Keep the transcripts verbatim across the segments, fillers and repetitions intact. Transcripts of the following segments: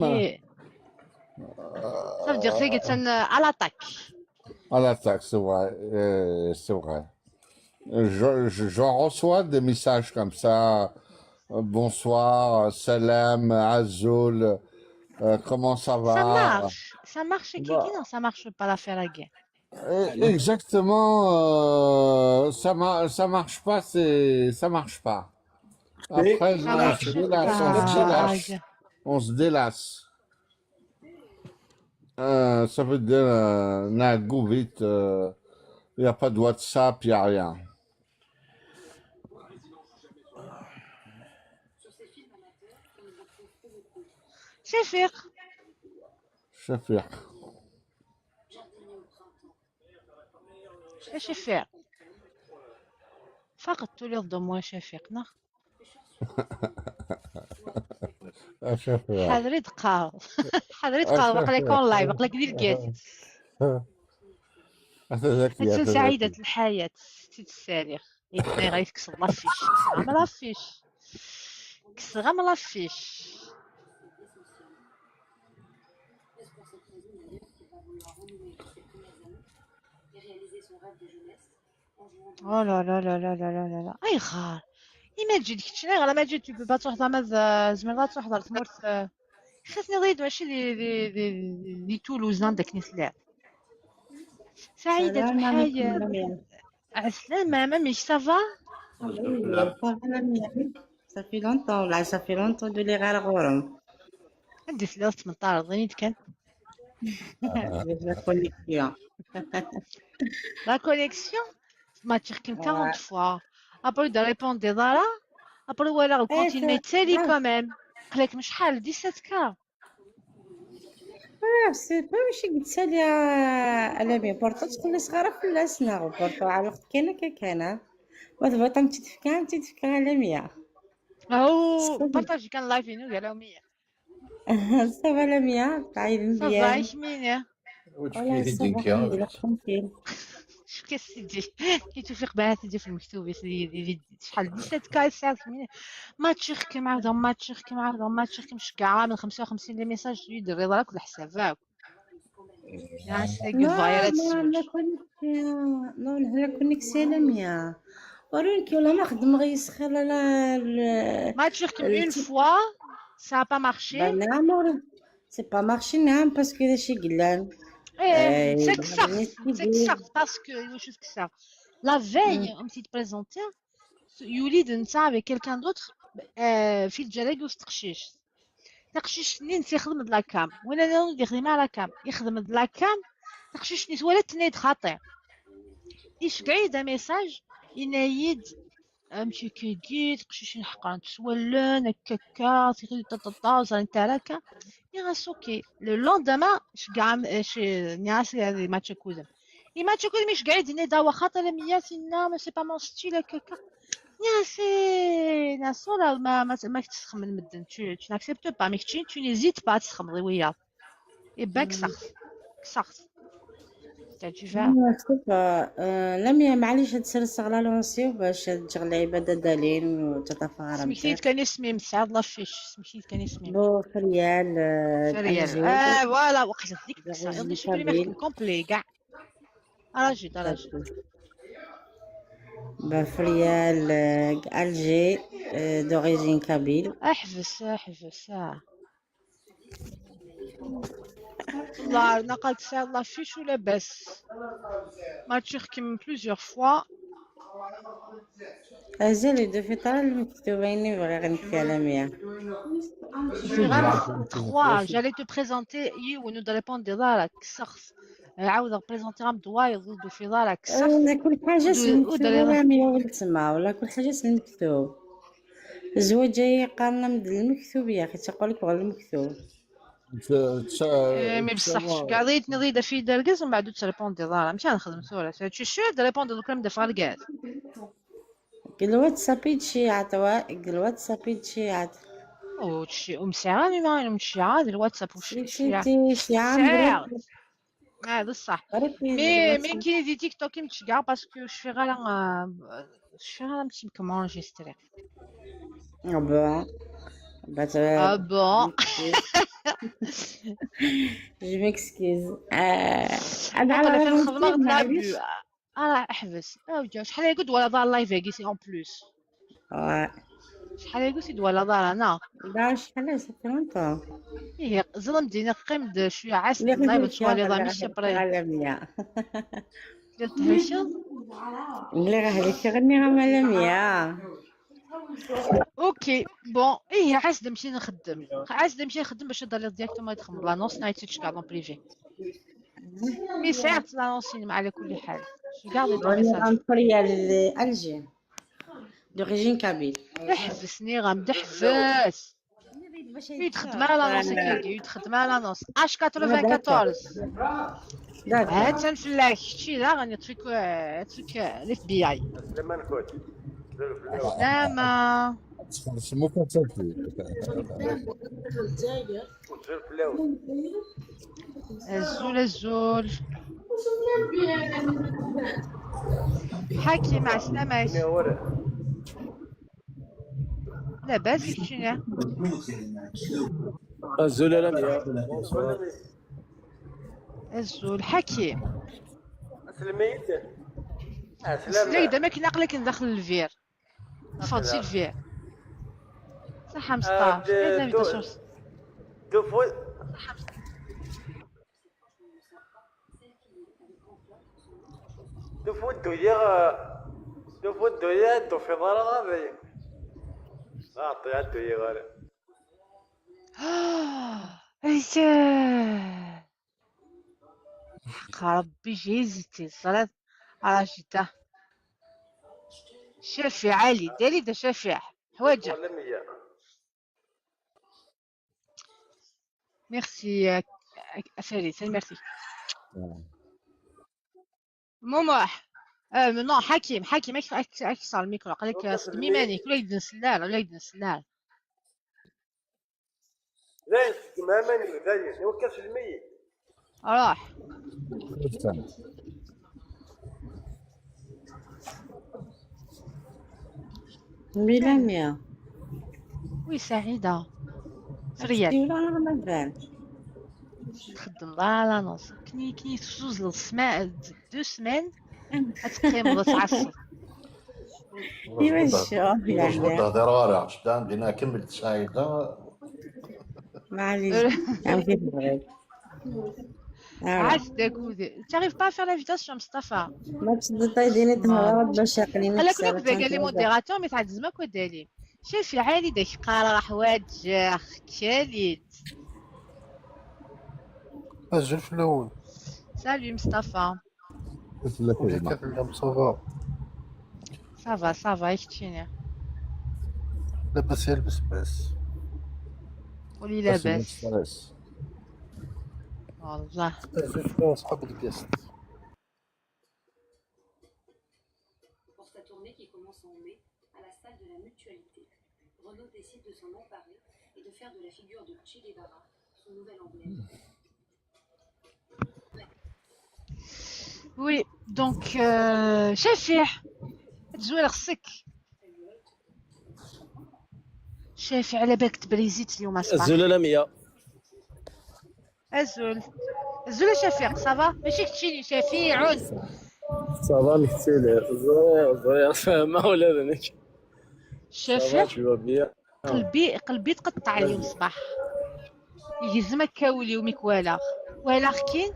Et ça veut dire que c'est à l'attaque. À l'attaque, c'est vrai. Euh, c'est vrai. Je, je, je reçois des messages comme ça. Euh, bonsoir, salam, azul, euh, comment ça va? Ça marche. Ça marche, Kiki, non, ça marche pas l'affaire à guerre. Euh, exactement, euh, ça, ma- ça marche pas, c'est, ça marche pas. Après, on se délasse, on se délasse. On se délasse. Euh, ça veut dire, euh, on a go vite, euh, il n'y a pas de WhatsApp, il n'y a rien. Chafir. Chafir. Chafir. فقط تولي ضد moi Chafir, non? Chafir. حضري دقاق. حضري دقاق، بقى لك اون لايف، بقى لك دير كاس. أنت سعيدة الحياة، ست السارية. يتني غير يكسر لافيش. كسر غام لافيش. كسر غام لافيش. Oh là là là là là là là là. اي غار. اما تجي ديك الشيء غير ما تجي tu peux pas تروح زعما ز- زعما لا تروح دار تمورت. خصني ضيد ماشي دي دي دي دي تولوزان داك نسلع. سعيدة الحياة. عسلامة مامي، ça va؟ Ça fait longtemps, là, ça fait longtemps de les غير غورم. عندي ثلاث من طار ضينيت كان. La connexion. La connexion. ما تشكل quarante fois. Après de répondre des ضارة. Après ولا كونتيني تالي quand même. قلك مش حال dix-sept K. اه سي با ماشي قلت لي على بين بورطو تكون صغيره في الناس ناغو بورطو على الوقت كاينه كاينه. ما تبغي تم تتفكى تتفكى على مية. هاو بارطاجي كان لايف ينو قال مية. صافا على مية تعيد مزيان. صافا عايش مينيا. وتفكي والله ديك صافا الحمد لله ترونكيل. شوف كي سيدي كي توفيق بها سيدي في المكتوب يا سيدي. شحال ديسات كاي ساعه ثمانية. ما تشيخكم عاودهم ما تشيخكم عاودهم ما تشيخكم شكاع من خمسة وخمسين لي ميساج يدير راه كل حسابك. يا سيدي لا فايرات لا لا كونيكسيون لا لا كونيكسيون لا مية. ورينك ولا ما خدم غير يسخر لا لا. ما تشيخكم اون فوا. سا با مارشي. نعم. سي با مارشي نعم باسكو هذا شي قلان. ايه سي كسخت سي كسخت باسكو واش كسخت. لا فيي ام تيت بريزونتي يوليد نتا افيك كيلكان دوطخ. آه في الجلاقي وسط تقشيش. تقشيشني نتا يخدم د لاكام وين انا ندير خدمه لاكام يخدم د لاكام. تقشيشني تولد تنيد خاطر. ايش قاعد ميساج ينايد. امشي كيدي تقشيشني حقا تسولن هكاكا تيخدي طاطاطا وزان تاراكا. يا سوكي لو لوندمان اش كاع اش ناس هذه ماتش كوزم. اي ماتش كوزم اش قاعد هنا داوا خاطر مياسينا ما سي با مون ستيل هكاكا. يا سي ناسورال ما ما ما تسخم من مدن tu tu n'acceptes pas mais tu tu n'hésites pas تسخم ويا. اي باك سخت سخت. تعجبها. سوبر. آه، لميا معليش هاد السر الصغرى لونسيو باش هاد الشغل العبادة دالين وتتفاهم. سميتي كان اسمي مسعد لافيش سميتي كان اسمي. بو فريال، آه، فريال. اه فوالا وقت ديك الساعه يلا شي كلمه كومبلي كاع. راجي راجي. بفريال، آه، الجي، آه، دوريجين كابيل. احبس احبس اه. والله نقلت ساعة الله فيش ولا بس. ما تشيخكم plusieurs fois. أزال دو في طرال المكتوبين بغي غنكلم يا. Trois, j'allais te présenter يو ونود ريبوندي دارك سخص. عاود بريزونتي راه مدوايض ضدو في دارك سخص. كل حاجة سميتو ولا مية ولد تما ولا كل حاجة سميتو. الزواج جاي قارنة من المكتوب يا أخي، تقول لك غير المكتوب. إيه، مي بصح كاع ضيت نضيد في دار كاز ومن بعد تريبوندي ضارة. مشان نخدم صورة. شو شو تريبوندي دوك نبدا في الكاز. الواتساب يتشيعت، وا-، الواتساب يتشيعت. وتشي-، ومساعة، ما نمشي عاد الواتساب وش يتشيعت؟ يتشيعت. اه بصح. مي مي كي دي تيك توك متشجع باسكو شفي غير، آه، شفي غير متي كومون انجستري. اه بون. اه بون. Je m'excuse. آه، هذا على رغم الخدمة، معليش. آه، احبس. آه، وجا، شحال هاكي دوالة ظهر اللايف هاكي، سي اون بلوس. آه. شحال هاكي سي دوالة ظهر انا؟ لا، شحال، صافي لونطون. ايه، ظلم دينا قيم د شوية عاس اللايف، شوية لي ضامي شي بري. عالمية. قلت هشام. اللي راه لي تغني راه مالامية. اوكي، بون، ايه، عاد نمشي نخدم، عاد نمشي نخدم باش نضل ديريكتومون يدخل لانونس، نعيط تشكى اون بريفي. مي ساعة لانونس على كل حال. شي كاع لي راني ميساج. غنقري على الجي. دوريجين كابيل. احبسني غام دحبس. يتخدم على لانونس كيدي، يتخدم على لانونس. اش كاتروفين كاتورز. هات نفلاك شي لا غني تفيك، تفيك الاف بي اي. السلامة نكوت. السلامة. تخلص مو كنت. الزول، الزول. حكيم، عسلامة. لاباس كشينة. الزول، لا، لا، لا. الزول حكيم. سلميت. سلميت، ما كنا قلك ندخل الفير. تفضل سي الفير. صحة مصطفى. آه، د-، دو-، دو فو-، دو فو دو يا، دو فو دو يا، دو في ضرر هذا. أعطي عدو يا غالي. اييه. حق ربي جيزتي الصلاة. راشدة. شافي علي، دالي دا شافي. حواجة. ميرسي، آه، آه، فريد، ميرسي. موموح. آه، نو، حكيم، حكيم، اكس، اكس، اكس على الميكرو، قال لك صدمي مانيك، ولا يدن سلال، ولا يدن سلال. لا، يسقم ماني، لا، يسقم كاس الميت. راح. بلا مية. وي سعيدة. في ريال. راه مازال. تخدم لا لا نص. كني، كني تجوز للسما-، دو سمان. أتقيم وتعصب. إيوا الشوف، إيوا يعني. شنو تهضر غير؟ عشت عندنا كملت سعيدة. معليش. عاودي تبغي. آه. عاش داك ودي. T'arrives pas à faire l'invitation, مصطفى. ما تشد طايديني تهرب باش يعقليني. قال لك لوك بيك لي موديراتور، مي تعد زعما كو دالي. شوفي عالي داك قرا حوايج كاليت. أجل في الأول. سالي مصطفى. قلت لك ولا زعما. كتعلم صافا؟ صافا، صافا، يا كتشيني. لاباس يا البسباس. ولي بس لاباس. البسباس. والله. أجل في الأول صحاب الكاست. Pour sa tournée qui commence en mai, à la salle de la Mutualité, Renaud décide de s'en emparer et de faire de la figure de Che Guevara son nouvel emblème. Oui, donc, euh, شافع، تزوير خصك. شافع، على بالك تبريزيت اليوم الصباح. أزول لمية. أزول. أزول شفيق، صافا؟ ماشي كتشيني، شفيع. صافا مكتيلي. زوير، زوير، فاهمة ولا بنك؟ شفيق؟ صافا، tu vas bien؟ قلبي، قلبي تقطع اليوم الصباح. يجي زعما كاول يومك ولا. ولا خكين؟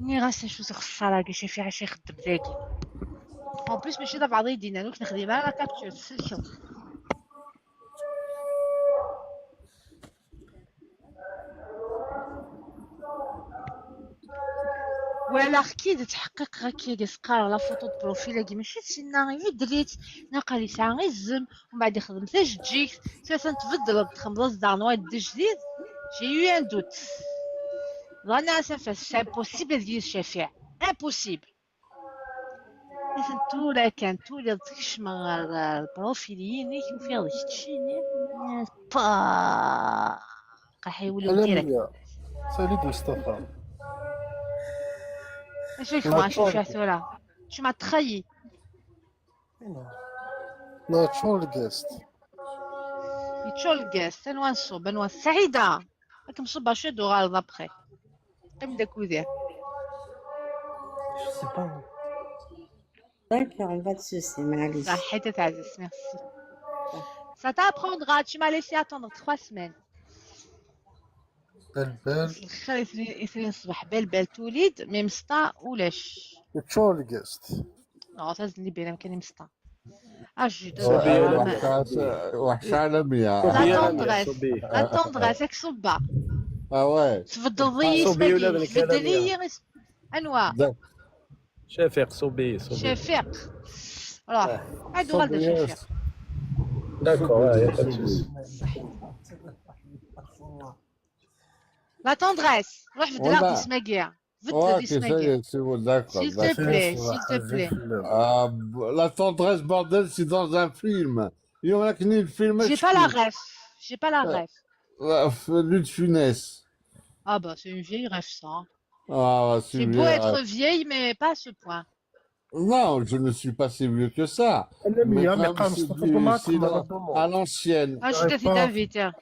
ني غاسا شو تخسر هاكي، شفيع شي يخدم ذاكي. اون بليس ماشي دابا بعض يدينا، نوك نخدم على كابتشر، تسلكم. ولا اكيد تحقق غاكي قال سقار لا فوتو دو بروفيل كي ماشي تسنى غير دريت ناقل يسعى غير الزم ومن بعد يخدم حتى جديك ثلاثا تبدل تخمض الزدان واحد جديد. J'ai eu un doute. رانا سافر c'est impossible ديال الشفيع. Impossible. إذن تورا كان تولي تكشم البروفيليين يشوف يا تشيني. با. راح يوليو ديريكت. سالي مصطفى. اش يخدم؟ شو شو ثورة؟ شو ما تخيي؟ ناتشورال جيست. ناتشورال جيست. انوان صوب، انوان سعيدة. Comme ça, bah, je dois après. Comme des coups. Je sais pas. D'accord, pas de souci, معليش. صحيت تعزيز, merci. Ça t'apprendra, tu m'as laissé attendre trois semaines. Belle, belle. الخير اثنين, اثنين الصباح, belle, belle توليد, mais مسطا ولاش. Tcurgest. Non, ça, c'est bien, كان مسطا. Ah, je suis Ouais, désolée. وحشة، وحشة على مية. La tendresse, la tendresse, avec صبا. Ah ouais. تفضلي, صوبي ولا تفضلي, بنكلم يا. تفضلي, انواع. شفيق، صوبي، صوبي. شفيق. روح. هادو غالدا صوبي، شفيق. D'accord, ouais, y a pas de souci. La tendresse, روح بدل ولا- اسماكيا. Ouais, بدل اسماكيا. c'est bon, d'accord. S'il te plaît, s'il te plaît. Ah, la tendresse, bordel, c'est dans un film. Il y en a qui le film. J'ai pas la ref. J'ai pas la ref. Luc de Funès. Ah bah, c'est une vieille ref, ça. Ah, C'est beau être vieille, mais pas à ce point. Non, je ne suis pas si vieux que ça. لميا Mais مقام comme مصطفى c'est ما c'est dans- تخمم. À l'ancienne. Ah, je t'ai invité.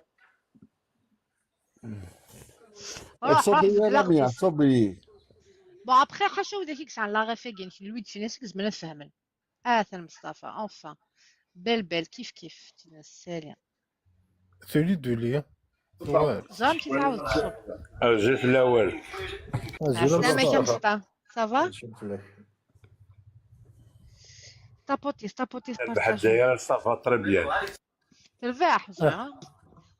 صوبي يا لميا، صوبي. Bon, après, حاشا وذاك يكسع la ref again, Louis de Funès, كزمنا نفهمن. آه، ثاني مصطفى, enfin. Belle, belle, كيف كيف, تينا السالي. Celui de lui. Ouais. زعما كي تعاود تشرب. الزيت الاول. عسلامة يا مصطفى. Ça va؟ Tapotis, tapotis, البحر الجزائر ça va très bien. تربح زعما.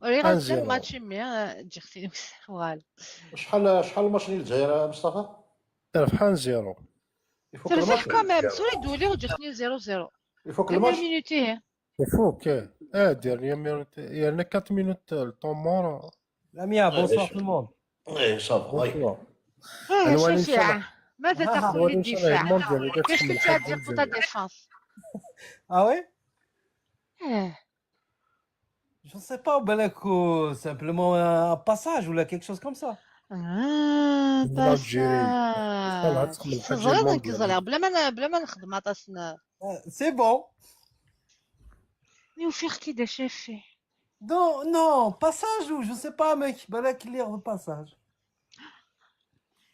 ولي واحد غنسى زيرو. الماتش مي تجي اختي. Voilà. شحال شحال الماتش ديال الجزائر مصطفى؟ ربحان زيرو. يفوق تربح الماتش. Quand même, سوري دولي وجاتني زيرو زيرو. يفوق Dernière الماتش. Minute, ايه. يفوق، اه. اه، dernière minute. يعني quatre minutes le temps mort. لميا، bonsoir tout le monde. ايه صافي. Bonsoir. اه، أنا وين شفيع. ماذا تقول وين للدفاع؟ شرعي؟ المنظر اللي كيفاش كتسمى كنت غادي الحاج تكون ta défense؟ Ah ouais? اه. Je sais pas, بالك, euh, simplement un passage ou quelque chose comme ça. اه، من الجيري. شحال passage. غتسمى الحاج صغير المنظر. نكزر بلا ما بلا ما نخدم عطاسنا. Euh, C'est bon. يوفيق كي دا شافي. Non, non, passage ou je sais pas, mec, بالك اللي ياخذ passage.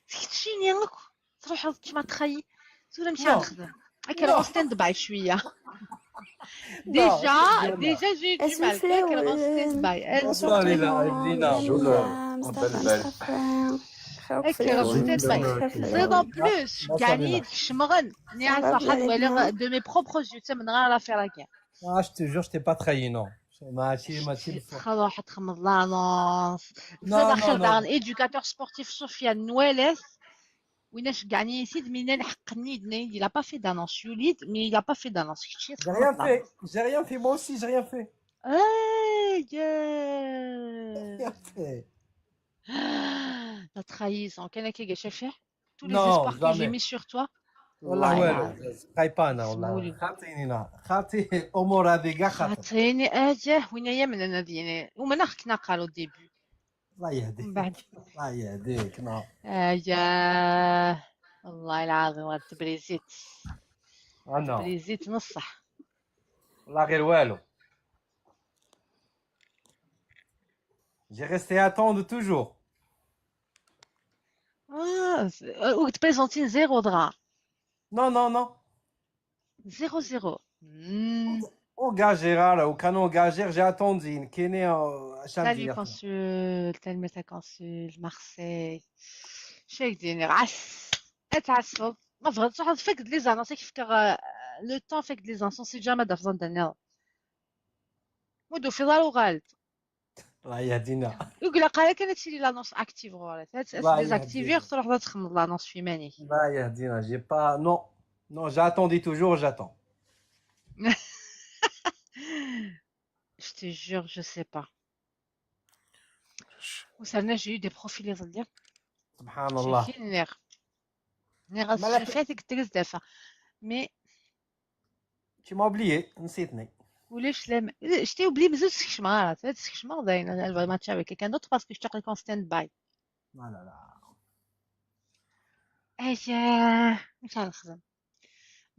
سكتشيني لك. تروح كيما تخيي. تقول مشي Non. نخدم. هكا en stand by شويه. Déjà, déjà j'ai du mal. هكا en stand by. Bonsoir, Lila, Lila. مصطفى، مصطفى. خيرك في هكا en الجنة. stand by. زيد en plus كاع نيت كشمغن. ني على صحة ولا de mes propres yeux تمن غير la faire كاع. Ah, je te jure, je t'ai pas trahi, non. ماشي ماشي بصح. خلاص واحد تخمض l'annonce. Non, زاد non, اخر non. دار ايديوكاتور سبورتيف سفيان نوالات. ويناش كاع نيسيد مينان حق نيد نيد il a pas fait d'annonce يوليد mais il a pas fait d'annonce كتشي J'ai rien fait, j'ai rien fait, moi aussi j'ai rien fait. ايه. Rien fait. La trahison كان كي شافيه. Tous les Non, espoirs que j'ai jamais. mis sur toi. والله والله والو. العظيم. خايبه انا والله. سمولي. خاطيني انا. خاطي الامور هذه كاع خاطي. خاطيني اجاه وين هي من انا ديني وما ناخ كنا قالوا début. الله يهديك. من بعد. الله يهديك. Non. اجاه. والله العظيم غتبريزيت. Ah non. بريزيت نصح. والله غير والو. J'ai resté attendre toujours. اه، وقت بريزونتين زيرو درا. Non, non, non. Zéro zéro. Hmm. Engagé, là, au canon engagé, j'ai attendu. كيني, euh, عشان Salut دير. Consul, تلميذ Consul, Marseille. شاك ديني عس. اتعسفض. ما فهمتش واحد فيك لي زانونس كيف كا le temps فيك لي زانونس سي جامي دافزون دانيال. مودو في دار وغالد. الله يهدينا. يقول لك قال كانت شي لانونس اكتيف غورت. هاد الله ديزاكتيفي يهدينا. تروح تخمم لانونس في مانيك. الله يهدينا. J'ai pas, non. Non, j'ai attendu toujours, j'attends. Je te jure, je sais pas. وصلنا j'ai eu des profils يظل. سبحان الله. شايفين نير. نير مالك؟ شايفين ديك الدرس دافع. Mais Tu m'as oublié, نسيتني. ولاش لا م-، شتي وبلي مازال تسكش مع راه، تسكش مع داين الماتش avec quelqu'un d'autre parce que je te en stand by. لا لا لا. ايا مش غنخدم.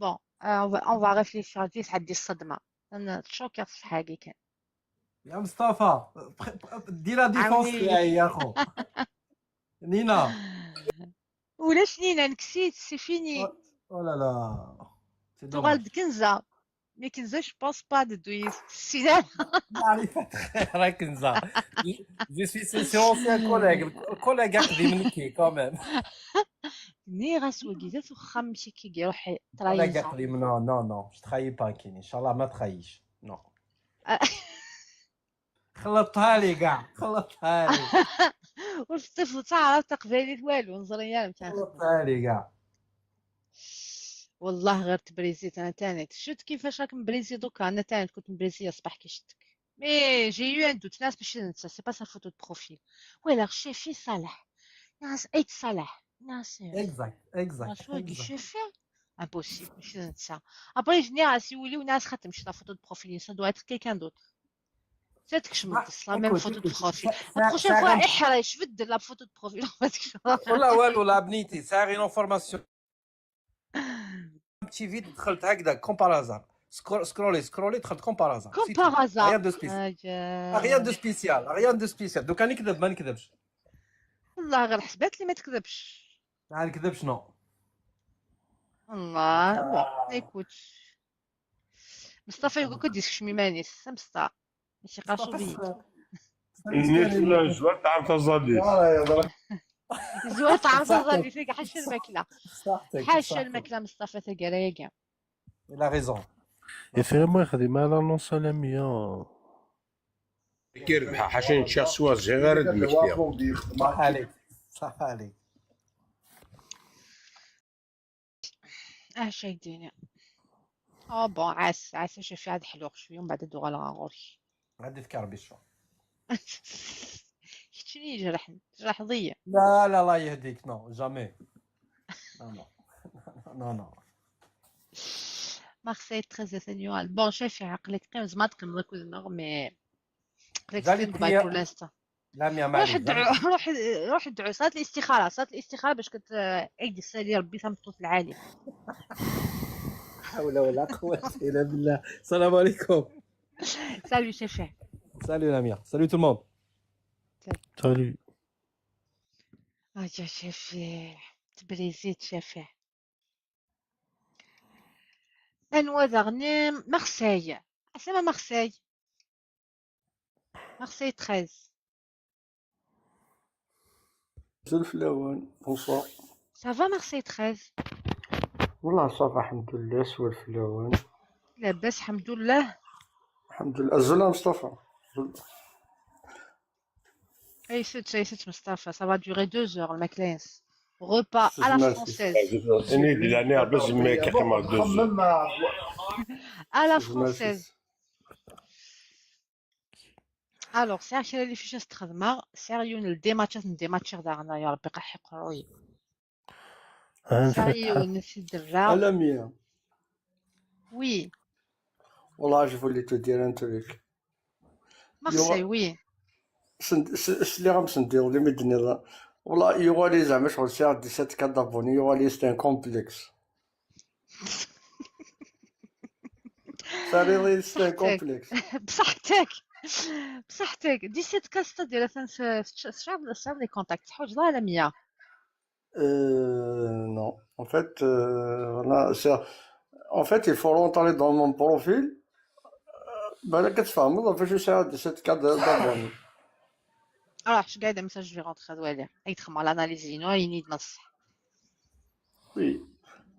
Bon, euh, on va, on va réfléchir. جيت عندي الصدمة. انا تشوكر في حاجة كان. يا مصطفى، دي لا ديفونس عاوني. تاعي يا خو. نينا. ولاش نينا نكسيت، c'est fini. Oh là là. C'est تغال dommage. بكنزه. Mais كنزه، je pense pas de دويس السيدان. معرفة خير كنزه. Je suis c'est c'est ancien collègue. الكوليغ قديم منك quand même. ني غاس وقيزات وخا مشي كي يروح الكوليغ ترايزا. قديم. Non, non, non. Je trahis pas كيني. إن شاء الله ما تخيش. Non. خلطها لي كاع، خلطها لي. والصيف تعرف تقبالي والو، نزريان تاع. خلطها لي كاع. والله غير تبريزيت انا تاني. شفت كيفاش راك مبريزي دوكا؟ انا تاني كنت مبريزيه الصباح كي شفتك. Mais j'ai eu un doute، ناس ماشي ننسى، c'est pas sa photo de profil. ولا شافي صالح. ناس عيد صالح. ناس Exact, exact, ناس وين exact. شافي؟ Impossible، ماشي ننسى. ابري جني راسي يوليو ناس خاطر ماشي la photo de profil، ça doit être quelqu'un d'autre. Ça تكشم صح، القصه، même écoute، photo de écoute، profil. ça- ça- La prochaine ça fois غنت- احرج، بدل la photo de profil، ما تكشم. ولا والو، لا بنيتي، ساغي لونفورماسيون. بتي فيت دخلت هكذا كوم بار هازار. سكرو- سكرولي، سكرولي، دخلت كوم بار هازار. كوم بار هازار. ريان دو سبيسيال. ريان دو سبيسيال، ريان دو سبيسيال. دوكا نكذب ما نكذبش؟ والله غير حسبات لي ما تكذبش. ما نكذبش، نو. والله، bon، écoute. مصطفى يقول كو ديسك شميمانيس، سمسطة. ماشي قاسو بيت. الناس لا زوار تعرف تزاديس. زوار تعرف تزاديس، حاشا الماكلة. صحتك، حاشا صحتك. الماكلة مصطفى، ثقيلة يا كاع. Il a raison. يا فيلم يخدم على نص لامية. كيربح حاشا نتشا سوا زي غير المكتب. صح عليك، صح عليك. اه، شا يديني. اه، bon، عاس، عاس، شوفي عاد حلوق شوية ومن بعد ندوغ على غوري. غادي تكربي شو؟ كتشني يجرحني، جرح ضيا. لا، لا، الله يهديك، نو، جامي. نو، نو. نو، نو. مارسيل تريز ثانيوال. Bon، شوفي عقلك قيم زعما تقيم ركوز نغ، mais قلت زالي stand by تريا- pour l'instant. لا، ميا روح معليش، ادعو، روح، روح ادعو صلاة الاستخارة، صلاة الاستخارة باش كت عيد السالي ربي ثم الطوط العالي. حول ولا قوة إلا بالله. السلام عليكم. Salut شفيع. Salut Lamia. Salut tout le monde. Salut. اه يا شفيع، تبريزيت شفيع. انوا داغني مارسيل. اسمع مارسيل. مارسيل تريز. أزول فلاون، bonsoir. Ça va مارسيل تريز؟ والله صافا الحمد لله، سوال فلاون. لاباس الحمد لله. الحمد لله. أزول مصطفى. اي ست، اي ست مصطفى، ça va durer deux heures الماكلة. Repas à la Merci. française. انا دي لاني عباس ما كيما دوزو. À la française. Alors سير كرا لي فيش استخدمها، سير يون الديماتشات نديماتشيغ داغنا يا ربي قحي قروي. سير يون سي الدرا. ألمية. Oui. والله je voulais te dire un truc. مارسيل، oui. سند- س- سلي غام سندير لي مدني لا. والله يغالي زعما شغل سي عندي سات كاد ابوني، يغالي c'est un complexe. ساري لي c'est un بصحتك. complexe. بصحتك. بصحتك. دي سيت كاس ديال ثان شاب شاب لي كونتاكت حوج لا ألمية. Euh, non. En fait, euh, voilà, c'est- en fait, il faut rentrer dans mon profil. بالك كتفهم فاش يساعد سيت كاد ابوني. راه شي قاعده ميساج في غونتخ هذا ولا اي تخمر لاناليزينو ينيد نص. Oui.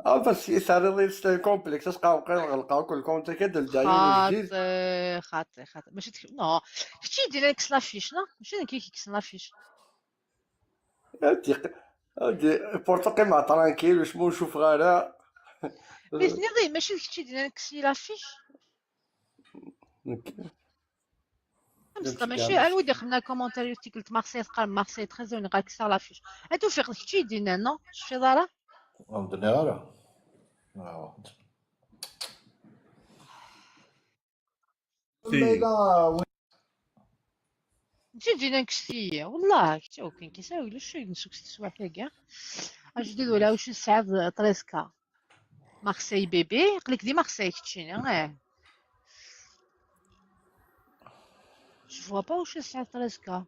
اه بس يساري لي c'est un complexe، اش قاو غلقاو كل كونت كدير داير جديد. خاطي خاطي خاطي ماشي تك... نو. كتشي دير لك سلافيش لا ماشي انا كي كيكس لافيش. هادي هادي بورتو قيمة ترانكيل واش مو نشوف غالا. بس نضي ماشي كتشي دير لك سي لافيش. بصح ماشي انا ودي خمنا كومونتير يوتي قلت مارسيل قال مارسيل تخزوني قال كسر لافيش. انتو في كتشي دينا نو شفي دارا. ما مدني غير. آه. جي جينا نكشتي والله كتشاو كان كيساوي لو شوي نشوف ست سوايع كاع. اجدد ولا واش الساعه تريسكا. مارسيل بيبي قلك دي مارسيل كتشيني اه. Je vois pas واش c'est treize K.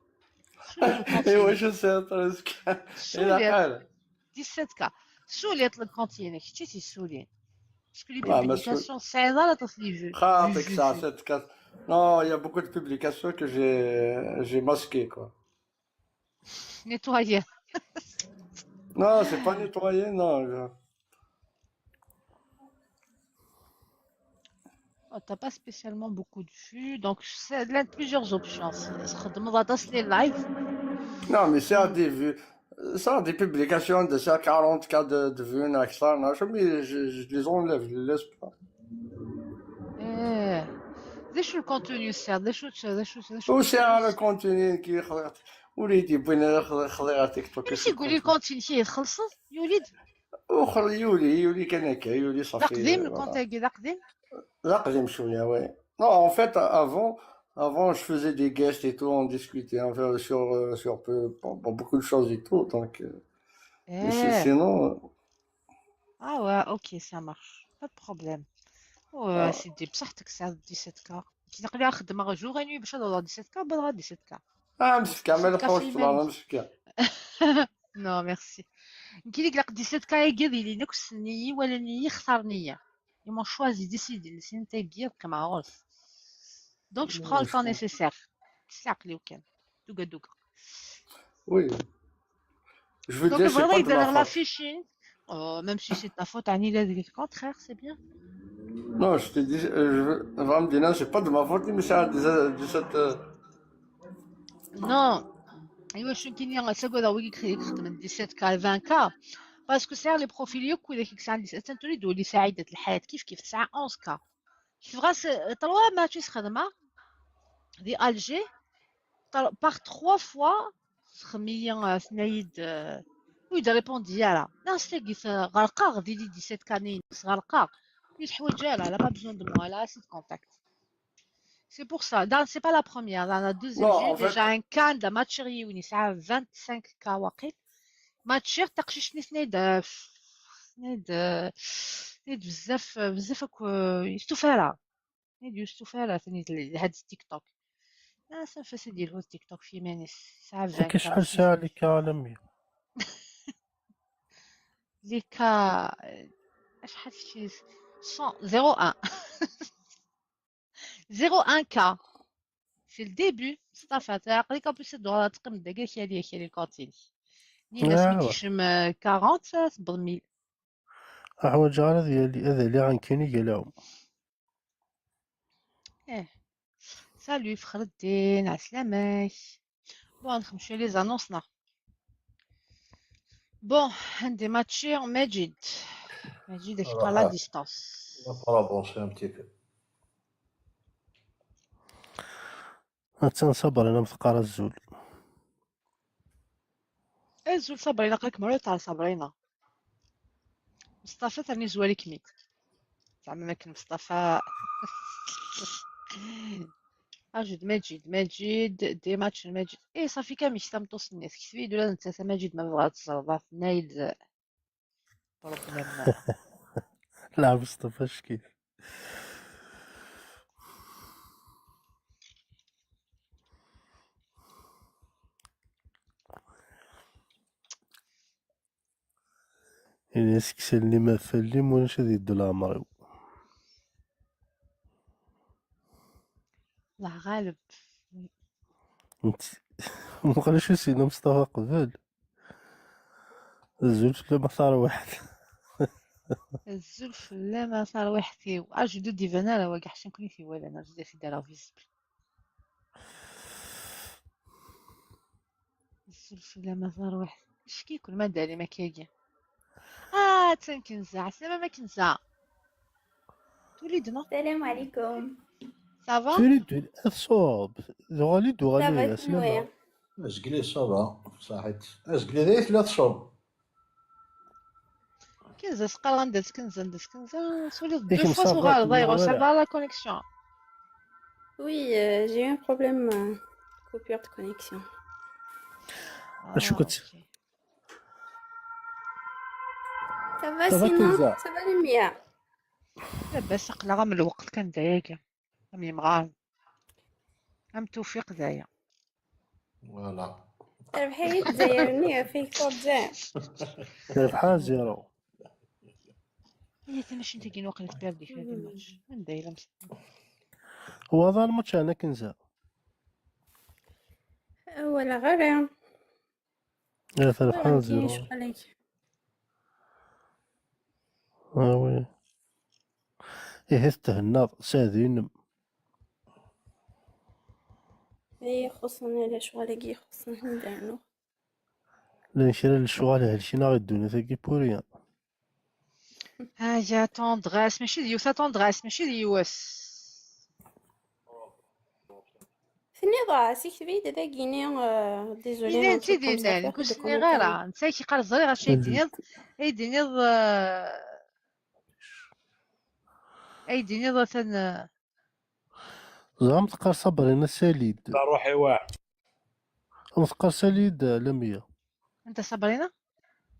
ايوا شو سي تريز كا؟ Suliḍ dix-sept K. Suliḍ le compte-inek, kečč i t-yessulin. Parce que les publications, c'est là la les vues. خاطيك ساعة ست كاس. Non, il y a beaucoup de publications que j'ai j'ai masquées quoi. Nettoyer. Non, c'est pas nettoyé, non. Oh, t'as pas spécialement beaucoup de vues, donc c'est l'un de plusieurs options. تخدم هذا les lives. Non, mais c'est des vues. Ça, des publications de ça, quarante K de, de vues, أكثر, non, je, mais je, je les enlève, je les laisse pas. ايه. ليش الكونتوني السعر؟ ليش ليش ليش وسي على الكونتوني كي خلقت وليدي بين خليها تيك توك. ماشي يقول لي الكونتوني كي يخلص يولد. وخل يولي يولي كان هكا يولي صافي. قديم الكونت هكا قديم. لا قديم شويه وي. Non, en fait, avant, avant, je faisais des guests et tout, on discutait enfin, sur, euh, sur peu, bon, bon, beaucoup de choses et tout. Donc, euh, mais si- ايه. Sinon, Ah ouais, ok, ça marche. Pas de problème. Ouais, آه. سيدي بصحتك سعر dix-sept K. كي نقلي خدمة jour et nuit باش هذا dix-sept K، بلغ dix-sept K. اه مسكين ما dix-sept K نلحقوش في طبعا يومين. مسكين. Non, merci. كي لي قلق dix-sept K يقضي لي نكس نيي ولا نيي يختار نية. Ils m'ont choisi, décidé, c'est une تاقية كما عرس. Donc, je prends le temps nécessaire. تسعقلي وكان. دوكا دوكا. Oui. Je veux Donc, dire, c'est voilà, pas il de donne ma la faute. fichine. Oh, même si c'est de ta faute, Annie, il a dit le contraire, c'est bien. Non, je te dis, euh, je veux, vraiment, c'est pas de ma faute, mais ça, de, de cette, euh, Non. ايوا شنو كاين؟ ساكو هذا هو يكري يخدم dix-sept K, vingt K. Parce que c'est les profils ياك ولا كيك ساعه dix-sept تولي سعيده الحياه كيف كيف تسعه onze K. كيف غاس trois matchs خدمه دي الجي par trois fois خمية ثنايد. ويدا ريبوندي يالا ناس تاقي غرقاغ دي لي dix-sept K نين غرقاغ. يتحوج يالا لا pas besoin de moi لا سيت كونتاكت. C'est pour ça. C'est pas la première. Dans la deuxième, Non, j'ai en déjà fait- un كان دا ماتشير يوني ساعة vingt-cinq K واقيل. ماتشير تقشيشني سنيد، سنيد، سنيد بزاف، بزاف كو يستفارة. سنيد يستفارة، سنيد ال-، هاد التيك توك. لا، سنفس يدير هو التيك توك في مانيس. ساعة vingt كاين شحال ساعة اللي كان مية؟ اللي كا، شحال شي cent، zéro un. zéro un K. C'est le début. مصطفى، تا عقلي كابوس الدورة تقم دقيقة كيالي كيالي الكوتين. ني ناس آه. ميتيشم quarante، صبر ميل. أحوال جارة ديالي، هذا اللي غنكيني قالهم. ايه. Salut فخر الدين، عسلامك. Bon، نخمشو les annonces نا. Bon، عندي ماتشي مجيد. مجيد كيف على آه. distance. On va avancer un petit peu. هاتسان صبرينا مثقارة الزول. الزول صبرينا، قالك مريض تاع صبرينا. مصطفى ثاني زوالي كميت. زعما ما كان مصطفى. اجد مجيد، مجيد، دي ماتش مجيد. ايه صافي كامل شتا مطوس الناس. كتبي دولا انت مجيد ما بغات تزربات نايد. بروبليم. لا مصطفى شكيف. يعني سكسلني ما فلي موناش هذه يدو العمر. الله غالب. انت مقلش سيدنا مصطفى قبل. الزول في ما صار واحد. الزول في ما صار واحد. اجدو ديفانا راه واقع حسن كوني في ولا انا جدي في دار فيزبل. الزول في ما صار واحد. اش كيكون ما داري ما كيجي؟ اه تنكنزع سلامة ما كنزع. توليدنا. السلام عليكم. صافا؟ تريد الصوب. دوغالي دوغالي صافا يا سلامة. شنوية؟ ازقلي صافا صحيت. ازقلي دايت لا تصوب. كنزة سقال غندز كنزة ندز كنزة سولي ديك دو فوا مصطفى صغار ضايغو كنزة سافا ولا؟ لا كونيكسيون. Oui, euh, j'ai eu un problème, euh, coupure de connexion. اش كنت؟ Ça va Ça va, sinon? Kenza? Ça va Lamia? لاباس قلقة من الوقت كان دايقة. راني مغار. Am Tewfiq d aya. Voilà. Terbeḥ-iyi Lezzayer-nni ɣef Victor James. Terbeḥ zéro. Ihi tamacint-agi n waqil tperdi kra di match. Anda yella msefham? Waḍan match ɛna kenza. Wala ɣara. Ya terbeḥ Wala zéro. lecɣal-agi. Ah oui. Ihi tethennaḍ, sɛedinem. Ay ixuṣṣen ala lecɣal-agi ixuṣṣen anda ɛnu. Llan kra n lecɣal helken-aɣ i ddunit-agi puri. Aya tendresse, mačči d yiwet a tendresse, mačči d yiwet. Tenniḍ-as, ikteb-iyi-d dagini, euh, désolé, Yellan un truc comme ça, tidinal, faire ur de sliɣ commentaires. Ara. Netta i k-iqqar ẓriɣ acu ay d-tiniḍ, ay d-tiniḍ, euh, ay d-tiniḍ atan, euh, Ẓram teqqar Sabrina Salid. La ruḥ i wa. Am teqqar Salid, Lamia. anta Sabrina?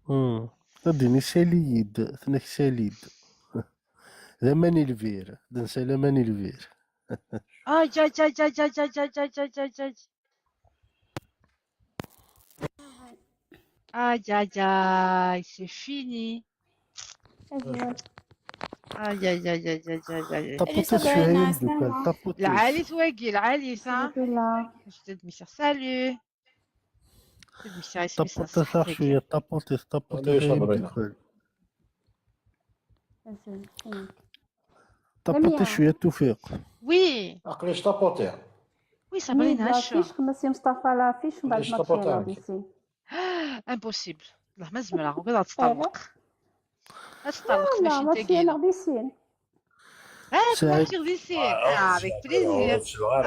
Hmm. Ad d-ini Salid, tnek Salid. D aman i lbir, d nsa laman i lbir. Aïe, aïe, aïe, aïe, aïe, aïe, aïe, aïe, aïe, aïe, aïe. Aïe, aïe, aïe, c'est fini. Azul. Aïe, aïe, aïe, aïe, aïe, aïe, aïe. Taputis Sabrina, cwiya aslama. Taputis. Lɛali-t wagi, lɛali-t, ha. Alhamdulillah. Salut. Salut, Taputis cwiya, taputis, taputis Salut, Sabrina. Azul. Taputis cwiya Tewfiq. Oui. Aql-i taputi. Oui, Sabrina, acu? L'affiche, comme c'est Mustafa l'affiche, on va Liste le montrer taputi. Alors, ici. Impossible. Là, ma zemreɣ, ugadeɣ ad tṭerḍeq. Ad tṭerḍeq Non, non, tmacint-agi. Mustafa d'ici. Ah, Salut. Avec plaisir. Ah, avec plaisir.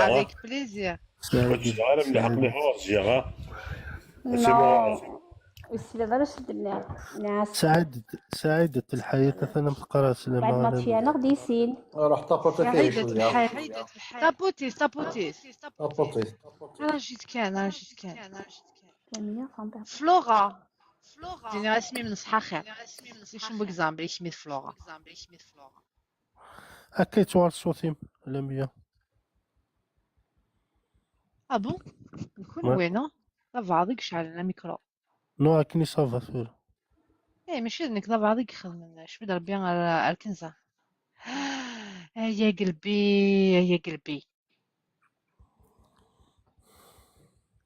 Avec plaisir. Ur ǧǧiɣ ara mliḥ aql-i ɣur-ǧǧiɣ, ha. Non. Islab ara s-d-nniɣ. Nɛas. Saɛid, Saɛid Telḥayat atan am teqqar aslama. Bad match-ya neɣ di sin. Ruḥ taputi Saɛid cwiya. Taputis, taputis. Taputi. Ara jit kan, ara jit kan. Camilla, Rambert. Flora. Flora. Dini asmi n ṣṣeḥ axir. Ici n wegzam, bli kmi d Flora. Akka yettwaɣ ṣṣut-im, Lamia. Ah bon? Kunwi, non? D abeɛḍ i iceɛlen amikru. Non, akken i ça va tura. Eh, mačči d nekk, d abeɛḍ i ixedmen. Cwi d Rebbi ar, ar kenza. Ay agelbi, ay agelbi.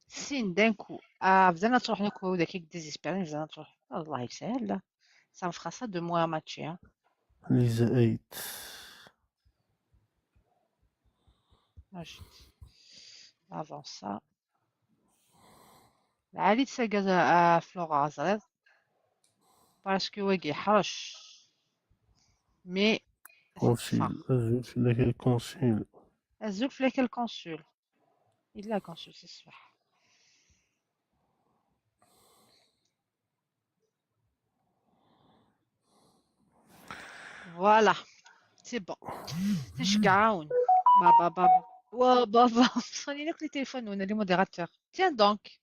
Sin d'un coup. Ah, bdan ad truḥen akk widak i yeddizispirin, bdan ad truḥen. Allah yesɛi Allah. Ça me fera ça de moi à match, hein. Lisa eight. Ajit. Avansa. Lɛali-tt taggaza a Flora, teẓriḍ. Parce que wagi yeḥrec. Mais Consul. Azul fell-ak a consul. Azul fell-ak a consul. Yella consul si ṣṣbeḥ. Voilà. C'est bon. Nceggeɛ-awen. Baba, baba. Wa, baba. Sonnin akk les téléphones, on a les modérateurs. Tiens donc.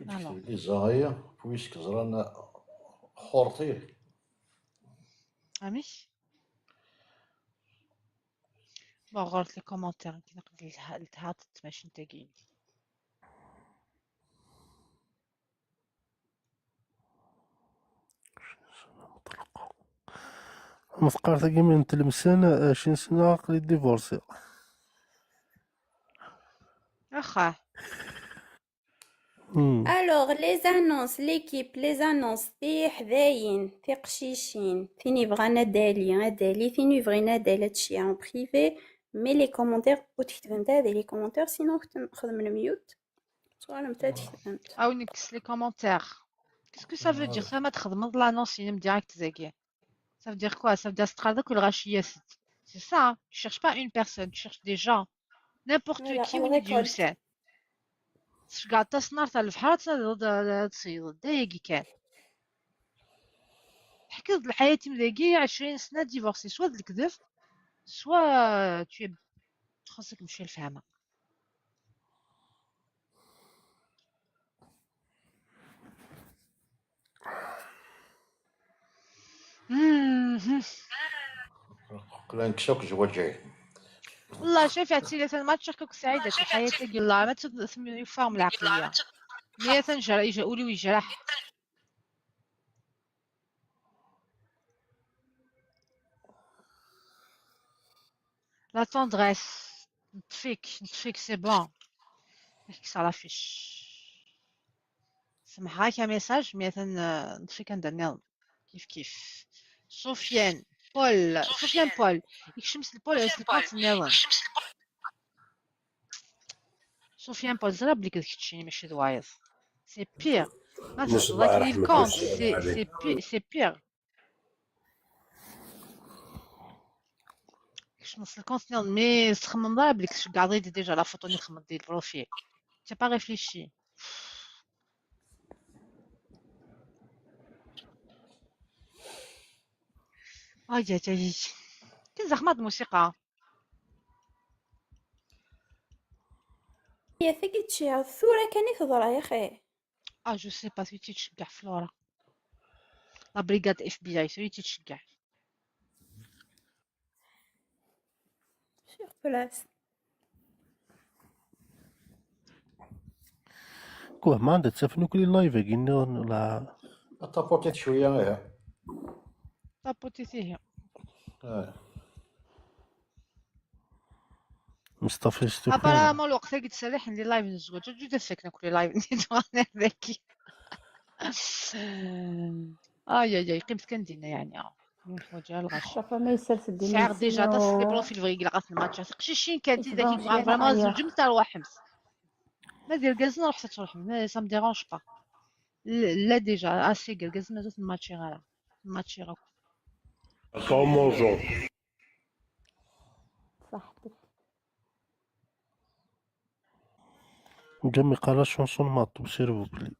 Cfiɣ les arrêts, puisque ẓran xurṭi. Amek? Ma ɣer les commentaires, nekk naqbel lha-, lha-, tmacint-agi. Am teqqar tagi mi n Tlemsan, ɛecrin sna aql-i divorsiɣ. Axa. Hmm. Alors, les annonces, l'équipe, les annonces, tiḥdayin, tiqcicin, tin yebɣan ad d-ali, ad d-ali, tin yebɣin ad d-ali, ad tceyɛen en privé, mais les commentaires, ur tketbemt ara di les commentaires, sinon xedmen mute. Tuɣalemt ad tketbemt. Aw, nekkes les commentaires. Qu'est-ce que ça veut dire ça, ma txedmeḍ l'annonce-inem direct dagi? Ça veut dire quoi? Ça veut dire teqqareḍ akk lɣaci-yas-d. C'est ça, hein? Tu cherches pas une personne, tu cherches des gens. N'importe qui, win i d-yusan. Tceggɛeḍ tasnart ar lebḥer, ad tnadiḍ ad, ad, ad tseyḍeḍ. D ayagi kan. Teḥkiḍ-d lḥayat-im dagi, ɛecrin sna divorcé, soit d lekdeb, Soit tu es, تخصك مشي الفهمة. مهم. Aql-aɣ nekk akk zwaǧay. والله شوف، عرفتي، ثلاثة الماتش كوك سعيدة في حياتك، يلا ما تفهم العقلية. مية تنجر يجي أولي ويجرح. La tendresse. نطفيك، نطفيك، c'est bon. نحكي على فيش. سمحها كميساج، مي ثن-، نطفيك عند النظام. كيف كيف. سفيان بول، سفيان بول. يكشم البول، يكشم البول. سفيان بول، زرا بلي كتشيني ماشي دوايض. C'est pire. ما مصباح تهضر لي رحمة الكونت، والسلام c'est، عليك. C'est pire، c'est pire. كاش نص الكونت نيض، مي تخمم ضرا بلي كتشجع ضيدي ديجا لا فوتو اللي خمم دي البروفيل. T'as pas réfléchi. اي اي اي. كنزا خماط موسيقى. هي ثقي تشير ثورة كان تضرع يا خي. اه، جو سي با، سويتي تشجع فلورا. لا بريغاد اف بي اي، سويتي تشجع. شيخ بلاس. كوه ما عندها تسافنو كل لايف كي لا. طابوتيت شويه ايه. طابوتيتي هي. آه. مصطفى يستوكل. ابارامون الوقت اللي تسرح ندير لايف نزوج، جو دير فيك ناكل لايف ندير ذاكي. اي اي اي، قيمت كندينا يعني، اه. من حوايج على الغش. صافا ما يسالش الدين شعر ديجا طاس لي بروفيل فغي قلقات الماتش. قشيشين كانت إيش داكي بون بغا فيها فريمون أيا؟ زوج متاع واحد حمص. ما دير كازنا روح تروح، ما سا مي ديرونج با. لا ديجا اسي قال كازنا زوج ماتشي غير. ماتشي غير. طوموزو. صحتك. جمي قال شونسون ماطو سيرفوبلي.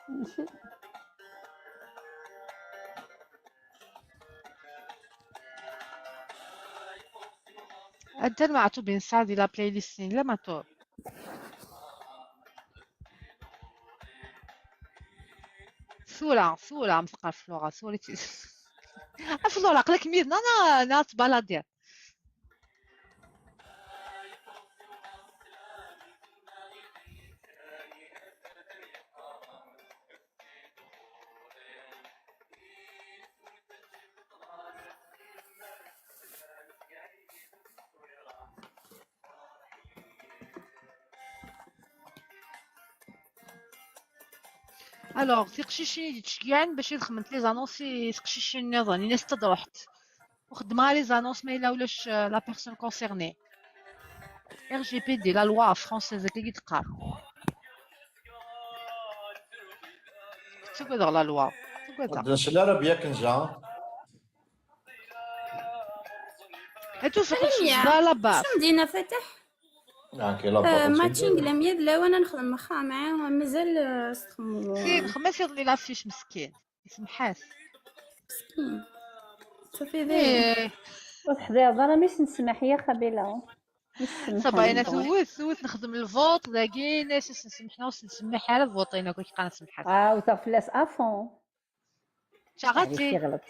ماشي. انت ما عطو بين ساعة دي لا بلاي ليست لا ما تو. ثورة، ثورة، مثقف فلورا، ثورة. فلورا، قلك مير، نا، نا، نا، تبالادير. الوغ، تيقشيشين يتشجعن باش يخمن لي زانونسي تقشيشين نظن، الناس تضرحت. وخدمها لي زانونس ما الا ولاش لا بيرسون كونسيرني. ار جي بي دي، لا لوا فرونسيز كي تقار. تقدر لا لوا. تقدر. نسلا راه بيا كنزا. اتو فقط شو لا باس. شنو دينا فتح؟ يعني كي لا آه، بطل ماتشينغ لمية د لو انا نخدم مخا معاه مازال آه، استخمو. سي خمس يضلي لافيش مسكين. يسمحات. مسكين. صافي ذي. ايه. وتحضير ضرا مش نسمح يا خبيلة. مش نسمح صباينا نضرب. ثوث ثوث نخدم الفوت داكي ناس نسمحنا وسنسمح على فوطينا كي كان سمحات. اه وتغفلاس افون. شغلتي غلط.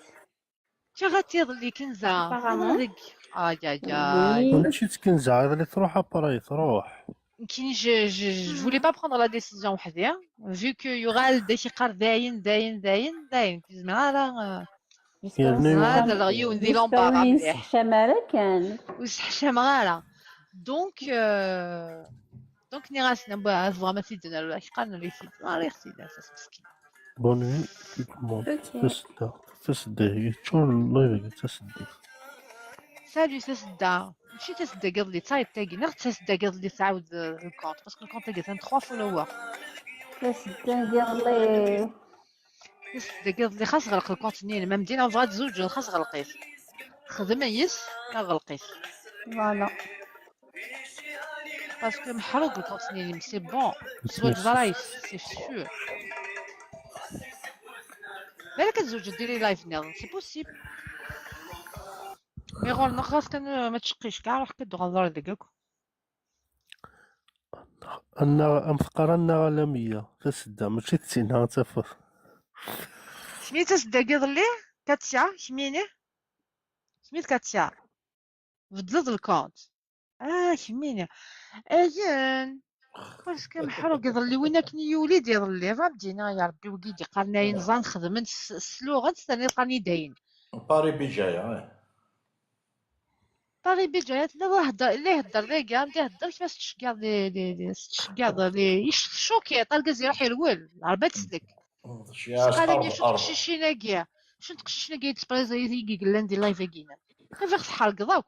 شغلتي يضلي كنزا. Apparemment. هذيك. اي اي Oui. اي. ماشي تكنزع هذا اللي تروح ابراي تروح. كي je je je voulais pas prendre la décision وحدي. Vu que يغال دا كيقار داين داين داين داين كي زعما راه يعني هذا الغيون دي لومبارا مليح. يسحشم راه كان. ويسحشم غارة. Donc euh, donc ني غاسنا باه زعما تيدنا ولا كيقارن لي سيد. ما راه يختي لا اساس مسكين. بون نوي. كيكمون. اوكي. تسدى. تسدى هي تشور اللايف تسدى. سالو تسدى. ماشي تسدى قال لي تايب تاقي نغ تسدى قال لي تعاود الكونت parce que الكونت تاقي ثان trois followers. تسدى قال لي. تسدى قال لي خاص غلق الكونت نين ما مدينا فغاد زوج خاص غلقيت. خدم يس ما غلقيت. Voilà. Parce que محروق الكونت نين c'est bon. زوج ضرايف c'est sûr. بالك تزوج ديري لايف نيضن c'est possible. Iɣur-nneɣ ɣas kan, eh, ma tceqqic kra, ruḥ kan d-uɣaleḍ ar deg akk. Annaɣ, am teqqar annaɣ a Lamia, tasedda, mačči d tinna ad tafeḍ. Kemmi d tasedda n yiḍelli, Katia, kemmini? Kemmi d Katia. Tbeddleḍ lkont. Ah, kemmini. Ayen. Parce que meḥrug iḍelli, win akken i yuli-d iḍelli, ad am-d-iniɣ ya Rebbi, wigi i d-iqqaren ayen ẓran xedmen s, s tluɣet, terniḍ qqaren-iyi-d ayen. Paris Bijaya, eh. Paris Bijaya, tella la ihedder, la ihedder dagi, am d-ihedder, kma s-tceggiḍ di, di, di, s-tceggiḍ di, ic-, tcukiḍ, argaz iruḥ irwel, Rebbi ad teslek. Sqal am yacu teqcicin-agi, acu n teqcicin-agi i d-tespriẓ i, i yellan di live-agi-inem. Ɣef tḥergeḍ akk.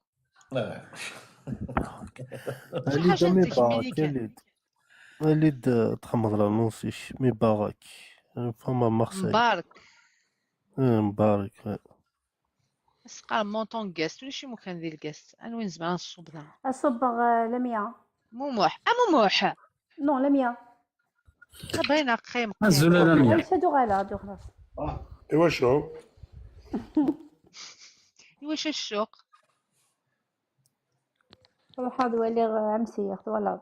Eh. Alid, ḥaca ami n zik, barak, mini kan. Alid. Alid, eh, txedmeḍ l'annonce-ik, mi barak. Une femme à Marseille. Mbarek. Eh, mbarek, ouais. As-qqar montant guest, ulac imukan di lguest. Anwa i nezmer ad nṣubb da? Ad ṣubbeɣ, eh, Lamia. Mumuḥ. A Mumuḥ! Non, Lamia. Sabrina, qqim, qqim. Azul a Lamia. Amek ad uɣaleɣ, ad uɣaleɣ. Ah, iwacu? Iwacu ccuq? Ruḥ ad waliɣ, eh, amsiyex, twalaḍ.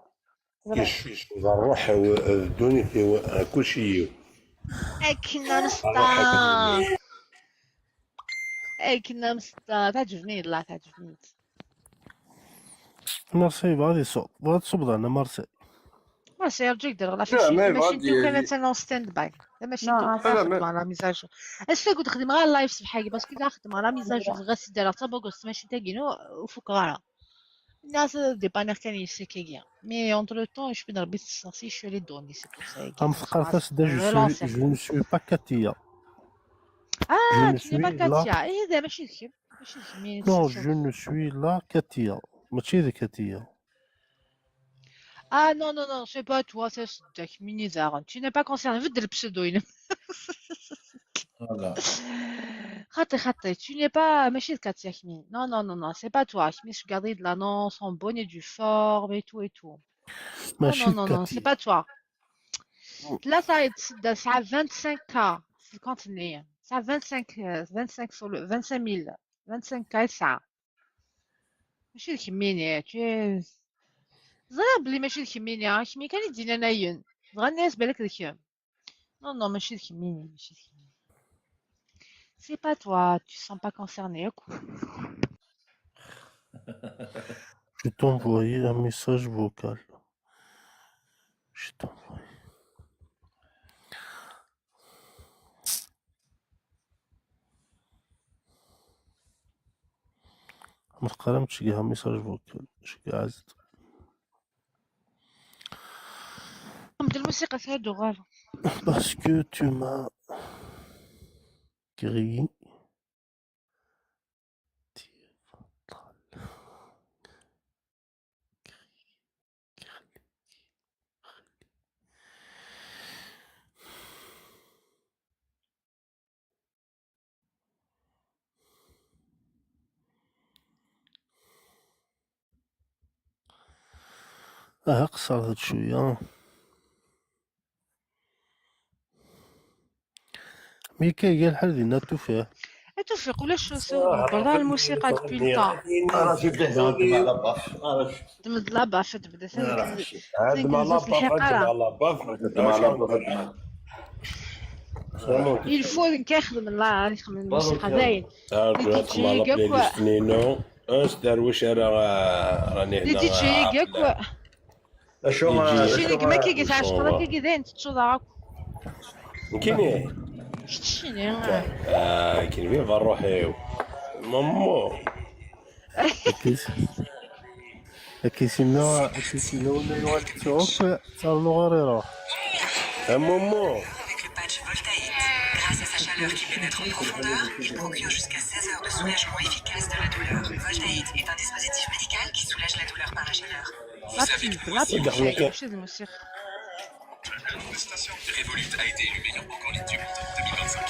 Ẓriɣ. Ic, ic, d ṛṛuḥ-iw, d ddunit-iw, kulci-iw. Akken a Mesṭaf. Akken a Mesṭaf. Teɛǧeb-iyi, la, teɛǧeb-iyi. Marseille, bɣa ad iṣubb. Bɣa ad tṣubbeḍ ɛna Marseille. Marseille, rǧu-k d-rreɣ la fiche. Tamacint-iw kan attan en stand-by. Tamacint-iw kan xedmeɣ la mise à jour. Ass-a ur xdimeɣ ara live ṣṣbeḥ-agi, parce que da xedmeɣ la mise à jour, dɣa s-d-rreɣ tabagust tamacint-agi-inu, ur fukeɣ ara. Nniɣ-as ad dépaniɣ kan yes-k-agi. Mais entre-temps, icbi d Rebbi tessneɣ si je suis allé donner, c'est pour ça. Am teqqar tasedda, je suis, je ne suis pas Katia. Ah, tu n'es pas Katia. Eh, da mačči d kemm. Mačči d kemm, mais non, je ne suis la Katia. Mačči d Katia. Ah, non, non, non, c'est pas toi, c'est, c'est mini daɣen. Tu n'es pas concerné. Beddel pseudo-inem. Voilà. Xaṭi, xaṭi, tu n'es pas, mačči d Katia kemmi. Non, non, non, non, c'est pas toi. Kemmi tceggeḍ-iyi-d l'annonce en bonne et due forme et tout et tout. Non, non, non, non, c'est pas toi. Tella tesɛa vingt-cinq K في الكونت-ني. Tesɛa vingt-cinq, euh, vingt-cinq follow-, vingt-cinq mille, vingt-cinq K i tesɛa. Mačči d kemmini, tu es, ẓriɣ belli mačči d kemmini, ah, kemmi kan i d-yennan ayen. Dɣa nniɣ-as balak d kemm. Non, non, mačči d kemmini, mačči d kemmini. C'est pas toi, tu sens pas concerné akk. Je t'ai envoyé un message vocal. Je t'ai envoyé. Am teqqar am tceggeɛ message vocal, ceggeɛ-as-d. Xdem-d lmusiqa tura ad d-uɣaleɣ. Parce que tu m'as grillé. Aha, qeṣṣret cwiya. Mi akka iga lḥal dinna, tufiḍ. A Tufiq, ulac s-, berra lmusiqa depuis le temps. Ara tebda la baf. Ara tebda. Tebda la baf, tebda. Ad ma la baf, ad ma la baf. Il faut nekk ixdem la, ixdem lmusiqa dayen. Di D J yakk. Nino, s darwic ara, rani di D J yakk. Acu, D J, acu, kima kigi tɛecqeḍ akkagi dayen tettuḍ akk. Nekkini? Keččini. Ah, akken bib ṛṛuḥ-iw. Mammu. Akken s-, akken s-inna, akken s-inna win yuɣal yettɛuf, ttarnuɣ ara iṛuḥ. A Mammu. Avec le patch Voltaïde. Grâce à sa chaleur qui pénètre en profondeur, il procure jusqu'à seize heures de soulagement efficace de la douleur. Voltaïde est un dispositif médical qui soulage la douleur par la chaleur. Vous avez pu voir. Revolut a été élu meilleur broker ligne du monde deux mille vingt-cinq.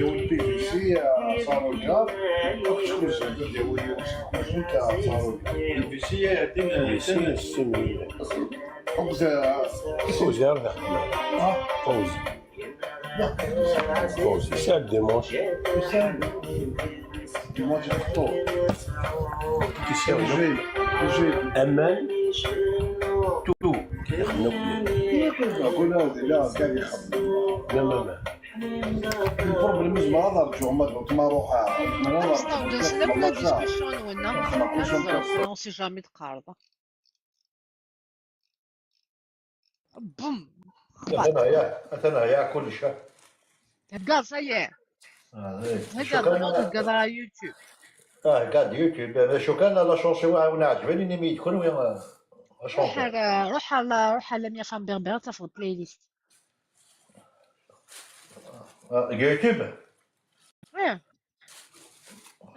يولي بي بي سي صاروكا. كنت كل زعما ديال ويلي وصلت كنت صاروكا. بي بي سي يعطينا يعطينا السن. فوزي راه داخل. فوزي. فوزي سال ديمونش. سال ديمونش فطور. كيسال جيل. جيل. امان. تو. يخدموا. يقول هذا لا كان يخدم. لا لا لا. البروبليم زعما هذا رجعوا ما ما روحها. ما روحها. On sait jamais تقارض. بوم. اثناء يا اثناء يا كل شيء. تلقى صيح. آه، إيه. هذا شكرا. تلقى يوتيوب. اه، قاعد يوتيوب. انا شو كان لا شونسي وانا عجبني نمي تكون وين؟ روح على، روح على، روح على ميا فام بيربير، تفوت بلاي ليست. آه، يوتيوب. ايه.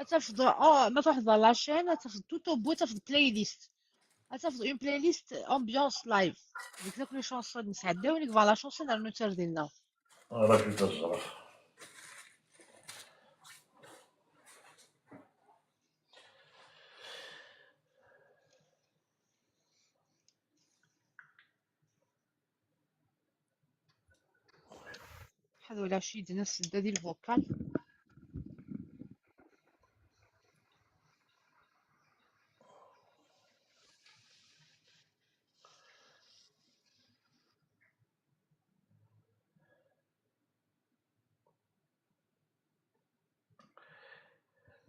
تفضل، اه، ما تحضر لا شين، تفضل توتو بو، تفضل بلاي ليست. تفضل اون بلاي ليست امبيونس لايف. ديك لي شونسون نسعداو، نيك فوالا شونسون نرنو تردينا. راه شفت الزرف. Ad walaɣ acu i d-nnan sedda di lvokal.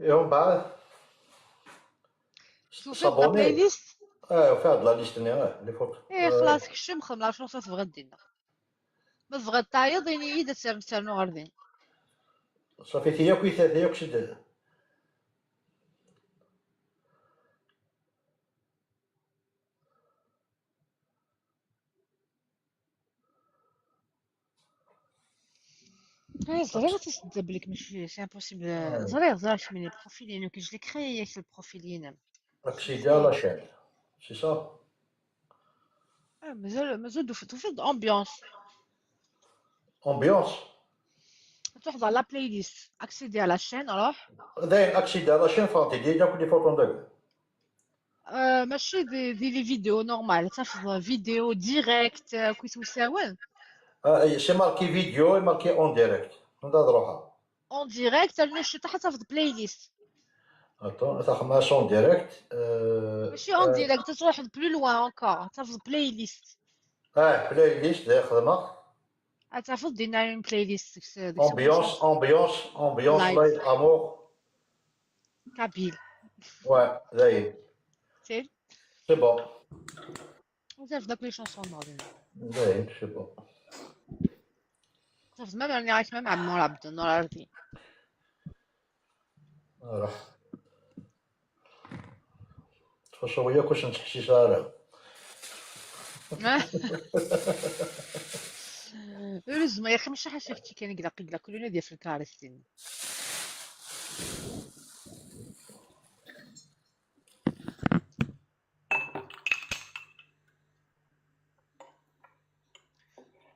Et on va Tufiḍ la playlist? Ah, on fait de la liste, hein, les photos. Eh, xlaṣ, kcem, xdem la chanson tebɣiḍ dinna. Ma tebɣiḍ tayeḍ, ini-yi-d ad ternu ɣer din. صافي تياكو يثاث ياكو سد. Eh, ẓriɣ ad as-d-belk, mačči c'est impossible. Ẓriɣ, ẓriɣ kemmini profil inu, que je l'ai créé avec le profil inu. Accéder à la chaîne, c'est ça? Ah, mazal, mazal tufiḍ, tufiḍ ambiance. Ambiance. Ad truḥeḍ ɣer la playlist, accéder à la chaîne, alors. Dayen, accéder à la chaîne, فهمتي déjà كل فوتون داك. Euh, mačči di, di les vidéos normales, ad tafeḍ vidéo direct, euh, كي توساون. Ah, c'est marqué vidéo et marqué en direct. هذا روحها. En direct, rnu ciṭ ad tafeḍ playlist. Attends, تاخماس en direct. Euh, Mačči en direct, ad truḥeḍ plus loin encore, ad tafeḍ playlist. Ah, playlist, داير خدمة. Ad tafeḍ dinna une playlist. Ambiance, ambiance, ambiance, Live. Live, amour. Kabyle. Ouais, dayen. C'est C'est bon. Ad tafeḍ akk les chansons n Nordin. Dayen, c'est bon. Ad tafeḍ même, rniɣ-ak même Ɛemmur Ɛebd Nur Ardi. Voilà. Tfaṣawi yakk ur sen-ttḥessis ara. Heureusement, ya axi mačči ḥaca kečči kan i ilaq, i ilaq kulun ad yaf lkaṛ-is din.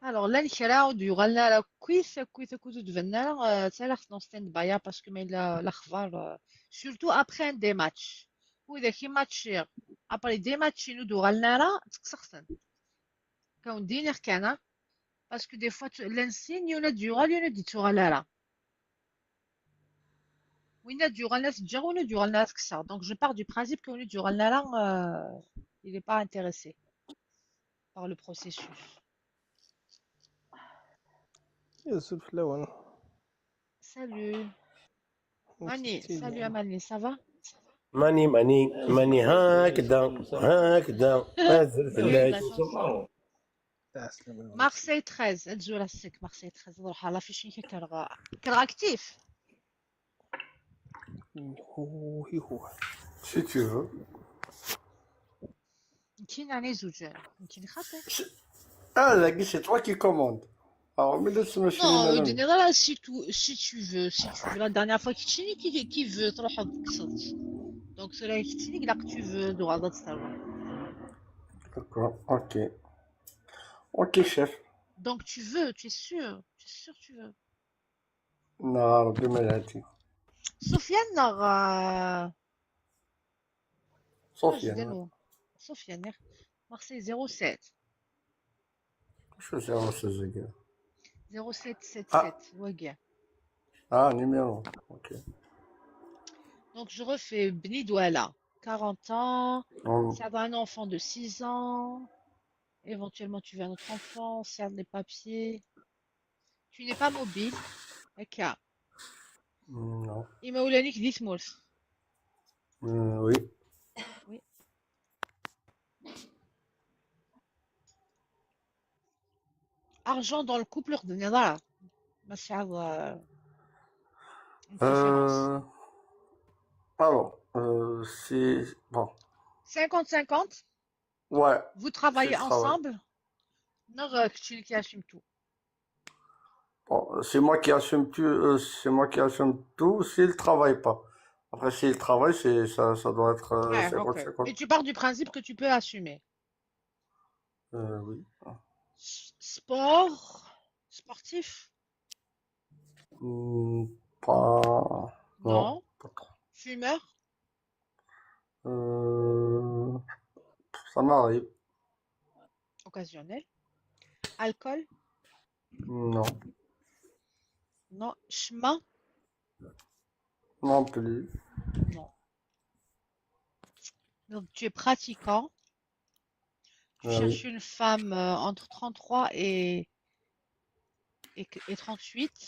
Alors, llan kra ur d-yuɣalen ara akkit, akkit, akkit ur d-banen ara, euh, ttalaɣ-ten en stand-by, parce que ma yella lexbar, euh, surtout après des matchs. Widak i matchiɣ, après des matchs i ur d-uɣalen ara, ttekkseɣ-ten. Kawen d-iniɣ kan, ah. Parce que des fois, tu- llan sin, yiwen ad d-yuɣal, yiwen ur d-yettuɣal ara. Win ad d-yuɣalen ad t-ǧǧeɣ, win ur d-yuɣalen ara ad t-kkseɣ. Donc, je pars du principe que win ur d-yuɣalen ara, euh, il est pas intéressé par le processus. Azul fell-awen. Salut. Mani, salut à Mani, ça va? Mani, Mani, Mani, هكذا، هكذا. Azul fell-ak. Marseille treize, ad zureɣ seg Marseille treize, ad ruḥeɣ l'affiche-nni, kkreɣ, kkreɣ actif. Hihu, hihu. Si tu veux. Nekkini ɛni zuǧ, nekkini xaṭi. Ah, dagi, c'est toi qui commande. Alors, mais laisse-moi Non, ur d-tenniḍ ara si tu, si tu veux, si tu veux. La dernière fois, keččini qui, qui veut, truḥeḍ tekkseḍ. Donc, tura keččini, ilaq tu veux, ad tuɣaleḍ ad ternuḍ. D'accord, ok. Ok, chef. Donc, tu veux, tu es sûr, tu es sûr, tu veux. نهار ربي ما لعبتي. Sofiane neɣ, euh, Sofiane. Sofiane, neɣ Marseille zéro sept. شو zéro seize هكا؟ Zéro sept sept sept, wagi. Ah, numéro. Ok. Donc, je refais Bni Douala, quarante ans, Oh, ça va un enfant de six ans, éventuellement tu veux un autre enfant, serre les papiers. Tu n'es pas mobile. Akka. non. Imawlan-ik di tmurt. Euh, oui. Argent dans le couple, ur d-tenniḍ ara. Ma tesɛiḍ, euh, une préférence. Euh, alors, euh, c'est... Bon, Cinquante cinquante, ouais. vous travaillez C'est le travail. Ensemble. Neɣ, euh, kečč i k-yassumen tout. Bon, c'est moi qui assume tout, euh, c'est moi qui assume tout s'il travaille pas. Après, s'il travaille, c'est, ça, ça doit être euh, Ouais, cinquante ok. cinquante. Et tu pars du principe que tu peux assumer. Euh, oui. S- Sport, sportif, Hmm, pas... non. Pas trop. Fumeur, Euh, ça m'arrive. Occasionnel. Alcool, Non. Non, Shema. Non plus. Non. Donc, tu es pratiquant. Tu Ah oui. Cherches une femme euh, entre trente-trois et, et, et trente-huit.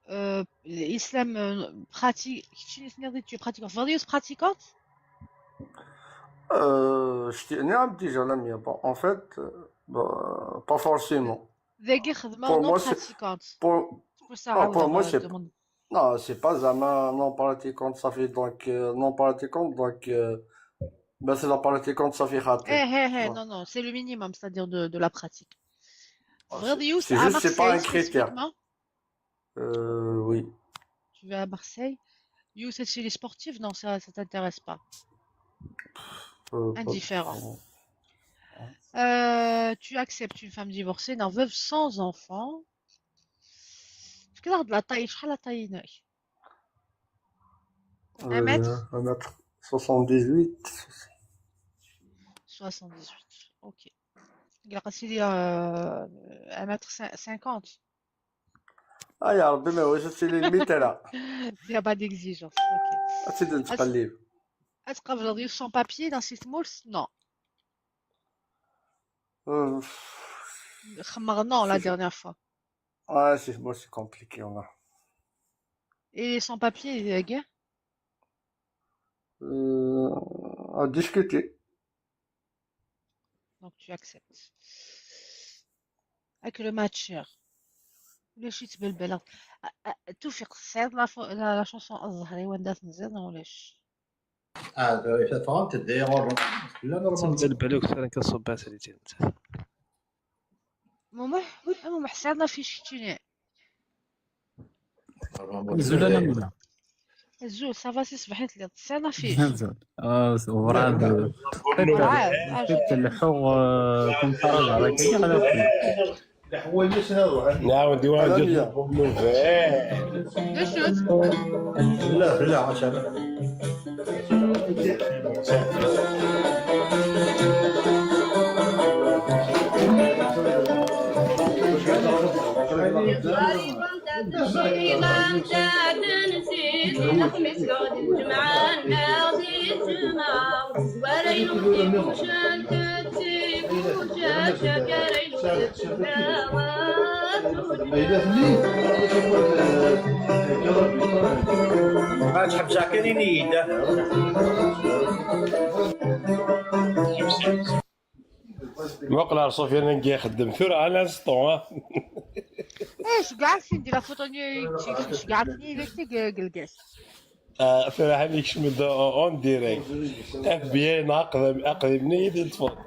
Euh, islam euh, pratique. Tu es pratiquante. Various pratiquante. Euh, je t'ai dit déjà la mienne. Bon, en fait, euh, bah, pas forcément. Dagi xedmeɣ Pour non moi, c'est pratiquante. pour C'est pour ça non, عاود pour moi, نغ- c'est demande. Non, c'est pas زعما non pratiquante, ça fait donc euh, non pratiquante, donc euh, ben c'est la pratiquante, ça fait خاطر. ايه ايه ايه Ouais. Non, non, c'est le minimum, c'est-à-dire de, de la pratique. Ah, Tebɣiḍ c'est yiwet c'est à juste, c'est pas un Marseille critère. Spécifiquement. Euh, oui. Tu vas à Marseille. Yiwet c'est les sportifs, non, ça, ça t'intéresse pas. Euh, pas- Indifférent. Euh, tu acceptes une femme divorcée, non, veuve sans enfant. Parce que là, de la taille, شحال la taille هناك؟ Un mètre Euh, un mètre soixante-dix-huit. Soixante-dix-huit. Ok. Il a passé euh, un mètre cinquante. Ah, يا ربي، ما هوش هادشي اللي الميتر. Il n'y a pas d'exigence. Ok. هادشي اللي نتقلب. Est-ce que vous avez sans papier dans cette moule? Non. Euh, خمغ non la c'est- dernière fois. Ouais, c'est moi, c'est compliqué, on a. Et sans papier, il y a guère. Euh, à discuter. Donc tu acceptes. Avec le match. ولا شي تبلبل. توفيق السعيد la, fo- la, la chanson الزهري وين دات نزيد ولا شي؟ اه، فهمت داير. لا، نورمال. تنزل بالك فعلا كنصب عسليتين. ماما، ماما حسابنا في شتيني. زول انا منا. الزول صافا سي صبحت لي حسابنا في زول. اه، وراد. وراد، آه، حتى اللحو كنت راجع راك غلبتي. نعاود واجد. نشوت. لا، لا، عشان ما تحب جاكيني نيدا. وقلا سفيان نجي يخدم ثورة على l'instant، ها. ايش قاعد في ندير فوتو نيو؟ شقعتني لك تقلقاش. آه، ثورة هاني كشم اون ديريكت. اف بي اي ناقض اقدم نيد يطفون.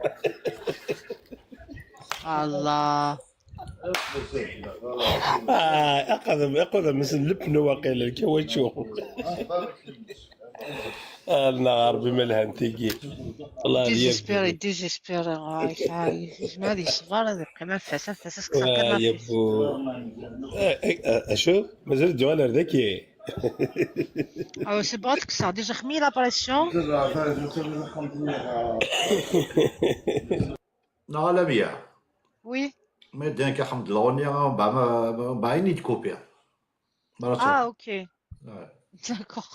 الله. آه، اقدم اقدم مثل البنو واقيلا الكاوتشو. الله ربي ما لها نتيجي. الله يرضي. ديزيسبيري، ديزيسبيري. هاي هاي ما هذه الصغار هذه قيمة فاسا فاسا آه، يا بو. آه، آه، آه، شو مازال الجوال ذكي. او سي بون تكسر ديجا خمي لا بريسيون. نو لا بيا. وي. مي دينك الحمد لله وني بعين يتكوبي. اه، اوكي. آه. داكوغ.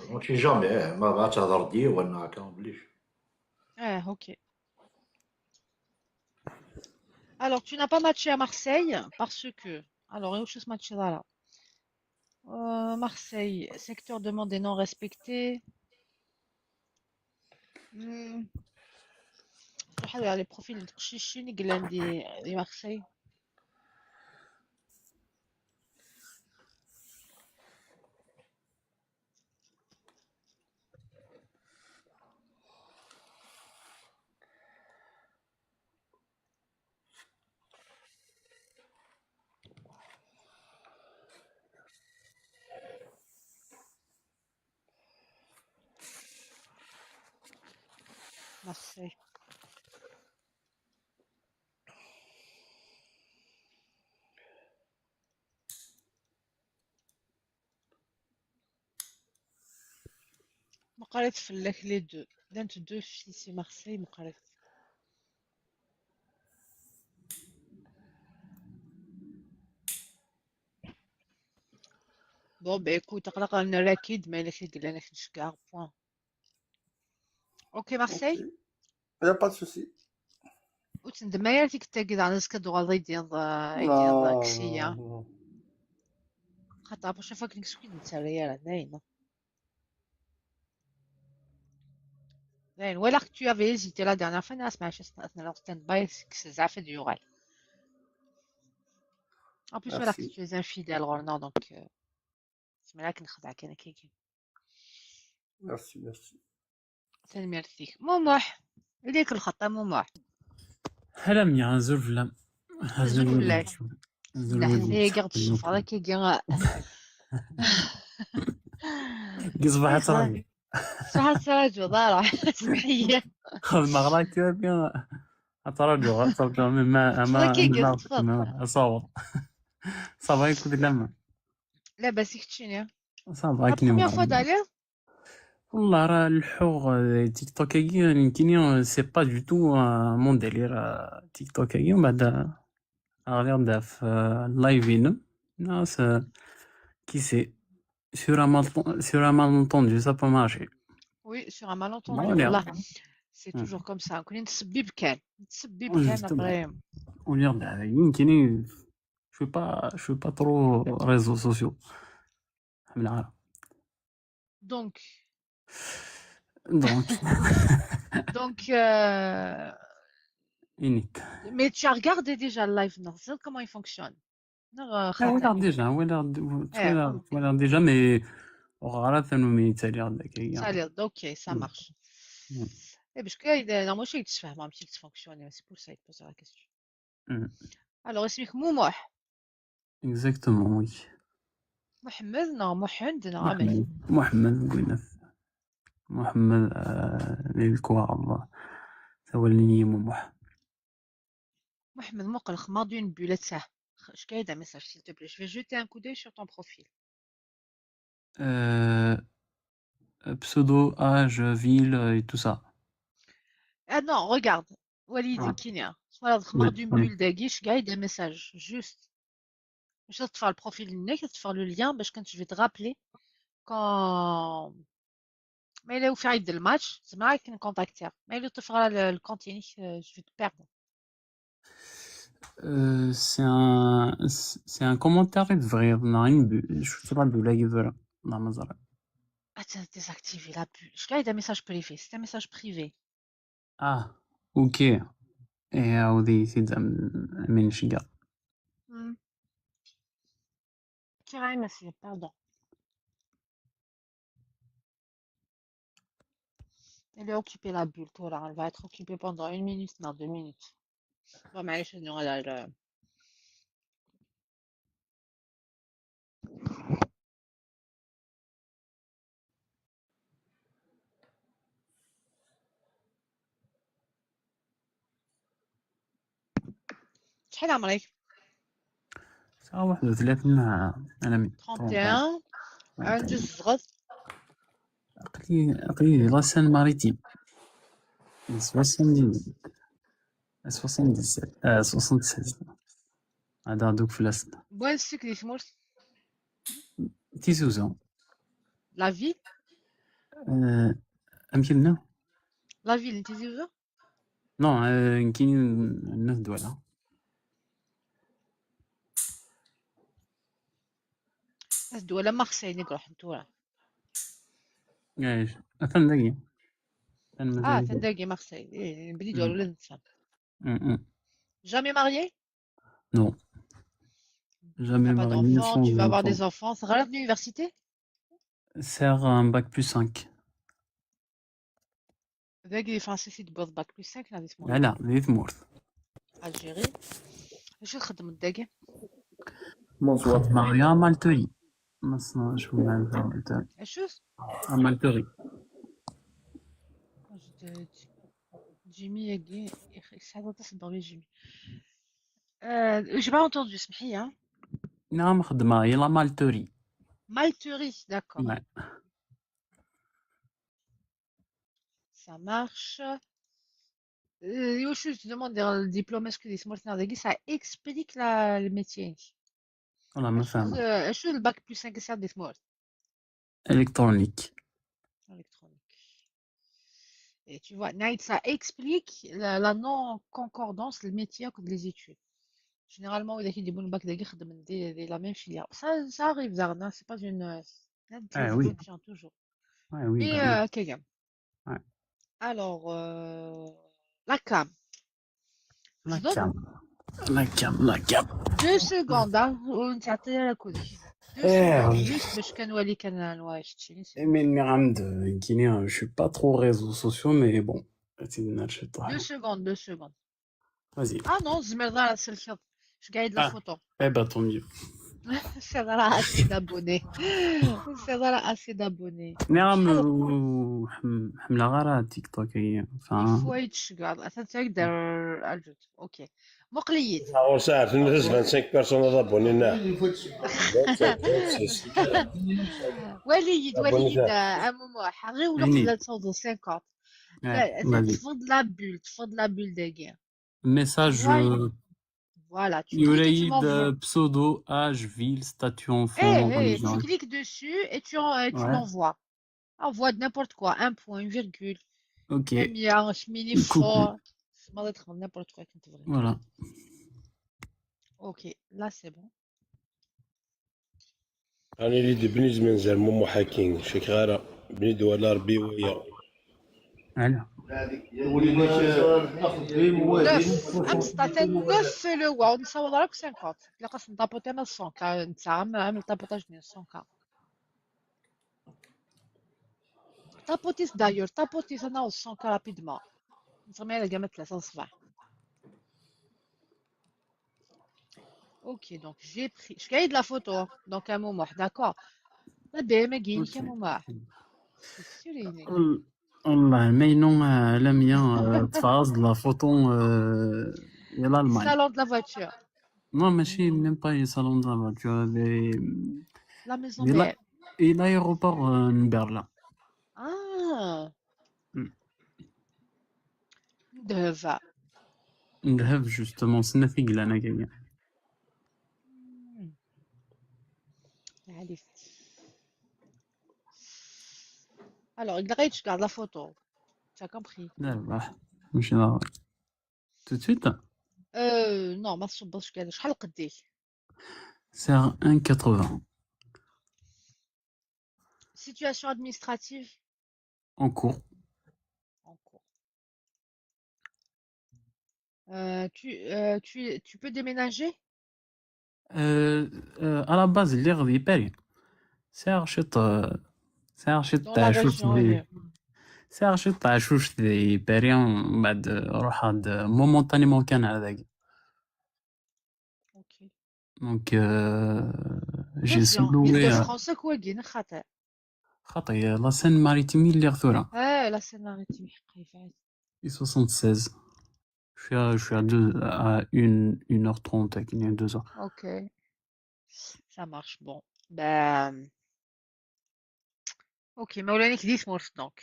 ماشي جامي، إيه، ما بغا تهضر دي ولا هكا بليش. اه، اوكي. Alors, tu n'as pas matché à Marseille parce que. Alors, واش match là? Euh, Marseille, secteur demandé non respecté. Hmm. شحال على les profils تقشيشين يقلان دي دي Marseille. Marseille. ما قريت فلاك les deux. لانت deux filles c'est Marseille ما قريت. Bon, ben écoute, aql-aɣ nerra-k-id, ma yella kra yellan ad k-nceggeɛ, point. Ok, Marseille? Il n'y a pas de souci. Ur ttendemma ara tikkelt-agi daɣen, azekka ad d-tuɣaleḍ ad d-tiniḍ, euh, ad d-tiniḍ kkes-iyi. Non. Xaṭer la prochaine fois que nekk skud nettarra ara, dayen. Dayen, walaɣ que tu avais hésité la dernière fois, nniɣ-as maɛlic ad nerr en stand-by, seg zɛaf ad d-yuɣal. En plus, walaɣ que Merci. Tu es infidèle ɣur-neɣ, donc, euh, zemreɣ ad k-nexdeɛ kan akkagi. Merci, merci. Tanemmirt-ik. Mumuḥ, ili-k lxaṭer, Mumuḥ. Hala mya, azul fell-am. Azul fell-ak. Azul Dah, fell-am. nniɣ-ak ad tecceḍ akkagi. Deg ṣṣbeḥ ad traǧu. Ṣṣbeḥ ad traǧuḍ ara. Semḥ-iyi. Xedmeɣ la queue, bien. Ad traǧuɣ, ad traǧuɣ, mais ma, ama, Teṭṭfeḍ akkagi, ma, teṭṭfeḍ. ma, asaweḍ. Ça va, écoute, lama. Labas i keččini? Ça va, La akken première iwɛer. Fois d'aller? Wallah, rah lḥuɣ, euh, TikTok-agi, nekkini, euh, c'est pas du tout, euh, mon délire, euh, TikTok-agi, ومن بعد, euh, غادي نبدا في, euh, live-inem. Non, c'est, qui sait, sur un malentendu, ça peut marcher. Oui, sur un malentendu. Voilà. Wallah, c'est Hmm. toujours comme ça. Nekkini nettsebbib kan. Nettsebbib Oui, kan justement. Après. On y regarde, nekkini, je suis pas, je suis pas trop réseaux sociaux. الحمد لله. Donc, Donc, donc, euh, init. Mais tu as regardé déjà le live, non? C'est comment il fonctionne? Non, euh, Ah, voilà, خاطر. Déjà, voilà, Eh, voilà, ok. Voilà, déjà, mais on regarde ça, nous, mais ça a l'air d'accord. Ça a l'air, ok, ça Mm. Marche. Mm. Eh, parce que, euh, non, moi, je sais que tu fais, moi, je sais que tu fonctionnes, c'est pour ça que je pose la question. Mm. Alors, اسمك Mumuḥ. Exactement, oui. Mohamed, non, Mohand, non, Mohamed, Mohamed Gouinef. Mohamed, euh, les quoi, Allah. Ça va, le Mumuḥ. Mohamed, مقلق, ما دون بولتها. Je vais un message, s'il te plaît. Je vais jeter un coup d'œil sur ton profil. Euh, pseudo, âge, ville, euh, et tout ça. Ah non, regarde. Walid Ah. Kinia. Voilà, Oui, d'une oui. Bulle d'Aguiche, Gaï, des messages. Juste. Je vais te faire le profil, je vais te faire le lien, parce que je vais te rappeler quand. Mais il est au fait de le match, c'est moi qui me contacte. Mais il te fera le, le continu, euh, je vais te perdre. Euh, c'est un, c'est un commentaire de vrai. Non, une bu-, je suis pas de la gueule. Non, mais ça va. Attends, désactiver la bulle. Je gagne des messages privés. C'est un message privé. Ah, ok. Et, euh, au début, c'est de la, la mine chiga. Hmm. Tiens, mais c'est, pardon. Elle est occupée, la bulle, toi, là. Elle va être occupée pendant une minute, non, deux minutes. Bon, mais je là, là. شحال عمرك؟ Ça, واحد وثلاثين عام. أنا من trente et un. عجوز صغر. عقلي، عقلي la Seine-Maritime. Soixante-dix. Soixante-dix-sept. آه، soixante-seize. هذا دوك في la Seine. وين السكن يسموش؟ Tizi Ouzou. La ville؟ آه، أمكن لا؟ La ville, Tizi Ouzou؟ Non, آه، كاين الناس دوالة. الناس دوالة Marseille نقرح نتورا. ايش؟ أثن دقيقة. اه تندقي Marseille. إيه، بلي دوالة ولا نتفهم. م-م. Jamais marié? Non. Jamais T'as pas marié, d'enfant, sans tu vas avoir enfant. Des enfants. C'est grave l'université? C'est un bac plus cinq. Dagi français c'est de bac plus cinq, là, dis-moi. Voilà, vive mort. Algérie. Je suis de Dagi. Bonsoir. Maria Maltoli. ما اسمع شو معناتها Maltoli. Juste? آه، Maltoli. Je te dis. Jimmy, ياكي، يا أخي، سعد تصدق لي Jimmy. Euh, j'ai pas entendu, اسمحي, hein. نعم، خدمة، يلا Maltoli. Maltoli, d'accord. Ouais. Ça marche. Euh, je te demande le diplôme, est-ce que les Smurfs, ça explique la, le métier? والله ما اش فاهمة. اش الباك بلس سانك يساعد ديك مورد؟ Électronique. Électronique. Et tu vois, Naïd, ça explique la, la non-concordance, le métier que les études. Généralement, il y a des gens qui ont des, des, la même filière. Ça, ça arrive, Zarna, c'est pas une. Ah oui. Toujours. Ah oui, Mais, bah oui. Euh, كيغام. Ouais. Alors, euh, la cam. La cam. La cam, la cam. Deux secondes, hein, ونتعطي لها كلشي. Deux Eh, secondes, juste باش كنولي كنولي شتي. Mais نعم, je suis pas trop réseaux sociaux, mais bon. Deux secondes, deux secondes. Vas-y. Ah non, زمير ضرا سلكض. Je gagne la photo. Eh ben, tant mieux. C'est vrai, assez d'abonnés. C'est vrai, assez d'abonnés. نعم, حملة غير تيك توك هي. Il faut يتشكر. أثناء تقدر الجود. Ok. مقليد. Ur sɛiɣ ara vingt-cinq personnes ad abonnés, neɣ? Wali-yi-d, wali-yi-d, a Mumuḥ. Ɣiwel uqbel ad tawḍeḍ cinquante. Tfeḍ la bulle, tfeḍ la bulle dagi. Message. Voilà, tu cliques et tu m'envoies. Pseudo, âge, ville, statut enfant, Eh, eh, tu cliques dessus et tu, et tu m'envoies. Envoie n'importe quoi, un point, une virgule. Ok. Mia, mini fort. N'importe quoi. Voilà. Ok, là c'est bon. أنا اللي دبني زمان زعما مو حاكين شي خارة بني دوالة ربي ويا. Voilà. Neuf, أمس تعطي neuf في le wa, نصور راك cinquante. لا خاص نطابوطي أنا cent K، نتاع عام، عام الطابوطاج ديال cent K. طابوطيت d'ailleurs، طابوطيت أنا و cent K rapidement. نصمي على كاع ثلاثة الصباح. Ok, donc j'ai pris. Je gagne de la photo. Donc, un moment, d'accord. Pas bien, mais gagne un moment. والله ما ينو لميا تفاز la photo. يا l'Allemagne. Salon de la voiture. Non, ماشي même pas salon de la voiture. La maison mère. Et l'aéroport de Berlin. Ah. Ndheb. Ndheb, justement, c'est une fille là. Alors, il regarde la photo. Tu as compris ? لا لا، ماشي normal. Tout de suite ? Euh, non, ما تصبرش كاع. شحال قديك؟ C'est un quatre-vingts. Situation administrative ? En cours. En cours. Euh, tu, euh, tu, tu peux déménager ? Euh, euh, à la base, اللي غادي باري. C'est architecte, c'est architecte. Sɛiɣ ciṭ n tɛacuct di Paris, mbeɛd ruḥeɣ-d momentanément kan ar dagi. Donc, euh, j'ai sous-loué. Île-de-France akk wagi neɣ xaṭi? Xaṭi, la Seine-Maritime i lliɣ tura. Ah, la Seine-Maritime, ḥeqqa, yebɛed. I soixante-seize. Je suis à, je suis à deux, à une, une heure trente, à deux heures. Ok. Ça marche, bon. Ben, ok, ma ulamek di tmurt, donc.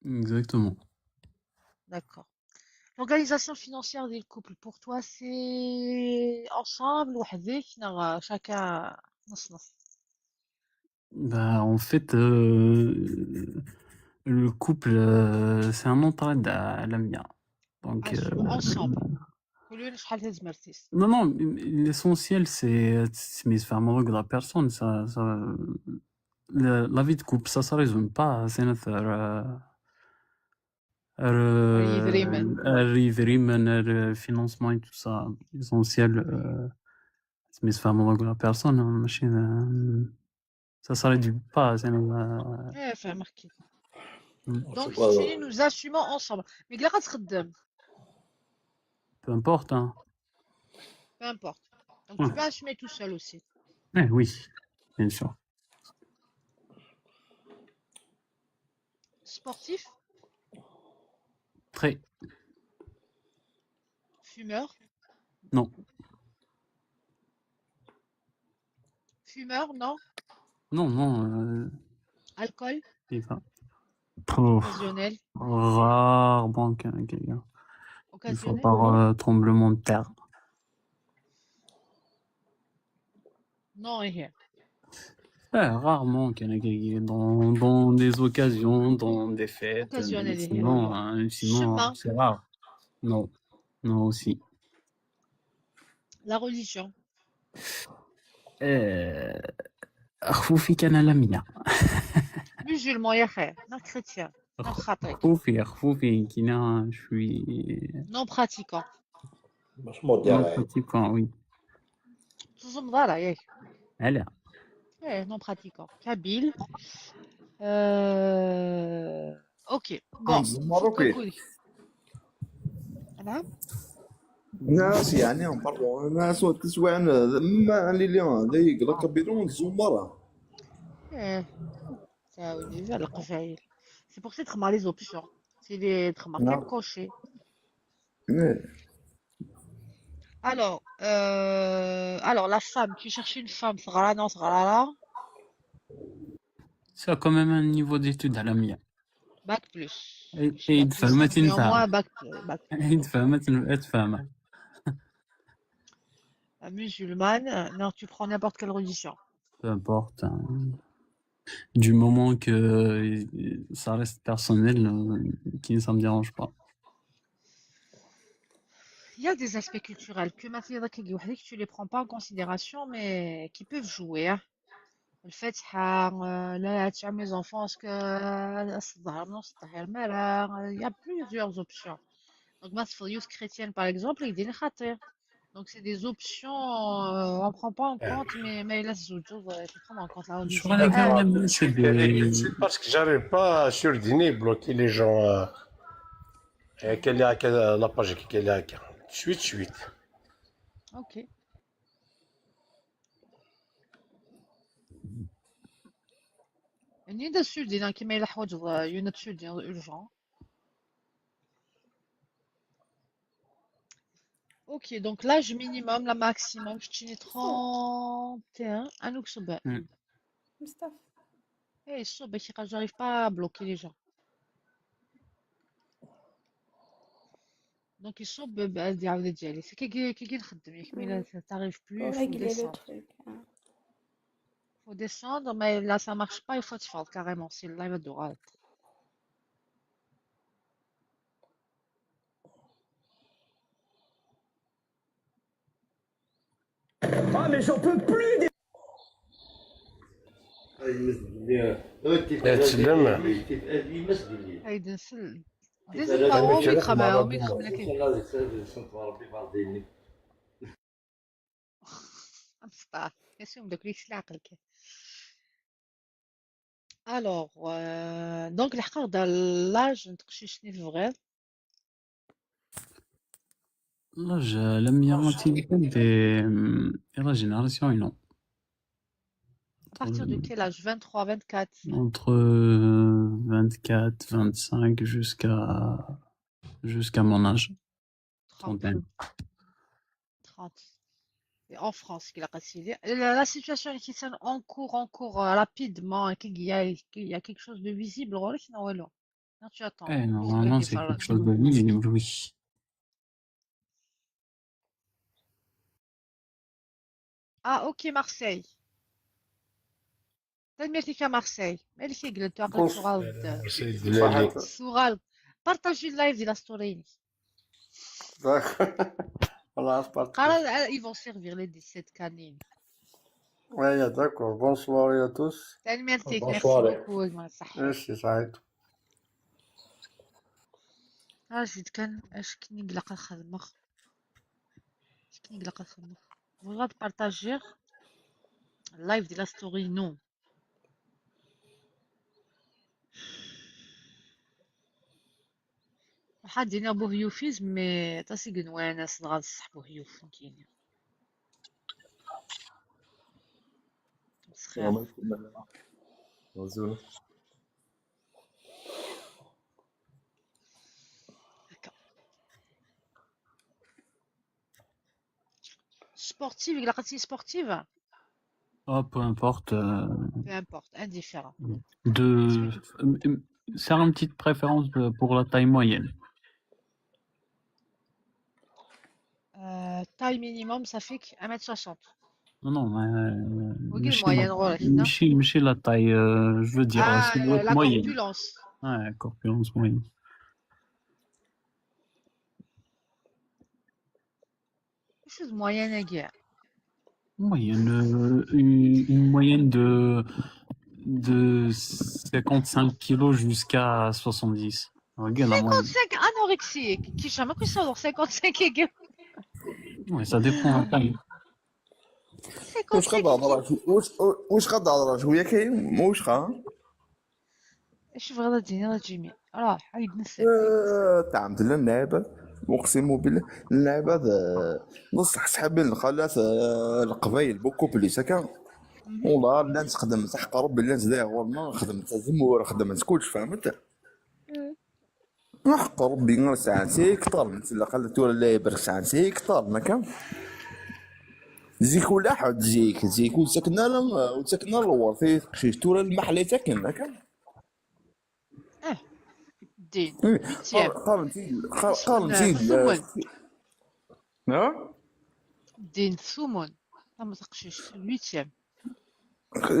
Exactement. D'accord. L'organisation financière du couple, pour toi, c'est ensemble, وحدك, neɣ chacun نص نص ? Bah, en fait, euh, le couple, euh, c'est un entraide à la mienne. Donc, Ah, euh, ensemble. كل واحد شحال تزمرتيس. Non, non, l'essentiel, c'est, c'est de faire la personne. Ça, ça, la, la vie de couple, ça, ça résume pas. C'est notre, euh, Ar yidrimen. Ar yidrimen, ar financement et tout ça. L'essentiel, euh, c'est de faire la personne, hein, machine. Ça, ça réduit pas. Eh, فهمك. Donc, si nous assumons ensemble. Mais غير غتخدم. Peu importe, hein. Peu importe. Donc, tu peux assumer tout seul aussi. Eh oui, bien sûr. Sportif ? Très. Fumeur ? Non. Fumeur, non ? Non, non. Euh... Alcool ? Occasionnel ? Rarement qu'un gars. Une fois par euh, tremblement de terre. Non, ايه. Ah, rarement, كان هكاكي dans, dans des occasions, dans des fêtes, mais Occasionnel, sinon, ايه. hein, sinon, الشمة. C'est rare. Non, non aussi. La religion. آه، خفوفي كان لمية. Musulman يا خير، non chrétien، non خاطي. خفوفي، خفوفي كينا شوي. Non pratiquant. مش موديل. Non pratiquant, oui. تزم ضارة ياك. على. ايه، non pratiquant. Kabyle. Euh... Ok. Bon. نزم مروكي. نعم. ناس يعني، pardon، ناس وتسوان ما لي لي ضيق لك بيرون زومرا. ايه. تعاودي على القبايل. C'est pour ça تخمر les options. C'est les تخمر نعم. كان cocher. إيه. Alors, euh, alors la femme, tu cherches une femme, صغرانة، صغرانة. Ça a quand même un niveau d'études à la mienne. Bac plus. Et, Je sais et pas de plus, femme, mais tu au moins bac, bac plus. Et de femme, tu femme. Euh, Musulmane, euh, non, tu prends n'importe quelle religion. Peu importe, hein. Du moment que euh, ça reste personnel, euh, qui ça me dérange pas. Il y a des aspects culturels que ما في ذاك يجي وحدك, tu les prends pas en considération, mais qui peuvent jouer, hein. الفاتحة, euh, لا تعمل mes enfants, est-ce que الظهر نص الظهر مرة, il y a plusieurs options. Donc, ma fille chrétienne, par exemple, il dit خاطر. Donc, c'est des options, euh, on prend pas en compte, mais, mais là, c'est autre chose, euh, tu prends en compte la religion. شغل كان Ah, même, c'est des- c'est parce que j'arrive pas sur dîner bloquer les gens. Euh, et quelle est la page, quelle est de suite, suite. Ok. يعني دا سودي كيما إلا حوايج يونا سودي urgent. Ok, donc l'âge minimum, la maximum, je suis trente et un, un octobre. Hmm. مصطفى. Eh, je sais, j'arrive pas à bloquer les gens. Donc, il faut que je dise, c'est que, que, que, que, mais là, ça t'arrive plus, Pour faut régler le descendre. Truc, hein. Faut descendre, mais là, ça marche pas, il faut te faire carrément, c'est le live de droite. Ah, mais j'en peux plus des... لا تسلم. هاي دنسل. ديزي باو ميكرا ما هو ميكرا ملكي. مصطفى، يا سيدي، داك ليك سلا عقلك. Alors, euh, donc, الحق هذا l'âge نتقشيش ني في غير. L'âge, euh, la mienne, c'est des, euh, et la génération, non. À partir de quel âge ? Vingt-trois, vingt-quatre. Entre euh, vingt-quatre, vingt-cinq jusqu'à jusqu'à mon âge. Trente. Trente et un. Trente. Et en France, il a la, la situation qui s'en en cours, en cours, euh, rapidement, et qu'il y a, qu'il y a quelque chose de visible, غير شنو هو لو. Non, tu attends. Eh, Pour normalement, que c'est ça quelque chose de visible, oui. Ah, ok, Marseille. تنميرتك يا مارسيل. مالك يا قلت عقلك صغار. سيد بلالي. صغار. Partagez le live ديال ستوريني. D'accord. والله عرفت. قرا ils vont servir les dix-sept كانين. Ouais, d'accord. Bonsoir à tous. تنميرتك. Bonsoir. Merci beaucoup, ما صح. Merci, ça va. ها زيد كان اش كني قلق الخدمة. اش كني قلق الخدمة. Vous partagez le live ديال ستوري نو. حادين ابو هيوفيز مي تاسي قنوانا صدغا الصح بو هيوف كيني. مسخير. مزول. هكا. Sportive, il a dit sportive. Oh, peu importe. Euh, Peu importe, indifférent. De, euh, c'est une petite préférence de- pour la taille moyenne. Euh, taille minimum, ça fait un mètre soixante. Non, non, euh, وكاين ماشي moyenne la- غورك، non? ماشي ماشي la taille, euh, je veux dire, Ah, c'est une boîte la moyenne. Corpulence. Ouais, corpulence moyenne. واش moyenne كاع؟ Moyenne, euh, une, une moyenne de, de cinquante-cinq kilos jusqu'à soixante-dix. Regarde la moyenne. خمسة وخمسين، anorexique. كي شا ما كنتش صور خمسة وخمسين كيلو. Ouais, ça dépend, hein, quand même. واش غادي هضره؟ واش واش غادي هضره؟ شويه كاين واش خا؟ اش بغا تجيني راه جيمي؟ راه حيد نسى. آه، تعمد لنا اللعيبه، اقسم بالله اللعيبه هذا بصح صحابي الخالات، آه، القبايل beaucoup plus هكا. والله لا نخدم حق ربي، لا نزيد غورنا، خدمت زمور، خدمت كلش، فهمت؟ حق ربي غير ساعتين كثر من تلا، قال تورا لا يبارك ساعتين كثر ما كان. زيك ولا حد زيك، زيك وسكنا لا وسكنا الور في قشيش تورا المحلي تاكن هكا. الدين إيه، huitième. قال قال انت، قال قال انت. الثمن. ها؟ الدين الثمن. لا ما تقشيش، huitième.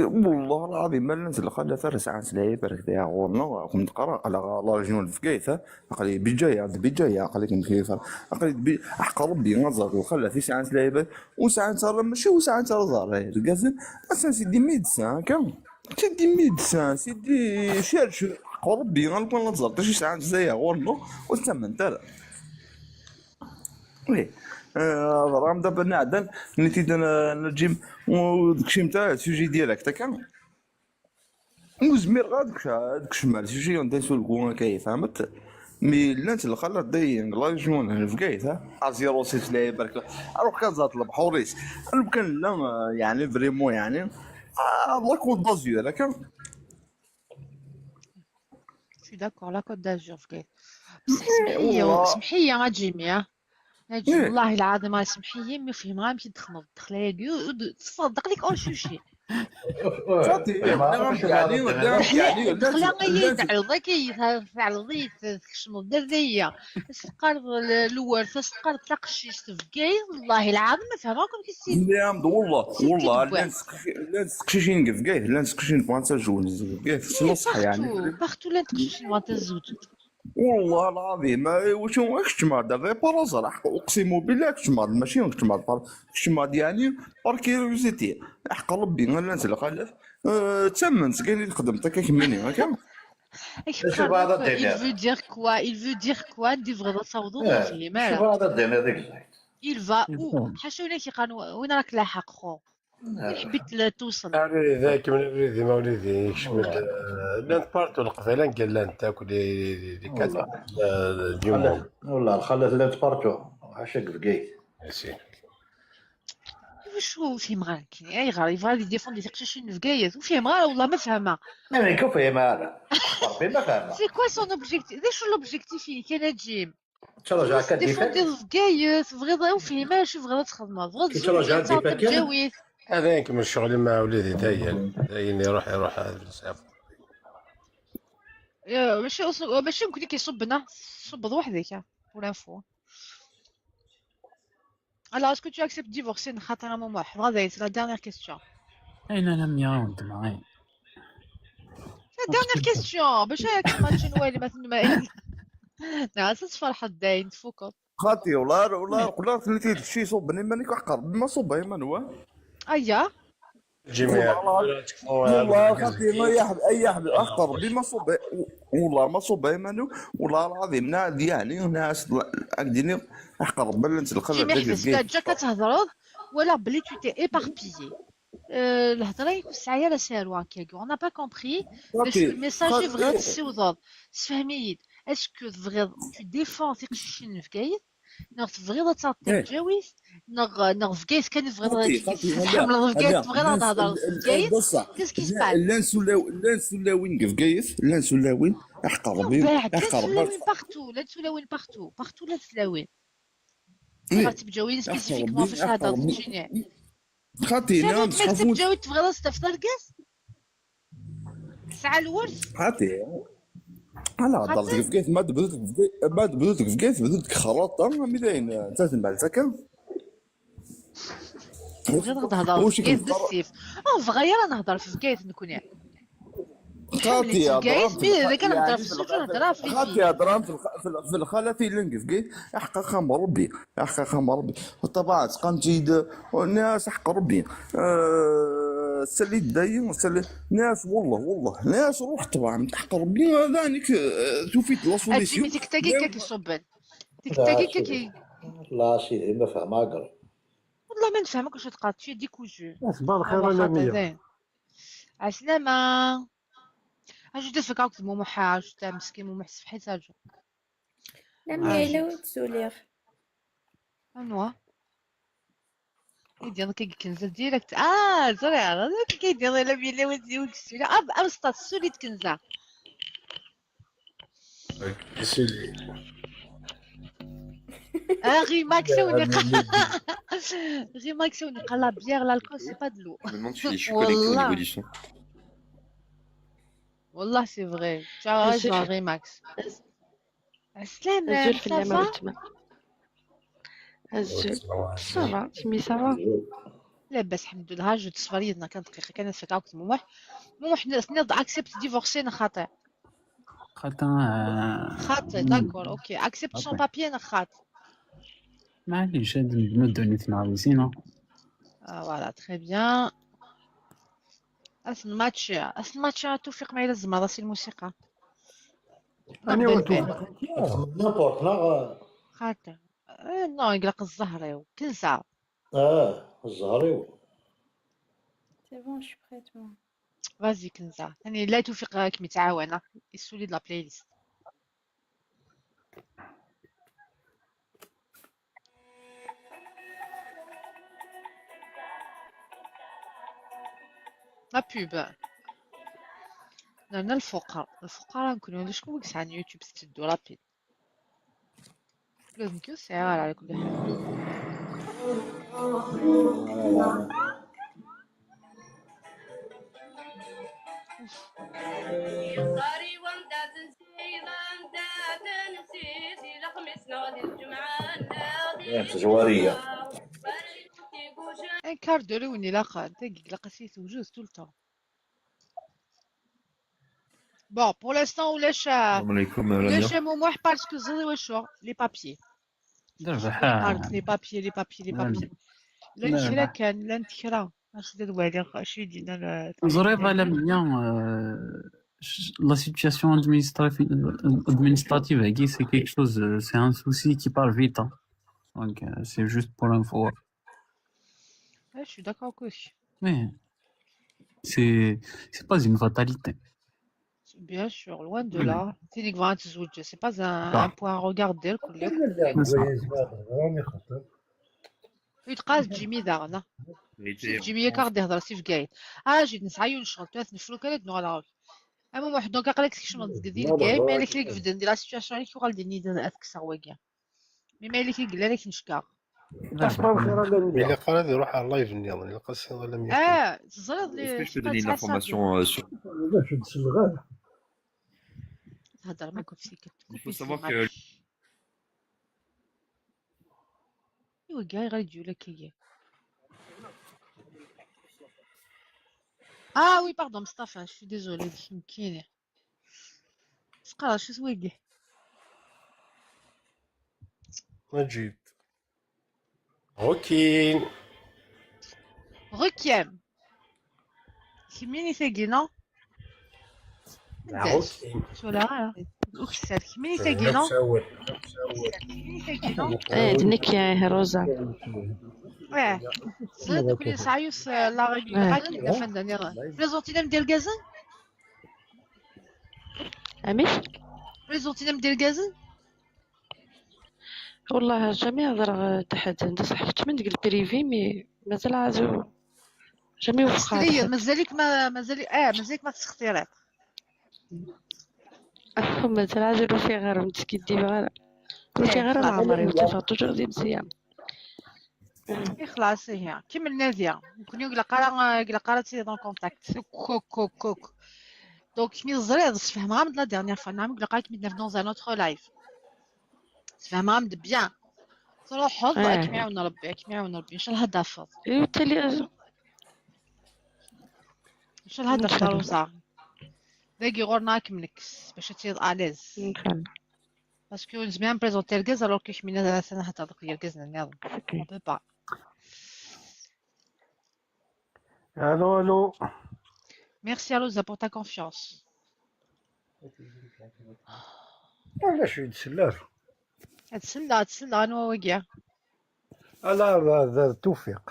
والله العظيم ما نزل خلى ثلاث ساعات لا يبارك فيها غورنا، كنت قرا على لا ريجيون في كيفا. قال لي بجاية، عند بجاية، قال لك كيف؟ قال لي بي-، حق ربي نزل وخلى في ساعات لا يبارك، وساعات ترى ماشي، وساعات ترى زهر، قال لي، اصلا سيدي ميدسان كان. سيدي ميدسان، سيدي شيرش، حق ربي غنكون نزل حتى شي ساعات زي غورنا، وانت من ترى. وي. آه، راه دابا نعدل، نتي دنا نجيم، وداكشي نتاع sujet direct هكا. وزمير غا داكش، داكش مع السوجي ونتا سولكو هكا، فهمت؟ مي لا تلقى لا داين لا ريجيون هنا في كايت، ها؟ ا zéro six لا يبارك لك. روح كازات البحوريس. انا كان لا، يعني فريمون يعني. آه، لا كوت دازور هكا. Je suis d'accord, la Côte d'Azur في كايت. بصح سمحي لي، والله. سمحي لي يا جيمي، ها؟ يا جيمي، إيه. والله العظيم ما سمحي لي، مي فهم غا مشي دخل دخل يا كيو تصدق لك اون شوشي. صافي، لا، يعني، لا، يعني، لا، دخل لا، يتعلض كي يتعلض يتكشم الدرديه. استقرض الورثه، استقرض تقشيش في كايت، والله العظيم ما فهمكم كي سيدي. لا، والله، سيدي والله، تبع. لا نسقشي، لا نسقشي نقف كاع، لا نسقشي نبغى نتا جون نقف في نص يعني. بارتو، بارتو لا تقشيش ما تزوج. والله العظيم، ما، واش هو كنت مع دابا بار ازرق، اقسم بالله كنت مع، ماشي كنت مع بار، كنت مع يعني بار كيوريوزيتي. حق ربي، انا نزل قال، آه، تمنت، قال لي خدمت هكاك مني، هكا. Il veut dire quoi? Il veut dire quoi? دي بغا تصاوضو ما فهم. شوف هذا الدين هذيك الزايد. Il va où؟ حاشا ولا كيقال وين راك لاحق خو؟ وين حبيت ل-، توصل؟ ذاك من الريدي ما وليدي يكشف. لانت بارتو القبيله قال لها انت كل لي كاتب اليوم. والله الخلات لانت بارتو. عاشق بقيت. ميرسي. واش هو فهم غير كي اي غير يبغى لي ديفوندي تقشيشين في كايت وفهم غير والله ما فهمها. انا كيف فهم هذا؟ ربي ما فهمها. C'est quoi son objectif؟ شو l'objectif كاين جيم؟ تراجع ديفوندي كديفاكر. في كايت بغيض وفهم اش بغا تخدم بغا كي تراجع ديفاكر. تجاويد. هذا يمكن من الشغل مع وليدي داين داين يروح يروح هذا السافر. يا، ماشي أصل-، ماشي يمكن لك يصبنا صب وحدك. Pour l'info. Alors, est-ce que tu acceptes divorcer خاطر ماما حفظة دايت؟ La dernière question. اين انا مية راوند معايا؟ La dernière question باش هاك ما تشنوالي ما تنمائل. نعسس فرحة داين تفوكو. خاطي والله، والله قلت لك شي صوبني ماني كحقر بما صوب ايمن هو. ايا. جميع والله خاطي ما يحب اي يحب احقر بما صوب. والله ما صوب ايمن، والله العظيم نادي يعني ناس عندي احقر بل انت الخلل جيمي حبس جا كتهضرض ولا بلي tu t'es éparpillé. آه، الهضره يكون سعيه لا سير واكيغ on n'a pas compris. باش الميساج يبغى تسوض تفهميد؟ Est-ce que تبغيض tu défends تيقشيشين في كايت؟ نغ تبغيض تعطي جاويث؟ نغ نغ في كايت كان يبغيض تحمل في كايت تبغيض تهضر في كايت؟ Qu'est-ce qui se passe؟ لا نسولاو لا نسولاوين في كايت لا نسولاوين احقر بي بعد لا تسولاوين بارتو لا تسولاوين بارتو بارتو لا تسلاوين. غتبجاوين spécifiquement فاش هضرت جيني. خاطينا تبجاوي تبغي راس في الكاس. ساعة الورد. خاطي. انا هضرت كيف كيف ما تبدلت، ما تبدلت كيف كيف بدلت خراطه ما مداين انت تنبع سكن. Bɣiɣ ad hedreɣ s Bgayet d ssif. Ah, bɣiɣ ara nehder s Bgayet nekni. Xaṭi, hedreɣ s Bgayet, mi d akken nehder s ssif, nehder ɣef Lidi. Xaṭi, hedreɣ f lxalat yellan deg Bgayet. Aḥeqq axxam Rebbi, aḥeqq axxam Rebbi. Ṭṭabaɛa tqam-tt-id, nniɣ-as aḥeqq Rebbi. Sali dayi, sali, nniɣ-as wallah, wallah. Nniɣ-as ruḥ ṭṭbaɛa, aḥeqq Rebbi, hada nek tufiḍ la solution. Imi tiktaki kak iṣubben. Tiktaki kak. La sidi, ma fehmeɣ. Wallah ma nefhem akk acu teqqareḍ, tu es décousu. Asba lxir a Lamia. Ɛeslama. Acu d afak akk d Mumuḥ, acu d meskin Mumuḥ, sefḥit aǧu. Lamia yella wi d-suliɣ. Anwa? Idiḍ akka yekkenza direct. Ah, ẓriɣ, ẓriɣ akka idiḍ ila yella wi d-suliɣ. Ah, am status, suli d-kenza. Ah, Rimax, on est... Rimax, on est... La bière, l'alcool, c'est pas de l'eau. Je me demande si je suis connecté au niveau du son. Wallah, c'est vrai. Tu as raison, Rimax. Azul fell-am, ça va? Azul. Ça va, mais ça va. Labas, الحمد لله. Aǧu-d ṣṣber yid-neɣ kan dqiqa kan, ad fakaɣ akked Mumuḥ. Mumuḥ, tenniḍ-d accepte divorcer neɣ xaṭi? Xaṭi, euh, xaṭi, d'accord, ok. Accepte son papier neɣ xaṭi? Maɛlic, ad nebnu ddunit-nneɣ di sin. Ah, voilà, très bien. Ad ten-matchiɣ, ad ten-matchiɣ a Tufiq, ma yella tzemreḍ-as i lmusiqa. Ani ur tufiq? N'importe, neɣ? Xaṭi. Eh, non, ilaq zzher-iw. Kenza. Ah, zzher-iw. C'est bon, je suis prête, moi. Vas-y, Kenza. Ani la Tufiq ad kem-yettɛawan, ah. Yessuli-d la playlist. La pub. Nerna lfuqar. Lfuqara nekni, ulac kul yesɛan YouTube tetteddu rapide. Ula d nekk ur sɛiɣ ara, ɛla kulli ḥal. Ih, tezwar-iyi. Un quart d'heure i wen-ilaqen, tagi ilaq-as i tewjed tout le temps. Bon, pour l'instant, ulac, euh, ulac a Mumuḥ, parce que ẓriɣ wacu, les papiers. D rrbeḥ. Qqaren-d les papiers, les papiers, les papiers. Llan kra kan, llan kra. Acu d waliɣ, acu i d-yenna la... Teẓriḍ a Lamia, euh, la situation administrative, administrative, c'est quelque chose, euh, c'est un souci qui part vite, hein. Donc, euh, c'est juste pour info. Ouais, je suis d'accord avec lui. Mais c'est, c'est pas une fatalité. Bien sûr, loin de là. Tin i yebɣan ad tezweǧ, c'est pas un, un point à regarder, lkul yakk. Ur d-qqar Jimmy daɣen, ah. Jimmy yakk aɣ-d-ihder si Bgayet. Ah, jid nesɛa yiwen n ccɣel, tura ad t-nefru kan ad nuɣal ɣer-k. A Mumuḥ, donc aql-ak tkecmeḍ deg, di Bgayet, ma yella kra i ibedden di la situation-ik, uɣal-d ini-d ad k-kkseɣ wagi. Mi ma yella kra yella, ad k-n-ckeɣ. Asma bxir a Lamia. Ilaq ara ad iruḥ ɣer live nniḍen, ilaq ad s-iniḍ a Lamia. Ah, teẓriḍ li... Est-ce que je peux donner une information, euh, sur... Ulac, ur d-selleɣ ara. Thedder ma kif tikkelt. Il faut savoir que... Iwagi ayɣer i d-yuli akkagi? Ah oui, pardon, Mustapha, je suis désolée, d nekkini. Sqareɣ, acu-t wagi? Majid. Rokin. Rokin. Kemmini tagi, non? Rokin. Tura, ukessar. Kemmini tagi, non? Eh, d nekk, eh, Rosa. Eh, teẓriḍ nekkni nesɛa yiwet, eh, la règle, eh, la règle n lafan d-nniḍen. Prezenti-nam-d irgazen? Amek? Prezenti-nam-d irgazen? Wallah, jamais هضرغ تحت عند صاحبتي من ديك البريفي، mais مازال عازو jamais وقعت. مازالك ما، مازال، اه، مازالك ما تسختيرات. مازال عازو في غير متسكي ديما غير. كنتي غير العمر، وتفاطو جوردي مزيان. إي خلاص، إيه. كمل نادية. نكون يقلق على، يقلق على تي دون كونتاكت. كوك، كوك، كوك. دونك، كمي الزرير، تفهم غامض لا ديرنيير فوا. نعم، يقلق عليك من دون زان أوتر لايف. تفهم غامض بيان. Truḥeḍ, ad kem-iɛawen Rebbi, ad kem-iɛawen Rebbi, ncallah ad d-tafeḍ. Ncallah ad d-tafeḍ. Dagi ɣur-neɣ ad kem-nekkes bac ad tiliḍ à l'aise. Parce que ur nezmir ad nprezenti argaz alors que kemmini atan ad hedreḍ akked yergazen nniḍen. On peut pas. Allô, allô. Merci Rosa pour ta confiance. Ulac ur d-tsell ara. Ad selleɣ, ad selleɣ, anwa wagi? Ala, d Tufiq.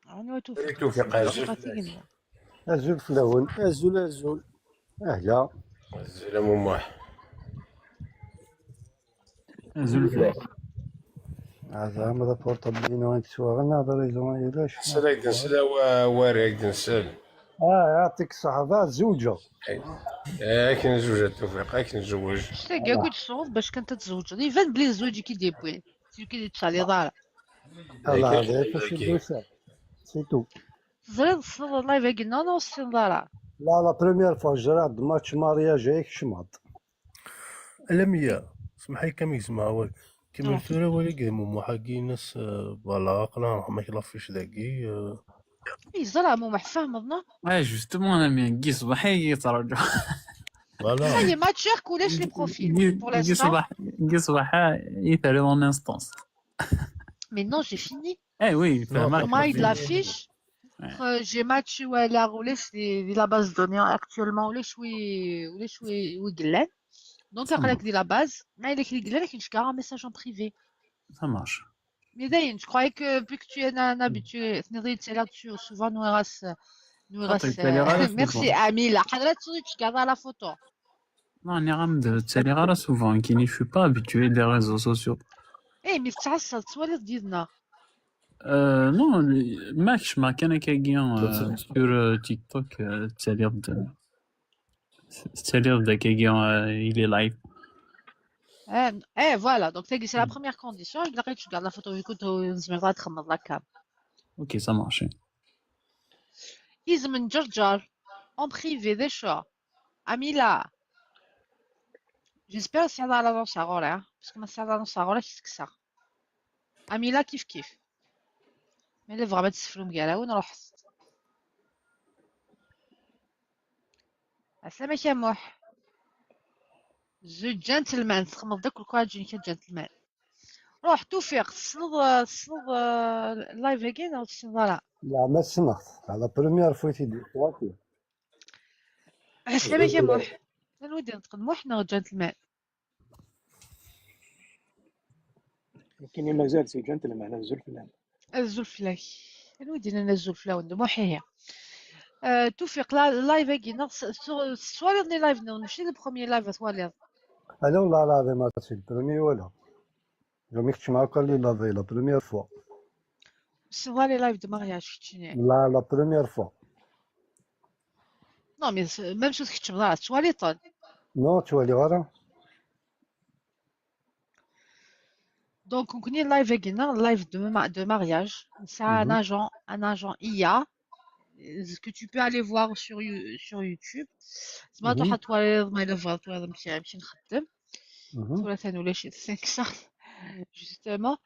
Anwa Tufiq? Tufiq, azul. Azul fell-awen. Azul, azul. Ahla. Azul a Mumuḥ. Azul fell-ak. Azam d aportabli-inu i yettwaɣen, neɣ d réseau ay ulac? Nsel ak-d-nsel a wa-, a Wari, ak-d-nsel. Ah, yeɛṭik ṣṣeḥḥa, zewǧeɣ. Akken zewǧ a Tufiq, akken zewǧ. Tagi akk i d-tesɛuḍ bac kan ad tzewǧeḍ. Iban belli d zzwaǧ i k-id-yewwin. Ur k-id-yettɛelliḍ ara. Allah, d acu i d-usan. C'est tout. Teẓriḍ tessneḍ live-agi neɣ ur tessineḍ ara? La, la première fois ẓriɣ-d match mariage ay kecmeɣ-d. Alamya, semḥ-iyi kan mi gezmeɣ awal. Kemmel tura wali-d Mumuḥ-agi-ines, euh, voilà, aql-aɣ nxeddem-ak l'affiche dagi, euh. Yeẓra Mumuḥ, tfehmeḍ neɣ? Ah, justement, Lamya, deg ṣṣbeḥ ay yettṛaǧu. Voilà. Ça y est, match-ik ulac les profils pour l'instant. Deg ṣṣbeḥ, ay terriḍ en instance. Mais non, j'ai fini. Eh oui, Non, Moi, de l'affiche, euh, j'ai match, ouais, là, ulac di, di la base de données actuellement, ulac wi, ulac wi, wi yellan. Donc, aql-ak di la base, ma yella kra yellan, ad k-n-ceggɛeɣ un message en privé. Ça marche. Mais dayen, je croyais que, vu que tu es un, un habitué, tenniḍ-iyi-d ttaliɣ-d souvent, nwiɣ-as, nwiɣ-as, Xaṭi, ttaliɣ ara merci souvent. Amila, ḥader ad turiḍ ceggɛeḍ la photo. Non, nniɣ-am-d ttaliɣ ara souvent, nekkini, je suis pas habitué des réseaux sociaux. Eh, mais tettɛassaḍ, tettwaliḍ-d yid-neɣ. Euh, non, ma kecmeɣ kan akkagi, euh, sur, euh, TikTok, euh, ttaliɣ-d, ttaliɣ-d akkagi, euh, il est live. Eh, eh, voilà, donc tagi, c'est la première condition, ilaq ad tceggɛeḍ la photo, vu que ur tezmireḍ ad txedmeḍ la cam. Ok, ça marche. Izem n Ǧerǧer, en privé, d acu? Amila. J'espère tesɛiḍ ara l'annonce ɣur-i, hein, parce que ma tesɛiḍ l'annonce ɣur-i, ad k-tt-kkseɣ. Amila kif kif. Ma yella tebɣam ad tessefrum gar-awen, ruḥet. Ɛeslama-k a Muḥ. Zuǧ gentleman, txedmeḍ-d akk lkuṛaǧ-inek a gentleman. Ruḥ, Tufiq, tessneḍ, tessneḍ, euh, live-agi neɣ ur tessineḍ ara? La, ma ssneɣ-t. C'est la première fois i t-id-yeṭṭef. Ɛeslama-k a Muḥ. Anwa i d-ineṭqen, Muḥ neɣ gentleman? Nekkini mazal c'est gentleman, azul fell-am. Azul fell-ak. Anwa i d-yennan azul fell-awen? D Muḥ ihi. Euh, Tufiq, la, live-agi neɣ s-, s-, tettwaliḍ les live-nniḍen, mačči d le premier live ad twaliḍ. Ala, والله العظيم c'est le premier ولا. Jamais kecmeɣ akk les live, la première fois. Tessneḍ ara les live de mariage, keččini? La, la première fois. Non, mais s-, même si ur tkeččmeḍ ara, tettwaliḍ-ten. Non, ur ttwaliɣ ara. Donc, nekkni live-agi neɣ live de ma-, de mariage, nesɛa un Mhm. agent, un agent I A, euh, que tu peux aller voir sur You-, sur YouTube. Tzemreḍ Mhm. truḥeḍ ad twaliḍ, ma yella tebɣiḍ ad twaliḍ amek, amek nxeddem. Mhm. Tura atan ulac, justement.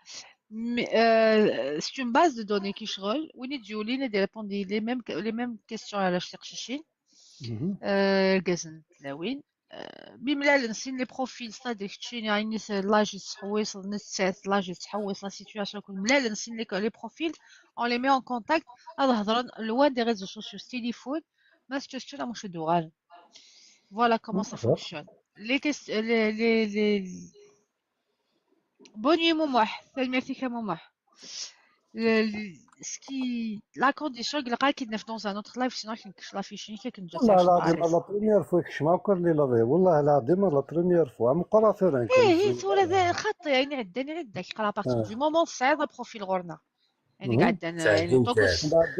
Mais, euh, c'est une base de données qui icɣel. Win i d-yulin ad d-irépond les mêmes, les mêmes questions arrac tiqcicin. Mhm. Euh, irgazen d tlawin. Euh, mi mlalen sin les profils, c'est-à-dire keččini ayen s-, l'âge i tettḥewwiseḍ, nettat l'âge i tettḥewwis, la situation, akk mlalen sin les, les profils, on les met en contact, ad hedren loin des réseaux sociaux, s téléphone, ma s question amuc ad uɣalen. Voilà comment ça D'accord. Fonctionne. Les questions, les, les, les... Bonne nuit, Mumuḥ. Tanemmirt-ik a Mumuḥ. Le, le, ce qui, la condition, il y a qu'il dans un autre live, sinon, il y a l'affiche, il y a والله العظيم la première fois kecmeɣ akk les live. والله العظيم la première fois. Meqqer affaire. Eh, eh, tura d xaṭi, ayen iɛeddan, iɛedda, à partir du moment où c'est un profil ɣur-neɣ. Ayen iɛeddan, ayen, donc, d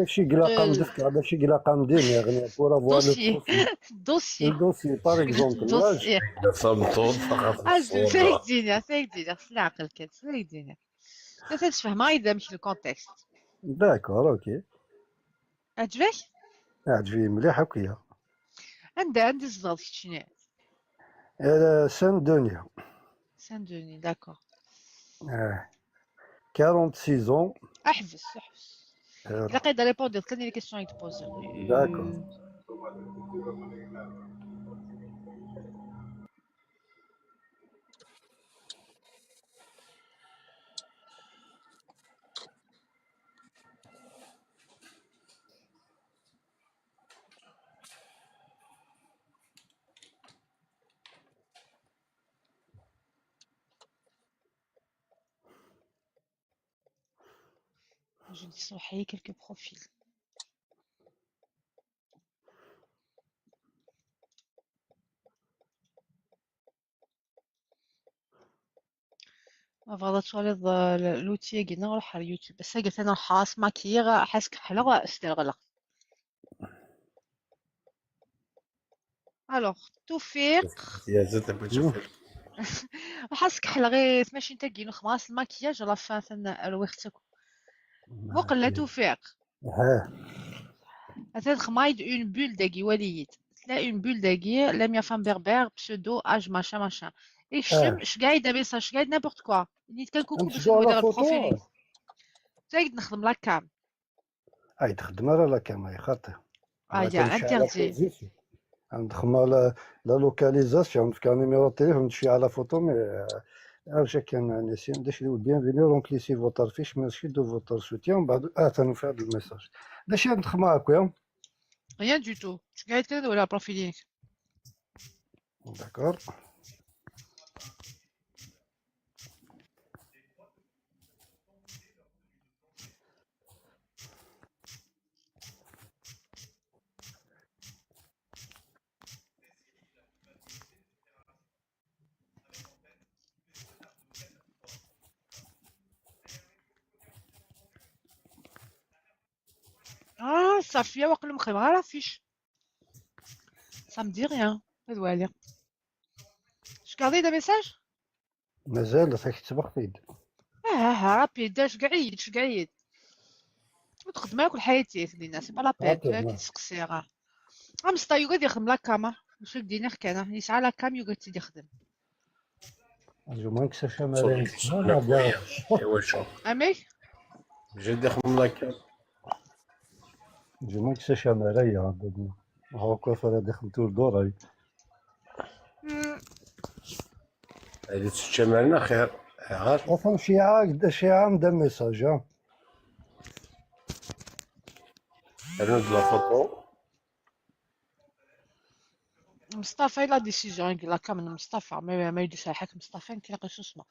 acu i ilaq ad d-fkeɣ, d acu i ilaq ad d-iniɣ, pour avoir le dossier. Profil. Dossier. Le dossier, par exemple. Dossier. Tameṭṭut, Ah, c'est ça, c'est ça, c'est ça, c'est ça, c'est ça. Ad sfehmeɣ yid-m le contexte. D'accord, ok. Ɛeǧbek? Ɛeǧbek mliḥ akk-ya. Anda, anda tzedɣeḍ keččini? Euh, Saint-Denis. Saint-Denis, d'accord. آه. quarante-six ans. احبس، احبس. آه. تلاقي دا ريبوندي كان لي كيسيون يتبوزي. D'accord. Je vais essayer quelques profils. ما بغا تولي لوتي كينا نروح على اليوتيوب. بس قلت انا خاص ماكيغ حاسك حلغ استرغلق. الوغ توفيق. يا زيد بغيت نشوف. وحاسك حلغيت ماشي انت كينو خماس الماكياج لا فاتن الوقت. وقل لا توفيق. ها. هذا خمايد اون بول داكي وليد. لا اون بول داكي لم يفهم بربر بسودو اج ماشا ماشا. اكشم اش قاعد ميساج قاعد نابورت كوا. نيت كان كوكو باش نمشيو على نولي فوتو. البروفيل. تايد نخدم لا كام. اي تخدم راه لا كام اي خاطي. اه يا انتردي. عندخما لا لا لوكاليزاسيون في كان نيميرو تليفون شي على فوتو مي. عرفت كان نسيم داش دو بيان فيني دونك لي سي فوتر فيش ماشي دو فوتر سوتيان بعد اه تنو في هذا الميساج. داش عندخما هكا. ريان دو تو. اش قاعد كذا ولا بروفيلينك؟ داكور. اه صافي واقيلا مخيبغ راه فيش. سامدي غيان. هاد والي. شكاضي دا ميساج؟ مازال فيك تبغيد. اه اه رابيد داش قعيد اش قعيد. وتخدم كل حياتي في الناس با لا بيد كي تسقسي راه. ام ستا يوغا يخدم لا كاما. مش دينيغ كان يسعى لا كام يوغا تيدي يخدم. جو مانك سا شمالين. ايوا شو امي. جا داخل ملاكه. جو مانك سا شمالين. هاكا فلا دخلتو لدوري. هذه تتشملنا خير. غير اصلا شيعة قد شيعة من دا ميساج ها. هذا لا فوتو. مصطفى لا ديسيزيون يقول لك من مصطفى ما ما يديش على حكم مصطفى يمكن يقيسو اسمه.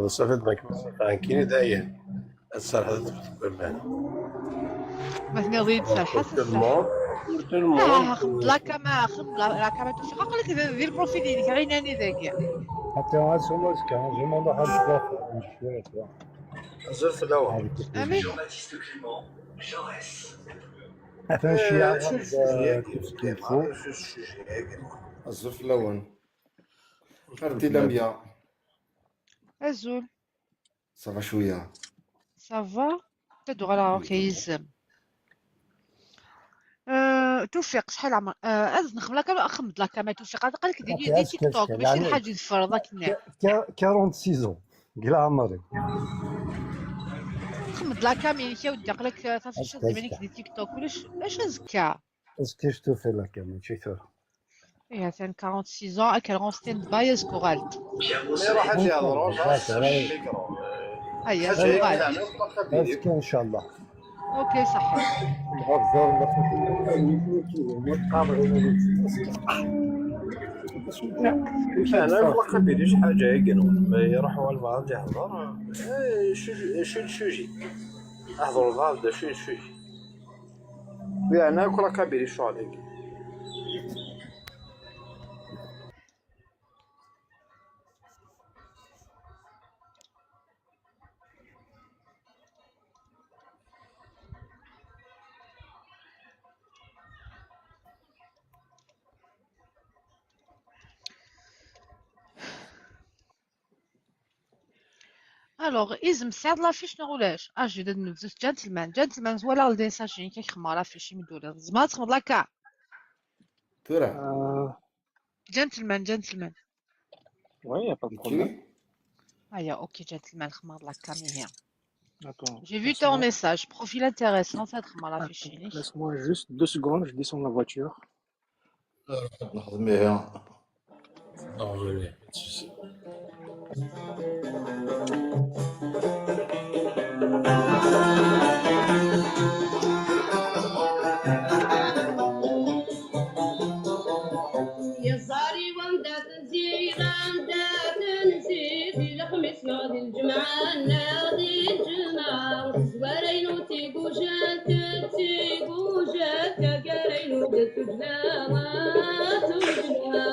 صافي دونك كاين داير. الصراحه تبقى معنا. ما تنوضي بصراحه. تو الموند. تو الموند. اه خد لا كما خد لا كما تو شقق لك ذي البروفيل ديالك عيناني ذاك. حتى هاد سوما كان جي موضوع هاد الدفع. زرت الاول. امين. عفوا شي شوف السوجي هذه. كيف كيف. الزرت الاول. خالتي لميا. ازول. صافا شويه. صافا. تدغرا اوكي يزم. أه، توفيق شحال عمر؟ أه، از نخمم لك اخمد لك ما توفيق هذا قال لك ديري دي تيك توك ماشي الحاج يتفرض لك النعم. quarante-six ans. قال عمري. خمد لا كاميرا يا ودي قال لك صافي شد مليك دي تيك توك ولاش اش زكا. اسكي شتو في لا كاميرا شي ثور. ايه ثان quarante-six ans اكل غون ستاند باي از كوغالت. مي راح تهضروا هيا زوغال. اسكي ان شاء الله. اوكي صح. انا ما قبيليش حاجه هيك ما يروحوا البعض يحضر. إيه، شو شو شو شو احضروا البعض شو شو. يعني كل قبيلي شو عليك. الوغ إزم سعد لافيش نغولاش اجي داد نبزوس جنتلمان جنتلمان ولا لدي ساشين كي خمار لافيش يمدولا زمان تخمر لاكا. ترى. آه، Gentleman, gentleman. Oui, il n'y a pas de problème. Ah, ya, ok, gentleman, خمار la cam ihi. Attends. J'ai vu ton message. Profil intéressant, ça te la fiche. Laisse-moi juste deux secondes, je descends la voiture. نهضم بها. Non, je l'ai, pas de souci. Yeẓẓar-iw anda tenziḍ, anda tenziḍ, di lexmis neɣ di lǧemɛa, neɣ di lǧemɛa. Tezwara-inu d tigujalt, d tigujalt, taggara-inu d tuǧna, tuǧna.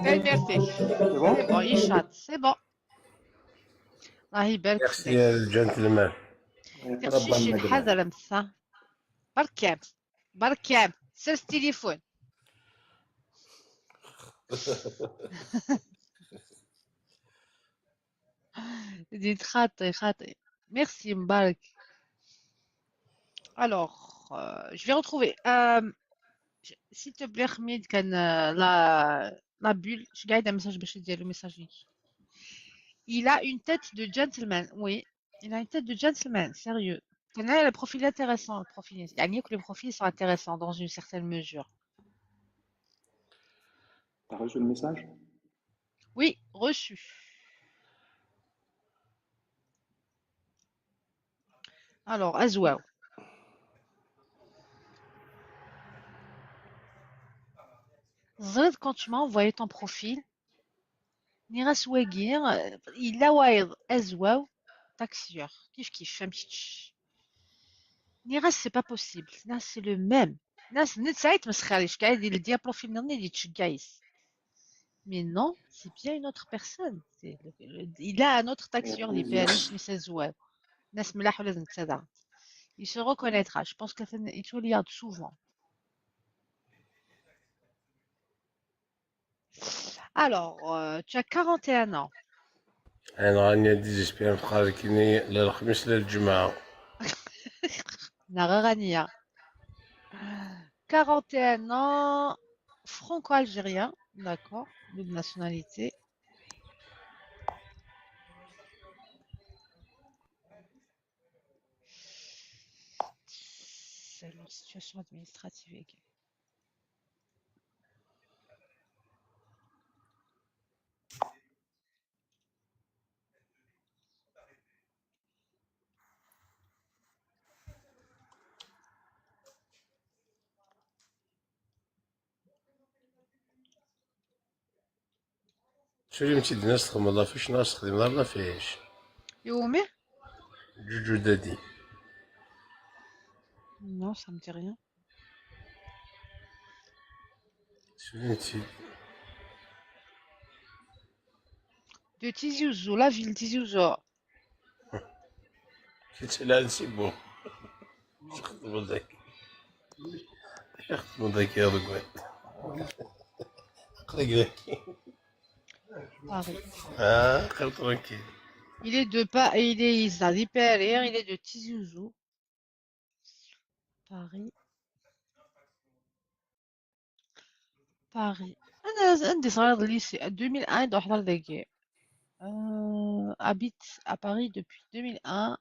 Tanemmirt-ik. C'est bon ? C'est bon, يشهد. C'est bon. الله يبارك Merci, فيك. euh, gentleman. Merci, شي نحذر مسا. بركام. بركام. سير التليفون. دي خاطي، خاطي. Merci, مبارك. Alors, euh, je vais retrouver. Euh, s'il te plaît, Ahmed, كان, euh, la, la bulle. Je gagne un message, باش ندير له message. Il a une tête de gentleman, oui. Il a une tête de gentleman, sérieux. كان le profil intéressant, le profil. يعني, que les profils sont intéressants dans une certaine mesure. T'as reçu le message ? Oui, reçu. Alors, Azwaw. Quand tu m'as envoyé ton profil, nniɣ-as wagi, yella wayeḍ Azwaw, taxieur, kif kif, am kečč. Nniɣ-as, c'est pas possible. Nniɣ-as, c'est le même. Nniɣ-as, netta yettmesxir, yettceggeɛ-it, yeldi profil-nni, yettceggeɛ-it. Mais non, c'est bien une autre personne. C'est le, le, il a un autre taxieur, il est bien riche, mais c'est Azwaw. Nniɣ-as, mlaḥ ula d netta daɣen. Il se reconnaîtra. Je pense que c'est une, il te regarde souvent. Alors, euh, tu as quarante et un ans. أنا راني ديزيسبير نتقارك كيني لا الخميس لا الجمعة. Nara Rania. quarante et un ans, franco-algérien, d'accord, double nationalité. C'est la situation administrative. Sulim-tt-id, nnas txedmeḍ lafic neɣ ur s-texdimeḍ ara lafic? Iwumi? Ǧuǧu Dadi. Non, ça me dit rien. Sulim-tt-id. De Tizi Ouzou, la ville Tizi Ouzou. Kečč lɛan si bon. Acu txedmeḍ dagi? Acu txedmeḍ dagi a Ṛugwan? Aql-ik dagi. Paris. Ah, qqim tranquille. Il est de pa il est, il est de Paris, il est de Tizi Ouzou. Paris. Paris. أنا ز-، عندي صغير lycée deux mille un يدور حضر داكي. Euh, habite à Paris depuis deux mille un.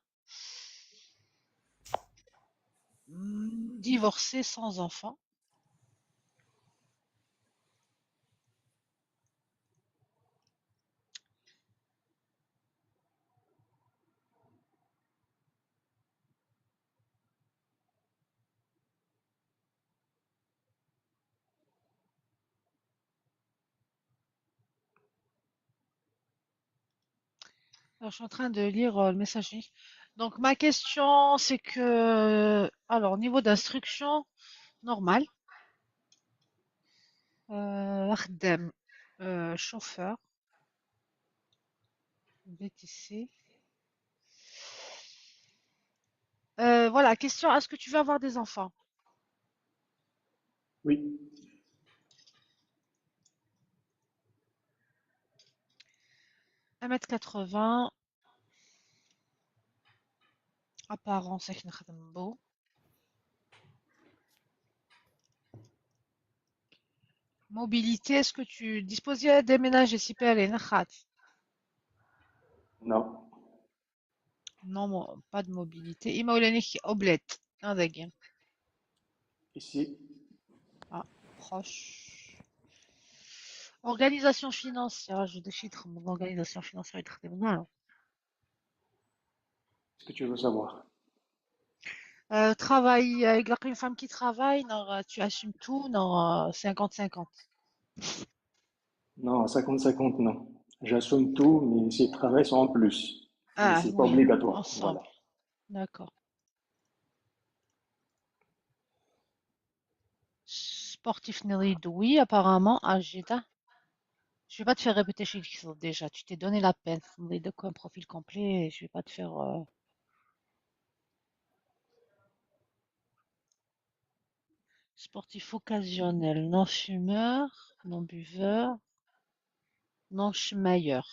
Hmm, divorcé, sans enfant. Alors, je suis en train de lire, euh, le message. Donc, ma question, c'est que, alors, niveau d'instruction, normal. Euh, خدام, euh, chauffeur. V T C. Euh, voilà, question, est-ce que tu veux avoir des enfants ? Oui. Un mètre quatre-vingts. Apparence, akken nexdem beau. Mobilité, est-ce que tu disposes de déménager si péré, نخات؟ Non. Non, mo- pas de mobilité. Imawlan-ik au bled, ah, dagi. Ici. Proche. Organisation financière, je décide mon organisation financière. Qu'est-ce que tu veux savoir? Euh, travail avec la prime femme qui travaille, non, euh, tu assumes tout, non, euh, cinquante cinquante. Non, cinquante cinquante, non. J'assume tout, mais ces travails sont en plus. Mais Ah, c'est pas oui, obligatoire. Ensemble. Voilà. D'accord. Sportif, oui, apparemment, âgé. Je vais pas te faire répéter chez qui déjà. Tu t'es donné la peine. Comme profil complet, je vais pas te faire. Euh... Sportif occasionnel, non fumeur, non buveur, non chamailleur.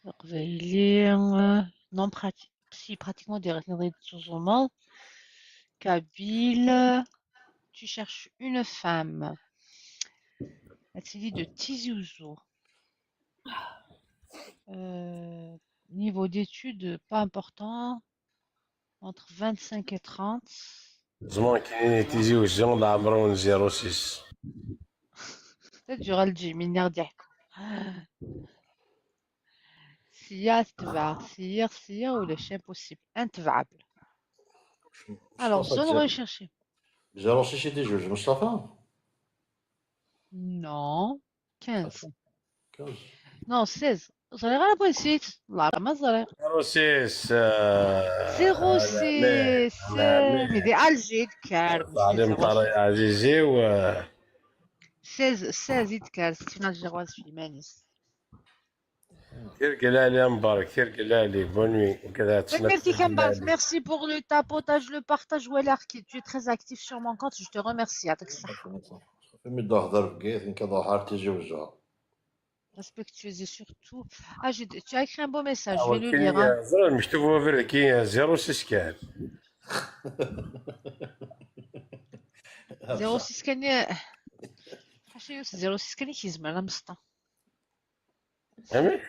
Iqbayliyen, euh, non, prati- si, pratiquement des rêves de Suzuman. Kabyle, tu cherches une femme. Elle s'est dit de Tizi Ouzou. Euh, niveau d'études, pas important. Entre vingt-cinq et trente. زمان كاين تيزي وزيون العمر ون zéro six. تجي غالجي من يرجعكم. سيا تبع سير سير ولا شي impossible. Intouchable. Alors, zone recherchée. zéro six, c'était juge Mustapha. Non. quinze. quinze. Non, seize. Ẓriɣ ara نسيت. والله ما ẓriɣ. zéro six. آه، zéro six. لا، لا. Mais دي Alger, كار. تعليم طارق عزيزي و seize, seize يذكر ستين الجواز في مانيس. كير قلالي مبارك، كير قلالي، bonne nuit. وكذا تسمع Merci pour le tapotage, le partage, Walid. Tu es très actif sur mon compte, je te remercie. يعطيك الصحة. فهمي دو هضر بكيت، نكا دو حار تيجي وجهها. Respectueuse et surtout. Ah, j'ai- tu as écrit un beau message, je vais le lire. Hein. زرا مكتوب هو في كي zéro six كان. zéro six كان. حاشا يوسف zéro six كان يكيزم على مسطا. فهمت؟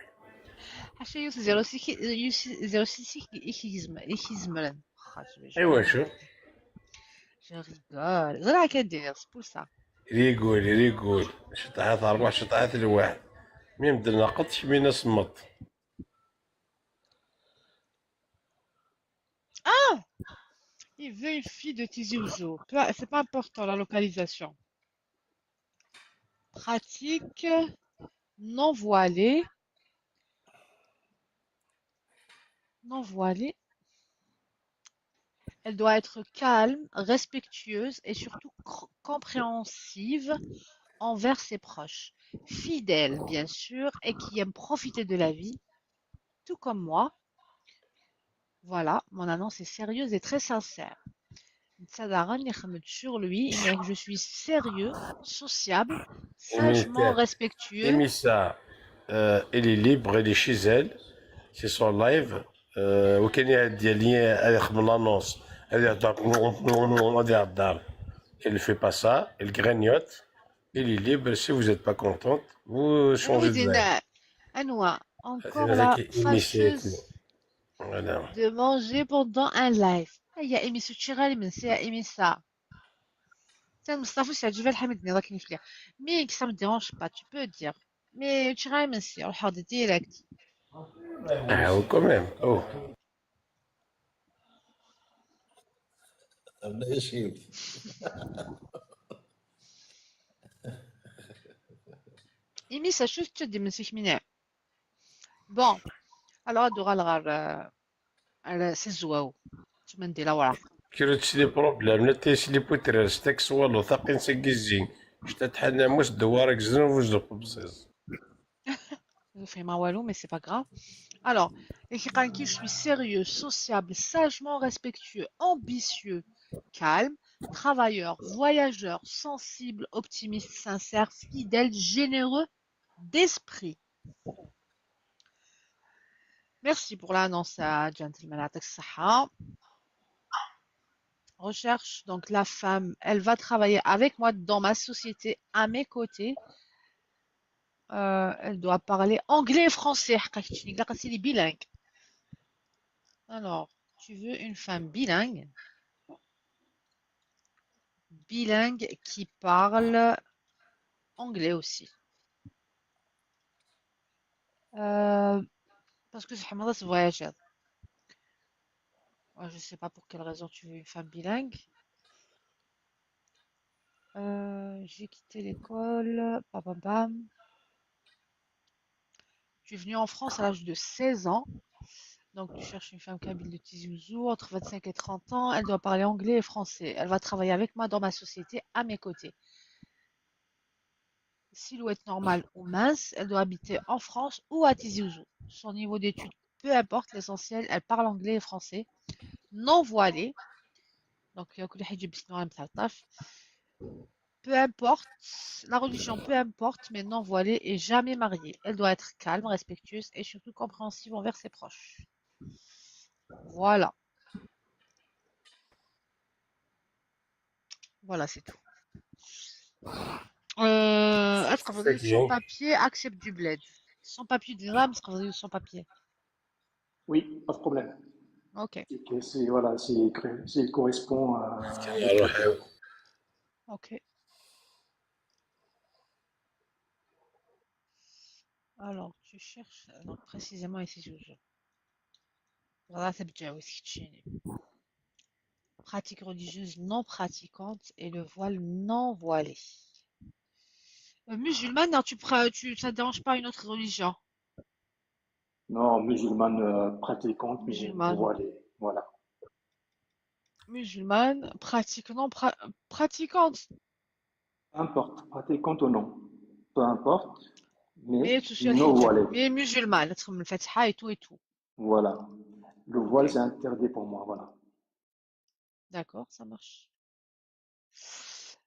حاشا يوسف zéro six يوسف zéro six يكيزم يكيزمرن. ايوا شو؟ Je rigole. غير هكا ندير c'est pour ça. ريقول ريقول، شطحات أربع، شطحات الواحد. مين بدل ناقط، مين صمت. Ah, il veut une fille de Tizi Ouzou. Peu- C'est pas important la localisation. Pratique, non voilée. Non voilée. Elle doit être calme, respectueuse et surtout cr- compréhensive envers ses proches. Fidèle, bien sûr, et qui aime profiter de la vie, tout comme moi. Voilà, mon annonce est sérieuse et très sincère. Netta daɣen ixemmem sur lui, mais je suis sérieux, sociable, sagement respectueux. Émissa, euh, elle est libre, elle est chez elle, c'est son live. Euh, وكان يهدي لي هذا يخدم l'annonce، هذا يهضر، هذا يهضر. Elle fait pas ça, elle grignote. Elle est libre, si vous êtes pas contente, vous changez de live. أنوا, encore la fameuse Voilà. De manger pendant un live. هيا إميسا تشي غالي من سي إميسا. تان مصطفى سي عجبها الحمد ني راك نفلي. Mais ça me dérange pas, tu peux dire. Mais تشي غالي من سي روح هذا direct. Ah, quand même. Oh. Rna-yas yiwet. إميسا شو تشدي من سيك منيع. Bon, alors ad uɣaleɣ ɣer, ɣer Sizwaw. Ttmendil awraq. Kra tesli problème, la tesli putrer, stek swalo, taqin s gizzi. Sta tḥanna mus dewar ak zrun bu zux bziz. Ur fhimeɣ walu, mais c'est pas grave. Alors, iqan-k, je suis sérieux, sociable, sagement respectueux, ambitieux, calme, travailleur, voyageur, sensible, optimiste, sincère, fidèle, généreux d'esprit. Merci pour l'annonce, euh, gentleman. يعطيك الصحة. Recherche, donc la femme, elle va travailler avec moi dans ma société, à mes côtés. Euh, elle doit parler anglais et français. حقا كتشني كاع قالتي لي bilingue. Alors, tu veux une femme bilingue. Bilingue qui parle anglais aussi. Euh, parce que c'est vraiment ce voyage. Ouais, je sais pas pour quelle raison tu veux une femme bilingue. Euh, j'ai quitté l'école. Pam, pam, pam. Tu es venu en France à l'âge de seize ans. Donc, tu cherches une femme kabyle de Tizi Ouzou, entre vingt-cinq et trente ans. Elle doit parler anglais et français. Elle va travailler avec moi dans ma société, à mes côtés. Silhouette normale ou mince, elle doit habiter en France ou à Tizi Ouzou. Son niveau d'études, peu importe, l'essentiel, elle parle anglais et français. Non voilée. Donc, il y a que les hijab, sinon, elle me tape. Peu importe, la religion, peu importe, mais non voilée et jamais mariée. Elle doit être calme, respectueuse et surtout compréhensive envers ses proches. Voilà. Voilà, c'est tout. Euh, est-ce que vous avez sans papier, accepte du bled. Sans papier de l'âme, est-ce que vous avez sans papier ? Oui, pas de problème. Ok, C'est que c'est, voilà, c'est écrit, c'est, il correspond à. Alors, euh, ok. Alors, tu cherches donc précisément ici, je, je. Voilà, c'est bien, oui, c'est Chine. Pratique religieuse non pratiquante et le voile non voilé. Euh, musulmane, non, tu, pra- tu, ça ne dérange pas une autre religion. Non, musulmane euh, pratiquante, mais Musulmane. Voilée. Voilà. Musulmane, pratique, non, pra- pratiquante. Peu importe, pratiquante ou non. Peu importe, mais, Mais tu sais, non الحجاب. Voilée. Mais musulmane, تخدم الفاتحة et tout et tout. Voilà. Le voile, c'est interdit pour moi, voilà. D'accord, ça marche.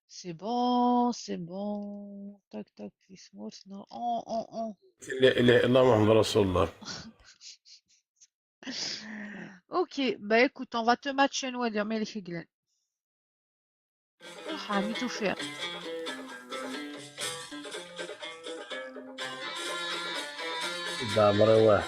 C'est bon, c'est bon. Tac, tac, في سموت, non. Oh, oh, oh. لا إله إلا محمد رسول الله. Ok, bah écoute, on va te matcher نوالي مالك يقلن. روح عمي توفيق. دامري واه.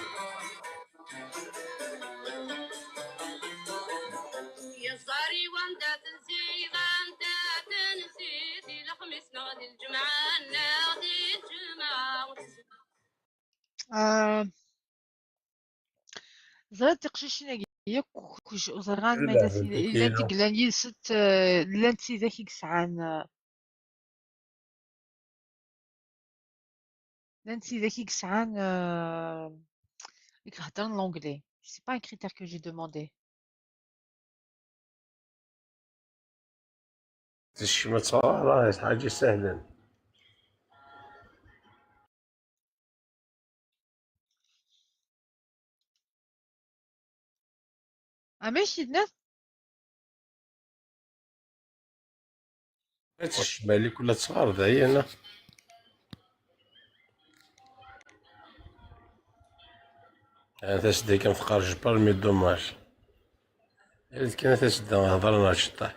آه، ẓرات تقشيشين ياك كوج وزرغان ما لا، يدس إلا كاينة. تقلان يلست، آه، لان تسيدك يقسعان، آه، لان تسيدك يقسعان، آه، يك هضرن l'anglais. C'est pas un critère que j'ai demandé. تشمت راه حاجة سهلة. Ah, mais c'est net. تشمالي كلها تصغار داينا. أنا تسدي كان تخرج برمي دوماج. هذيك كانت تسدى هضرنا شطح.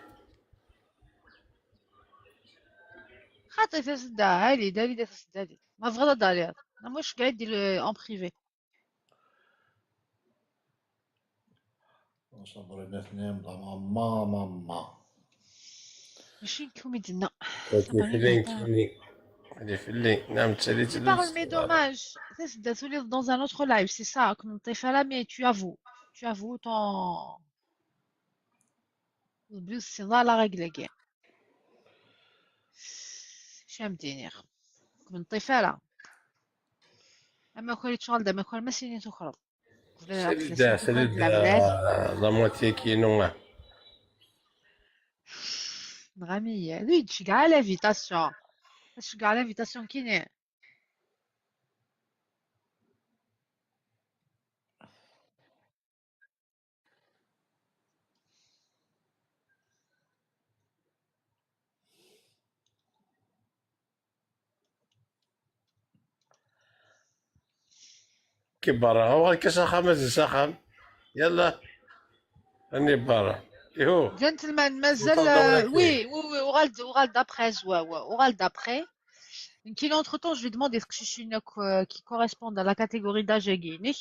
خاطي تسدى عالي، دالي دا تسدى لي. ما بغا دالي هذا. أنا مش قاعد يدير en privé. صبري الاثنين، ماما، ماما. ماشي كوميدي، لا. هادي فلين كيني. هادي فلين. نعم، تسالي Tu parles, mais dommage. تسدى تولي dans un autre live, c'est ça. كنت نطيفها لا، mais tu avoues. Tu avoues ton. البيوت سي لا لا ريغل كاع. شام دينيغ. كنت نطيفها لا. أما كوري تشغل دا، ما كوري ما سيني تخرب. سالي دا، سالي دا. لا موتي كينو. نغامية. Oui, تشجع l'invitation. تشجع l'invitation كيني. كي برا، هو كاس اخام، هز اخام. يلا، راني برا. يهو. Gentleman, مازال. Oui, oui, oui, uɣal-d, uɣal-d après, ouais, ouais, uɣal-d après. Nekk, entre temps, je vais demander teqcicin akk, euh, qui correspondent à la catégorie d'âge-agi-inek,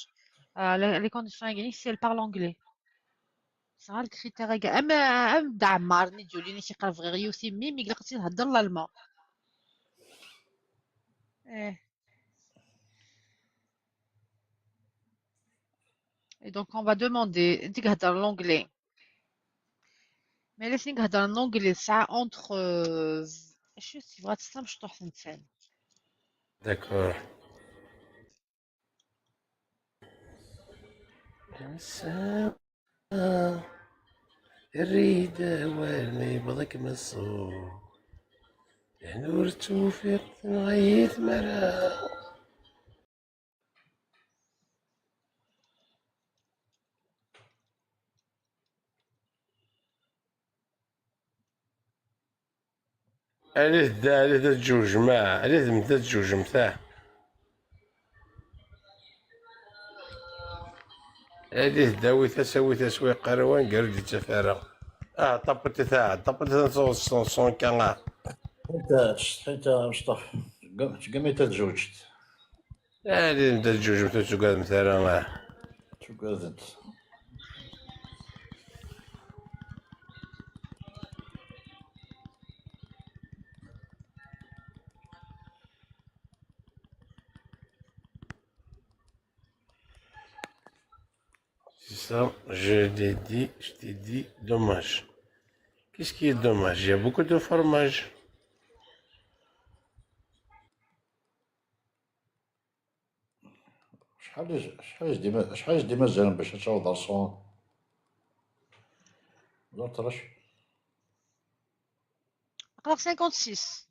euh, les, les conditions-agi-inek, si elles parlent anglais. Tesɛa lkritèr-agi. Am, am Dda Ɛmar, mi d-yulin, i k-iqreb ɣer yiwet i mmi, mi ilaq ad tt-id-hedder l'allemand. Eh. Et donc, on va demander, d-ihedder l'anglais. Mais les things hedder l'anglais, ça entre, euh, je sais pas, c'est ça, je trouve, c'est une scène. D'accord. Ass-a, err-iyi-d awal ma yewweḍ-ikem ṣṣut. Lehna ur ttufiq tenɣa-yi tmara. Alit da, alit da tǧewjem, ah, alit da tǧewjem, ah. Alit da, awit-as, awit-as, wa yeqqar awan gar ur d-yettaf ara. Ah, taputit, ah, taputit, ah. Anta, anta, Mecṭaḥ, tgam-, tgam-, tgam-, tgam-, tgam-, tgam-, tgam-, Alim da tǧuǧumt ur tugademt ara, ah. Tugademt. C'est ça, je l'ai dit, je t'ai dit, dommage. Qu'est-ce qui est dommage ? Il y a beaucoup de fromage. شحال، شحال ديما، شحال ديما مازال باش تشاوض الصون؟ دور طرش. Alors, cinquante-six.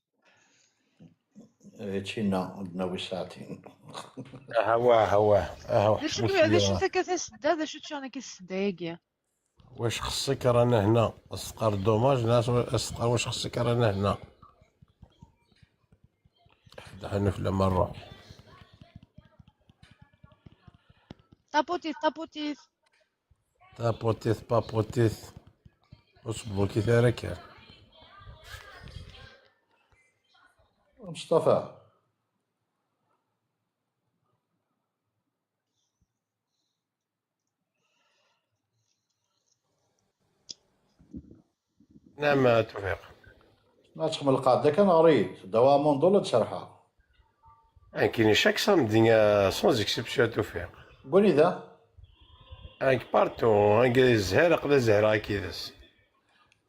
هادشي نا، عندنا وي ساعتين. ها هو، ها هو، ها هو. D acu, d acu-t akka tasedda, d acu-tt akka tasedda-agi? واش خصك رانا هنا؟ استقر دوماج، ناس استقر، واش خصك رانا هنا؟ حنا في لما نروح. Tapotit, tapotit. Tapotit, papotit. Ur tbukit ara kan. Mustafa. نعم توفيق. ما تخمل القاعدة كان غريب، دوا موندو لا تشرحها. أنا كاين chaque samedi، آه، sans exception توفيق. قولي ذا. أنا partout، أنا زهر، قبل زهر، هاكي ذس.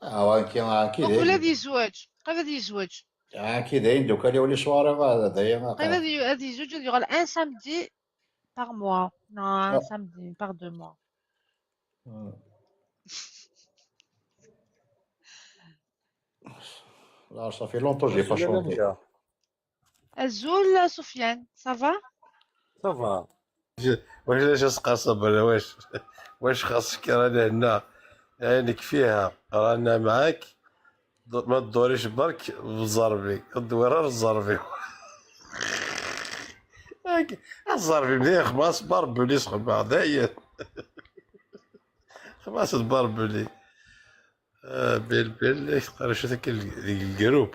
آه، وانكي، هاكي ذا. قبل هذا يزواج، قبل هذا يزواج. هاكي ذا، دوكا اللي يولي soirée، هذا ذا، هذا ي-، هذا يزوج، هذا يغال un samedi par mois. Non, un samedi par deux mois. Là, ça fait longtemps que j'ai pas chanté. Azul, Sofiane, ça va ? Ça va. واش علاش تسقى صبر؟ واش، واش خاصك؟ رانا هنا، عينك فيها، رانا معاك. د-، ما تدوريش برك بزربي، تدوري غير الزربي. هاك، الزربي مليح، خلاص بربولي سخبة، داير. خلاص بربولي. آه، بيل، بيل، إيش تقرا شو ذاك ال-، ذاك الجروب؟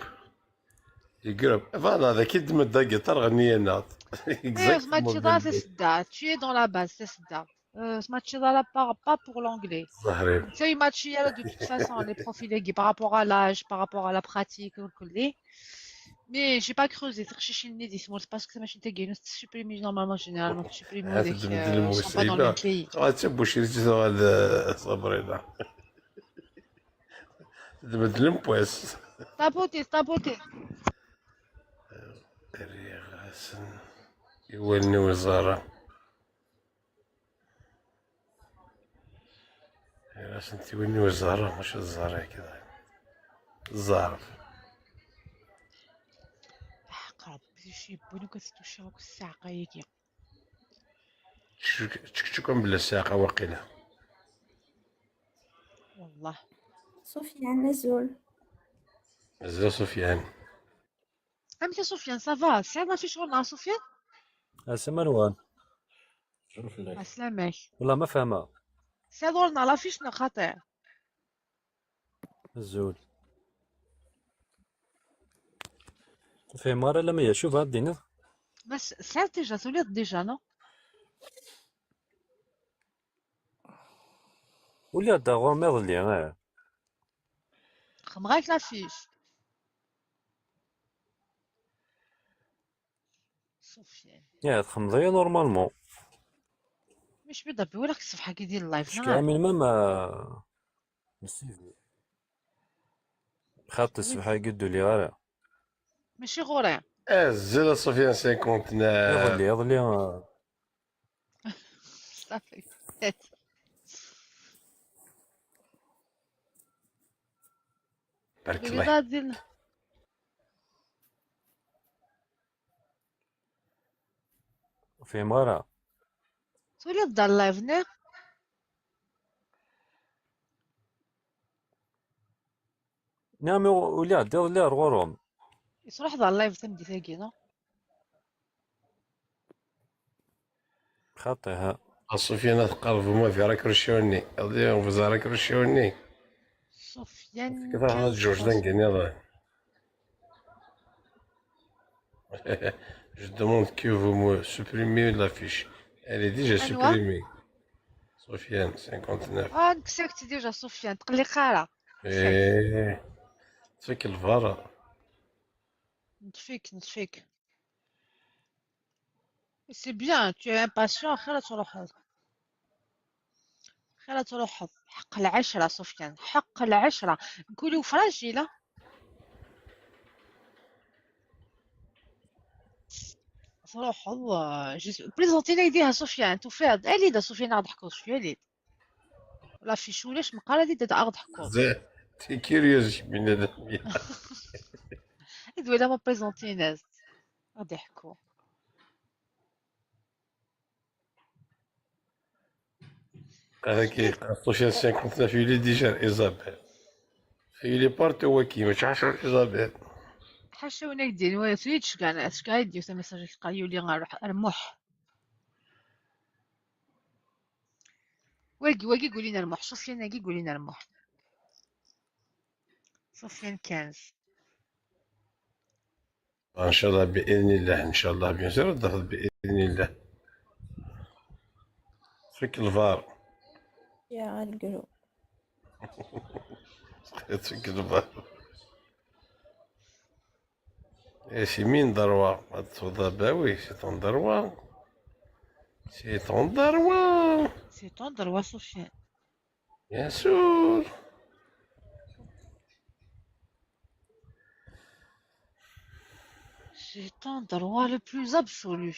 الجروب. فوالا، ذاك يدمد ذاك يطير غنية ناض. إيه، ما تشي ضا تسدا، tu es dans la base, تسدا. Euh, ce match-là, pas, pas pour l'anglais. زهري. C'est un match, il y a de toute façon, les profils, par rapport à l'âge, par rapport à la pratique, وكلي. Mais j'ai pas creusé, تقشيشين ني دي سمورت، parce que ماشي تاقينو تسوبريمي normalement, généralement تسوبريمي هذاك، تدمد آه، sont pas dans le même pays. غتبوشي تزوغ هذا صبرينا. تدمد المبواس. طابوتي، طابوتي. ريغاسن. يولني وزارة. Era senti win ur ẓerreɣ, mačči d ẓerreɣ kra. Ẓerf. Ḥaq Ṛebbi, d acu yewwin akk ad tucceɣ akk ssiɛqa-agi? Tcek-, tcekcek am bla ssiɛqa waqila. Wellah. Sufyan, azul. Azul a Sufyan. Amek a Sufyan, ça va? Tesɛiḍ affiche ɣur-neɣ a Sufyan? Asma nwen. Ɛeslama-k. Wallah ma fehmeɣ. Tesɛiḍ ɣur-neɣ l'affiche neɣ xaṭi? Azul. Ur fhimeɣ ara alamma d acu bɣiḍ ad d-tiniḍ. Bas tesɛiḍ déjà, tuliḍ déjà, non? Uliɣ-d ɣur-m iḍelli, eh. Xedmeɣ-ak l'affiche. Sofiane. Ya, txedmeḍ-iyi normalement. Mačči bida bi walaɣ ṣṣbeḥ-agi di live, neɣ? Ckiɣ min même, euh, le C V. Xaṭi, ṣṣbeḥ-agi ur d-uliɣ ara. Mačči ɣur-i. Azul a Sofiane cinquante-neuf. Iḍelli, iḍelli, euh, صافي. بارك الله. Ur fhimeɣ ara. Tuliḍ-d ɣer live-nni? Nniɣ-am uliɣ-d iḍelli ar ɣur-m. Truḥeḍ ɣer live tameddit-agi, neɣ? Xaṭi, ha. A Sofiane, ad teqqareḍ bu ma viɣ akerciw-nni. Ad viɣ akerciw-nni. Sofiane. Ad ǧuǧ d angen iḍen. Je demande que vous me supprimez l'affiche. Elle est déjà supprimée. Sofiane, cinquante-neuf. Ah, kkes-ak-tt déjà, Sofiane, tqelliq ara. Eh, ttfak lbarra. Neṭfik, neṭfik. C'est bien, tu es impatient, xir ad truḥeḍ. Xir ad truḥeḍ. Ḥeqq lɛecra, Sofiane. Ḥeqq lɛecra. Nekk ul-iw fragile, ah. Truḥeḍ, euh, je suis, présentez-la idée à Sofiane, tufiḍ. Ali-d a Sofiane, ad ḥkuḍ cwiya, ali-d. L'affiche ulac, meqqar ad d-aɣ-d-ḥkuḍ. T'es curieux, kemmini. I d wala ma présentez-as. Ad d-iḥku. Qal-agi, qal Sofiane cinquante-neuf, il est déjà Isabelle. Il est partout waki, mačči ḥaca Isabelle. Ḥaca win ay d-yini, wala tura tceggeɛ, tceggeɛ ay d-yiwet amessage teqqar yuli ar, ar Muḥ. Wagi, wagi gulin ar Muḥ, Sofiane-agi gulin ar Muḥ. Sofiane quinze. Inchallah, bi idnillah, inchallah, bien sûr, ad d-tafeḍ bi idnillah. Fik lbar. Ya, القلوب. Fik lbar. Eh, c'est mine droit. Bah oui, c'est ton droit. C'est ton droit. C'est ton droit, Sofiane. Bien sûr. C'est ton droit le plus absolu.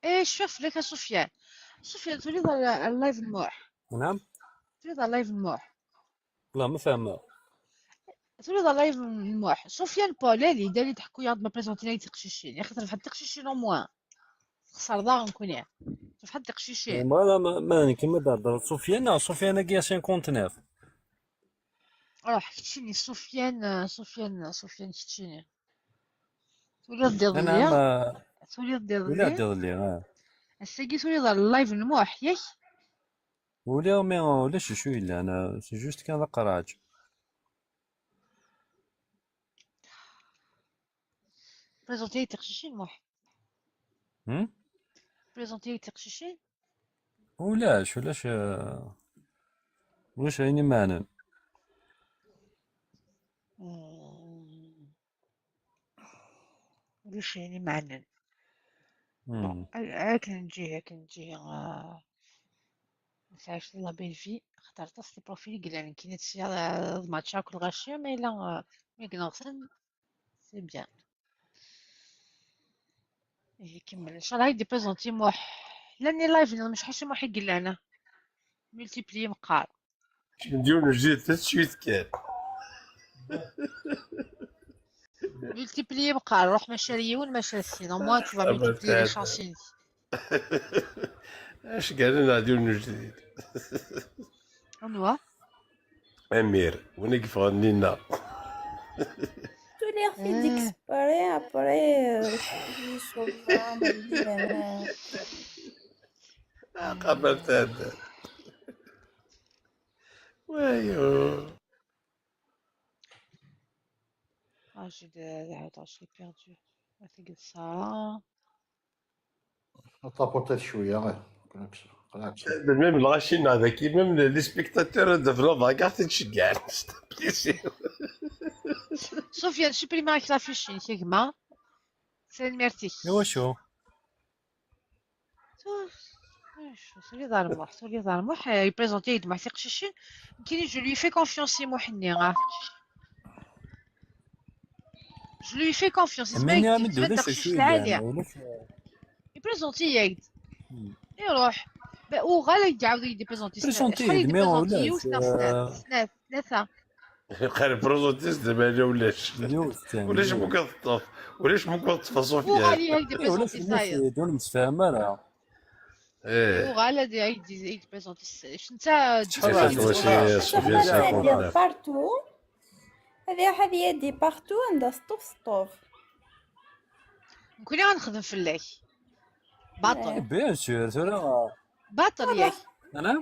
ايه، شوف لك سفيان. سفيان، تولي ضل اللايف نموح. نعم. تولي ضل اللايف نموح. لا، ما فاهم. تولي ضل اللايف نموح. سفيان بولالي، دالي تحكوا يا ما بريزونتينا تقشيشين. يا خاطر بحال تقشيشين او موان. خسر ضاغ نكون يا. شوف حد تقشيشين. ما، لا، ما، ما نكمل هضر. سفيان، لا، سفيان كي cinquante-neuf. روح كتشيني سفيان، سفيان، سفيان كتشيني. تولي ضد انا ليا. ما تولي ضد ولا ليا. ضد ليا، آه. الساقي تولي ضد اللايف نموح، ياك؟ ولا ما، ولا شي شو الا انا، c'est juste كان قراج. بريزونتي تقشيشين موح. هم؟ بريزونتي تقشيشين؟ ولاش، ولاش، آه، ولاش عيني معنن. مم. ولاش عيني معنن. مم. هاك نجي، هاك نجي، آه، نسعى الله بالفي، خاطر تصلي بروفيل قلان كي نتسيا، آه، الماتش هاك الغاشية، ما إلا، آه، ما يقنغسن. C'est bien. إيه، كمل. إن شاء الله يدي بريزونتي موح. لاني لايف، مش حاشا موح يقول لنا. ملتيبلي مقار. ندير جديد، تسويت كان. ملتيبلي مقار، روح ما شاري يون، ما شاري اثنين. Au moins, tu vas multiplier les chances. اش قال لنا ندير جديد؟ انوا؟ امير، وين يقف غنينا؟ Lliɣ fi d-exprès, après, euh, je suis sur le programme, euh, Aqamer tɛedda. Wayo. Ah, j'ai de... attends, je l'ai perdu. I think it's Sarah. Tapuṭ-it cwiya, eh. Qlaqs, qlaqs. Même lɣaci-nneɣ daki, même les spectateurs de la bagarre, c'est génial. C'est un plaisir. Sofiane, supprime avec la fiche, c'est gma. C'est une merde. Iwacu? Turiḍ ɣer Muḥ, turiḍ ɣer Muḥ, eh, yeprésenté-yi-d Muḥ tiqcicin. Nekkini, je lui fais confiance i Muḥ-nni, ah. Je lui fais confiance. Isma Mini yekk-, am-d isma ulac taqcict acu lɛali. Yellan, ulac. Yeprésenté-yi-d. Hmm. Iruḥ. Ba, uɣal ad yi-d-iɛawed ad yi-d-ipresenti. Présenti Acḥal i d mi d-ipresenti? ulac, Yiwet neɣ snat? euh, Snat, tlata. Qal présenti-s d ma ulac. Yiwet kan, Ulac yiwet. Mukad teṭṭef. Ulac Mukad teṭṭef a Uɣal Sofiane. i ak-d Eh, ulac ipresenti ulac, sayeḍ. ur nemsefham ara. Eh. Uɣal ad i-, ad yi-d-ipresenti s-, c-, netta Ttḥarabeɣ Ttḥarabeɣ iman-is. Sofiane Sofiane cinquante-neuf. Partout. Ad iruḥ ad yadi partout anda teṭṭef teṭṭef. Nekkni ad nexdem fell-ak. Baṭel. Eh, bien sûr, tura. Baṭel yak. Ana?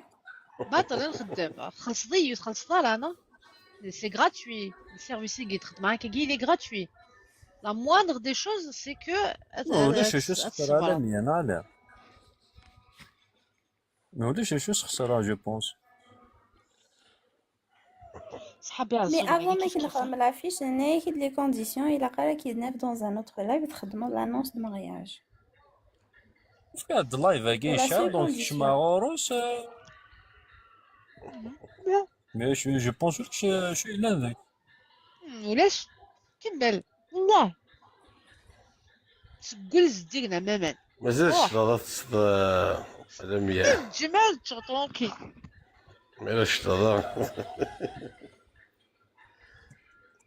Baṭel i nxeddem. Txellṣeḍ-iyi, ur txellṣeḍ ara, non? C'est gratuit. Le service-agi txeddmeḍ akka, il est gratuit. La moindre des choses, c'est que ad, Ma ulac ad, acu ad sexṣer tṣebreḍ. Alamya, neɣ ala? Ma ulac acu sexṣreɣ, je pense. Ṣḥabi Mais Ɛeẓẓug, avant ini ma kif kif. k-nexdem l'affiche, nenna-ak-d les conditions, ilaq ara k-id-naf dans un autre live, txedmeḍ l'annonce de mariage. Efk-aɣ-d live-agi Voilà, yecɛel, c'est donc condition. kecmeɣ ɣur-s. Euh... Bien. Mais je, je pense ur d-c-, acu yellan deg. Hmm, ulac. Kemmel. Wallah. Seg wul zeddigen am aman. Mazal Ruḥ. Ccḍeḍ ad teṭṭseḍ, eh, Alamya. Ǧǧem ad ččeɣ tranquille. Mazal Ccḍeḍ.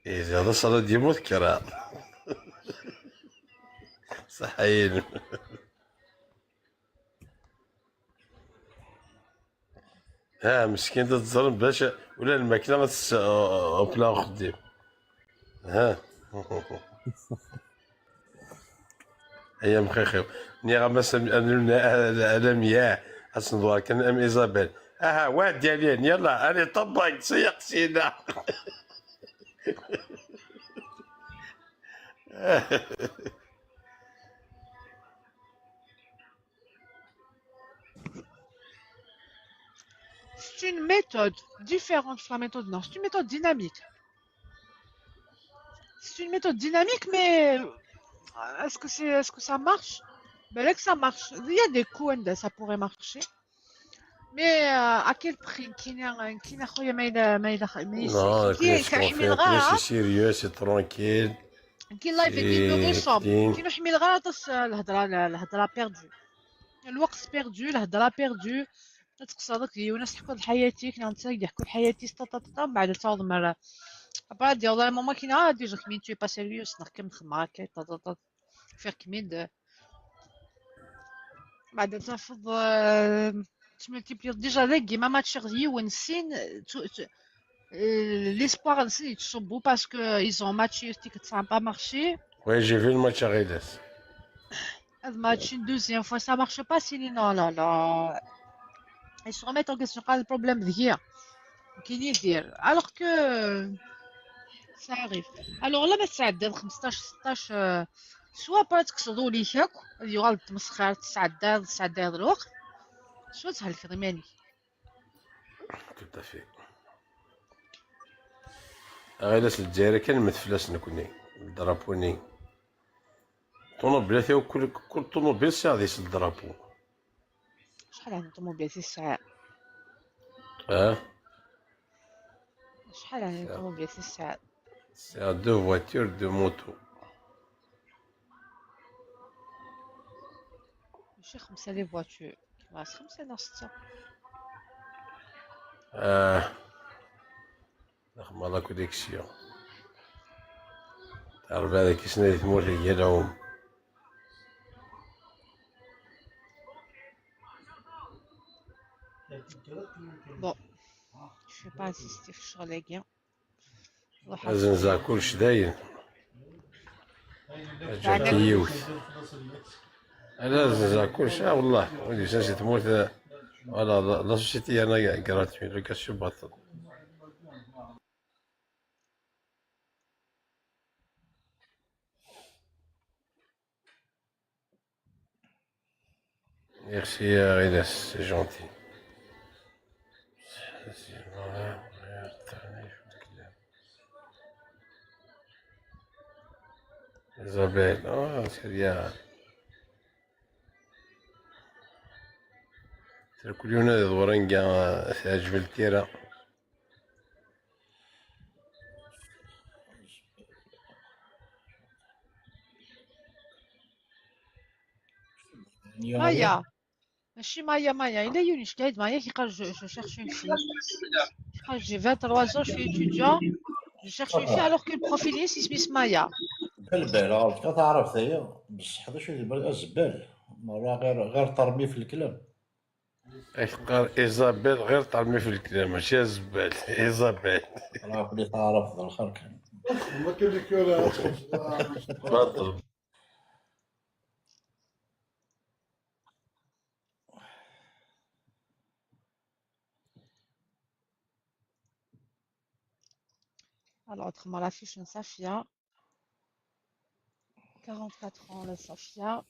Ihi d aṣala d yemmut kraḍ. Ṣaḥayin. Ha, meskin da teẓrem bac ula lmakla ad tess-, opla uxeddim. Ha. Ay amxixi. Nniɣ-am ass am, am, am, Alamya, ad s-nḍuɛer kan am Isabel. Aha, wa d-yalin, yalla, allez, ṭebbeg, seyyeq syin-a. C'est une méthode différente de la méthode, non, c'est une méthode dynamique. C'est une méthode dynamique, mais, euh, est-ce que c'est, est-ce que ça marche? Ben là que ça marche. Il y a des coups, hein, ça pourrait marcher. Mais, euh, à quel prix? Kina, kina خويا ما يلا، ما يلا، ما يس-، Non, كي، c'est كي حميل confirmé, غا. c'est sérieux, c'est tranquille. كي لايف يدي C'est نو سوم clean. كي نحمل غا تص الهضره، الهضره بيردو، الوقت بيردو، الهضره بيردو. تقصدك يونس تحكوا حياتك، نعم، تساعد يحكوا حياتي، طا، طا، طا، طا، من بعد تعوض مره. ابا دي والله ماما كاينه، آه، ديجا كمين، tu es pas sérieuse، نخ كم خما كي، طا، طا، طا. فير كمين د-، بعد ترفض، آه، تملتيبلي ديجا ذاك كيما ماتش غير ونسين، تو، تو، آه، ليسبوار نسين يتصبوا parce que ils ont match يوتيك تسعة با مارشي. Oui, j'ai vu le match à Riles. هاد ماتش دوزيام فوا ça marche pas, سيني non, non, non. Ils se remettent en question, قال البروبليم ديالي. كاين يدير. Alors que ça arrive. Alors لا ما تسعداد خمسطاش ستطاش، آه، سوا با تقصدوا لي شاك، يغال تمسخر تسعداد، تسعداد الوقت. سوا تهلك ضماني. Tout à fait. Aɣilas n Lezzayer kan metfel-as nekni, drapeau-nni. Ṭunubilat-iw, kul, kul ṭunubil sɛiɣ deg-s drapeau. شحال عندي طوموبيل في الساعة؟ Ah, شحال عندي طوموبيل في الساعة؟ Sɛiɣ deux voitures, deux motos. ماشي خمسة les voitures. خلاص خمسة ولا ستة. Ah. Axma la connexion. Terba deg isna di tmurt n Yalɛum. Bon. Je vais pas insister في الشغل هاكي. Azenza kullec dayen. Ǧǧant yiwet. Ala, zza kullec, ah, wellah, wid yusan si tmurt, eh, voilà, la, la société yerna gratuit, location baṭel. Merci, euh, Ines, c'est gentil. Isabelle, ah, c'est bien. Terkul yiwen ad iḍewren deg, eh, teɛǧeb lkira. Maya. Mačči Maya, Maya. Il y a une Maya qui dit, je, je cherche une fille. Qui dit, j'ai vingt-trois ans, je suis étudiant, je cherche une fille alors que le profil est isem-is Maya. Belbel, ɣer ka taɛrabt aya, bṣeḥ d acu i d azbal. Merra ɣir, ɣir termi f leklam. Ak teqqar Isabelle ɣir termi f leklam, mačči azbal. Isabelle. Aql-i taɛrabt d lxir kan. Baṭel. Alors, autrement, l'affiche de Safia. Quarante-quatre ans, la Safia.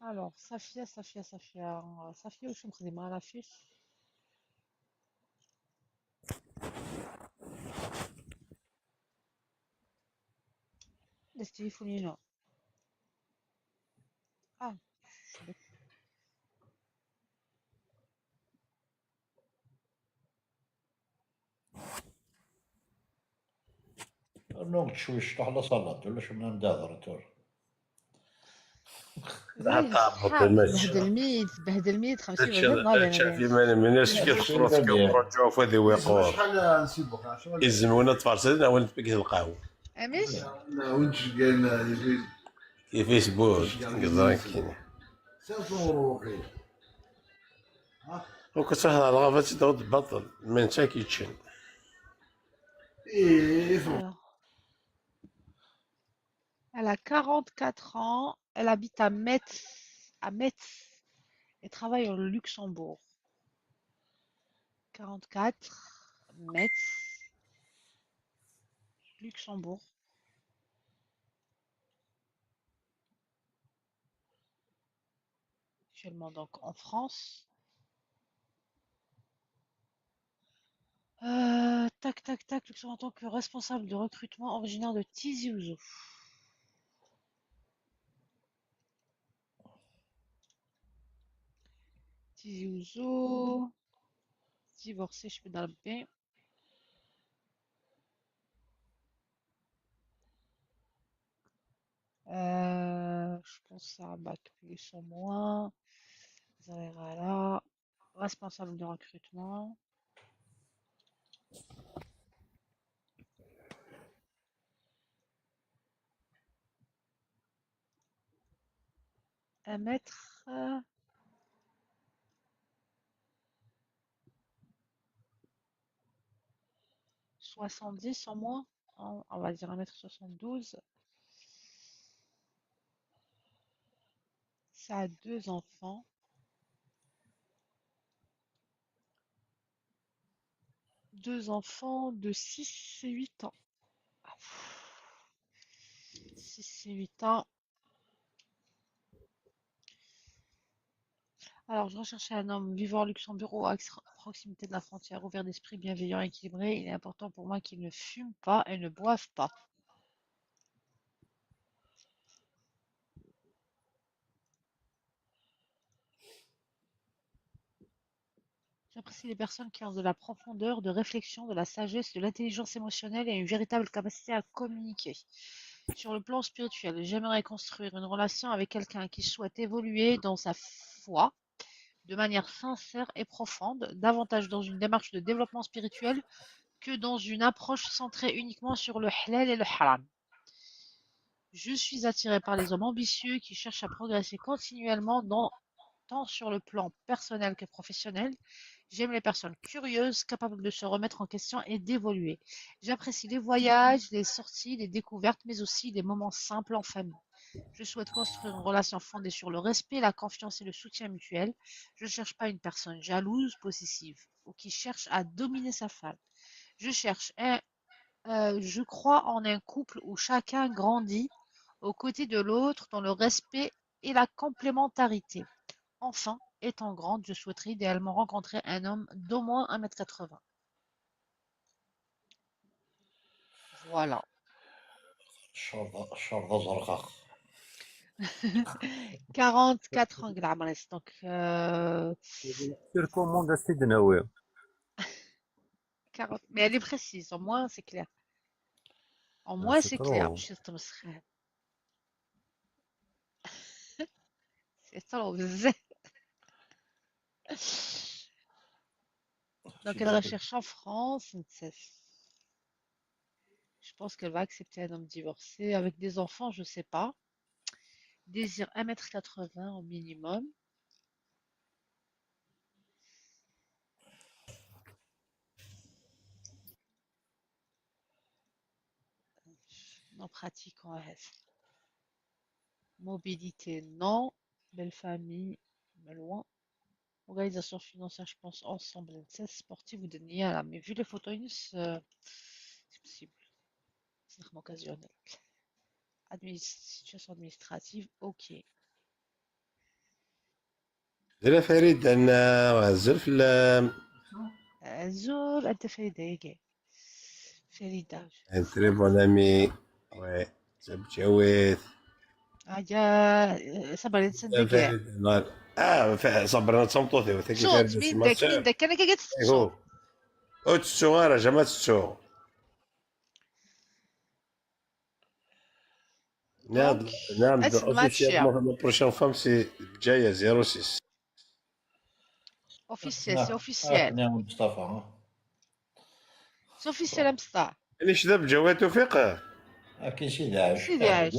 Alors, Safia, Safia, Safia. Safia, où je me à l'affiche. Le téléphone, non. Ah, je suis bête. Rnu cwic, ṭuḥ la salade, ulac mnam d-ihder tura. Tbehdel-iyi-d, tbehdel-iyi-d xemsin. Iman-im, iman-is kif txuṣ, kif ṛuǧu, ufad i wiqur. Izem win ad tfarṣed, neɣ win tpegget lqahwa. Amek? Kif isbud, neẓra kina. Ur k-ttruḥ ɣer lɣaba, ad tt-id-tawiḍ baṭel, ma netta k-yeččen. Alors, elle a quarante-quatre ans, elle habite à Metz, à Metz, et travaille au Luxembourg. Quarante-quatre, Metz, Luxembourg. Actuellement donc en France. Euh, tac, tac, tac, Luxembourg en tant que responsable de recrutement originaire de Tizi Ouzou. Tizi Ouzou. Divorcée, je peux dans le bain. Euh, je pense à bac plus ou moins. Zahra, responsable de recrutement. Un mètre soixante-dix en moins, on va dire un mètre soixante-douze. Ça a deux enfants. Deux enfants de six et huit ans. Ah, six et huit ans. Alors, je recherche un homme vivant au Luxembourg ou à proximité de la frontière, ouvert d'esprit, bienveillant, équilibré. Il est important pour moi qu'il ne fume pas et ne boive pas. J'apprécie les personnes qui ont de la profondeur de réflexion, de la sagesse, de l'intelligence émotionnelle et une véritable capacité à communiquer. Sur le plan spirituel, j'aimerais construire une relation avec quelqu'un qui souhaite évoluer dans sa foi de manière sincère et profonde, davantage dans une démarche de développement spirituel que dans une approche centrée uniquement sur le halal et le haram. Je suis attiré par les hommes ambitieux qui cherchent à progresser continuellement dans, tant sur le plan personnel que professionnel, J'aime les personnes curieuses, capables de se remettre en question et d'évoluer. J'apprécie les voyages, les sorties, les découvertes, mais aussi les moments simples en famille. Je souhaite construire une relation fondée sur le respect, la confiance et le soutien mutuel. Je ne cherche pas une personne jalouse, possessive ou qui cherche à dominer sa femme. Je cherche un, euh, je crois en un couple où chacun grandit aux côtés de l'autre dans le respect et la complémentarité. Enfin, étant grande, je souhaiterais idéalement rencontrer un homme d'au moins un mètre quatre-vingts. Voilà. Ccerḍ, ccerḍ aẓerɣaɣ. quarante-quatre ans, Glamouris. Donc, euh, Sur commande, c'est de Noël. quarante. Mais elle est précise. Au moins, c'est clair. Au moins, c'est clair. C'est trop. C'est trop بزاف. Donc, elle recherche en France. Je pense qu'elle va accepter un homme divorcé avec des enfants, je sais pas. Désire un mètre quatre-vingts au minimum. Non, pratique en F. Mobilité, non. Belle famille, mais loin. Organisation financière, je pense, ensemble, une cesse sportive ou de Niala. Mais vu les photos, euh, c'est possible. C'est vraiment occasionnel. Administ- situation administrative, ok. Zila Farid, Anna, azul fell-am. Azul, anta Farida-agi? Farida. Un très bon ami. Ouais. Tabǧawit. Aya, Sabrin, Zila Farid, Anna. Ah, fa- Sabrin, d tameṭṭut-iw. Tagi Ṣṣut, Farid, c'est min ma dak, sœur. Min dak, kan akka Ihu. Ur tettuɣ ara, jamais tettuɣ. Nniɣ-d, Donc, nniɣ-d ad officiellement, la prochaine femme, c'est Bǧaya zéro six. Officiel, c'est officiel. Akken Mustafa, ha? C'est officiel, a Mustafa. Anect d abǧawi a Tufiq? Akken Sidi Ɛic. Sidi Ɛic.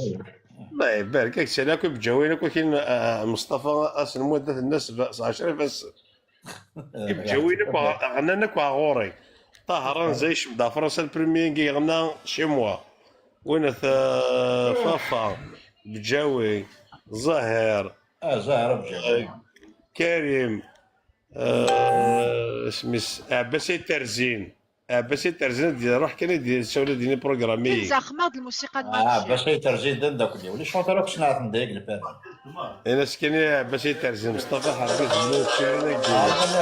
Allah ibarek, ak sani akk ibǧawiyen akk akin, ah, Mustafa aselmud, ad t-nnas s ɛecra ifassen. Ibǧawiyen akk ɣ- ɣnan akk ɣer ɣur-i. Ṭaher Anzay, Cemda Fransa le premier i yeɣna chez moi. Winat, ah, Fafa, Bǧawi, Zahir, Ah, Zahra Bǧawi. Karim, ah, isem-is Ɛebbas Ayt Terzin. Ɛebbas Ayt Terzin ad d-iruḥ kan ad d-yessawel ad d-yini programme-iyi. Nzeɣ xmar d lmusiqa n Ah, Ɛebbas Ayt Terzin d ameddakel-iw. Les chanteurs akk ssneɣ-ten deg le père. Ini-as kan i Ɛebbas Ayt Terzin, Mustafa Ḥerbi, zemmut ciɛun-agi. Ah, mani?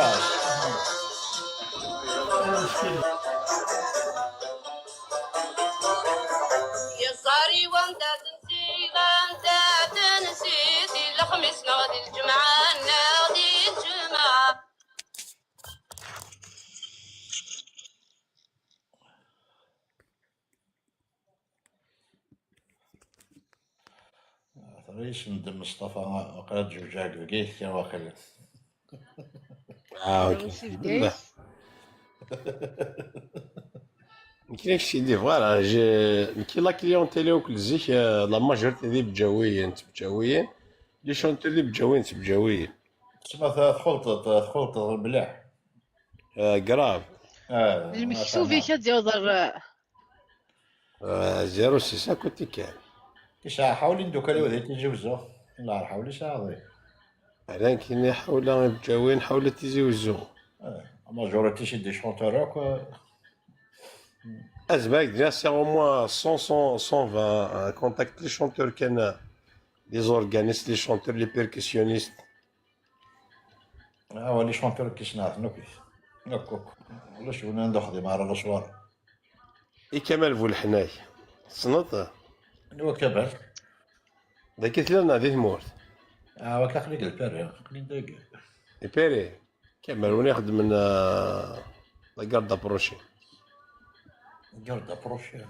Yeẓẓar-iw anda tensiḍ, anda tensiḍ, di lexmis neɣ di lǧemɛa, neɣ di lǧemɛa. Tura yesendem Mustafa, waqila d Ǧuǧa deg Bgayet kan waqila. Ah, ok. Aussi Bgayet. Nekk, nekk, sidi, voilà, je, nekk, la clientèle akk zik, euh, la majorité d ibǧawiyen, d tibǧawiyin, les chanteurs d ibǧawiyen, d tibǧawiyin. Tessma ta- txulṭeḍ, txulṭeḍ mliḥ. Euh, grave. Ah, Lmektub-ik ad d-yaweḍ ar Euh, zéro six, à côté kan. Yesɛa ḥawli n dukal-iw di Tizi Wezzu. Llah ḥawli sɛiɣ di. Ala nekk ini ḥawla ibǧawiyen, ḥawla Tizi Wezzu. Ah, la majorité c'est des chanteurs akk. Azma, ak d-nniɣ, c'est au moins cent, cent, cent vingt, euh, contacte les chanteurs kan, euh, les organistes, les chanteurs, les percussionnistes. Ah, les chanteurs qui sont là, ok. Ok, ok. Ulac win anda xdim ara la soirée. I Kamal Buleḥnak, tessneḍ-t? Anwa Kamal? Dagi tella neɣ di tmurt? Ah, waka aql-i deg Lpari, aql-i dagi. Lpari? Kamal, win ixeddmen, euh, la garde rapprochée. Garde rapprochée.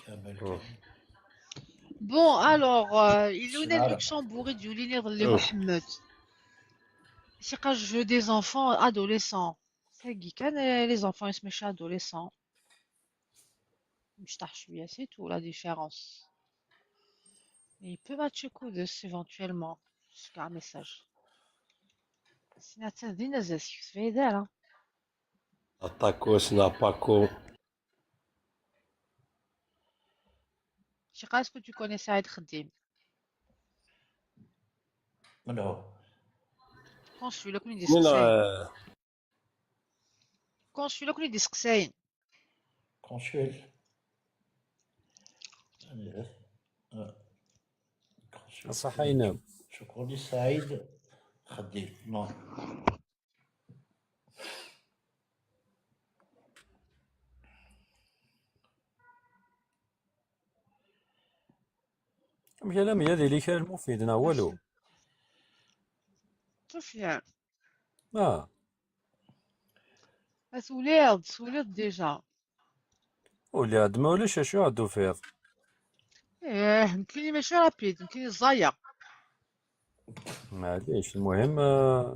Kamal. Hmm. Bon, alors, euh, il est C'est né là, au là. Luxembourg, il est né les Oh. Mohamed. C'est quand je veux des enfants adolescents. C'est qui quand, euh, les enfants, ils se mettent adolescents. مشطح شوية، c'est tout la différence. Il peut matcher كودس éventuellement. C'est un message. سينا تزدين زاسك في دارا. Aṭakos neɣ Pako. Je sais pas, est-ce que tu connais Saïd Khadim? Menhu? Consul, la كون Min يديسقساين. eh, Consul, la كون يديسقساين. Consul. Consul. Ṣaḥa-inem. شكون؟ Saïd Khadim. Non. Amek alammi ad yili kra n lmufid neɣ walu? Sofiane, Ah, ma tuliḍ, tuliḍ déjà. Uliɣ-d, ma ulac acu ad d-tufiḍ? Eh, nekkini mačči rapide, nekkini ẓẓayeɣ. Maɛlic, المهم, ah,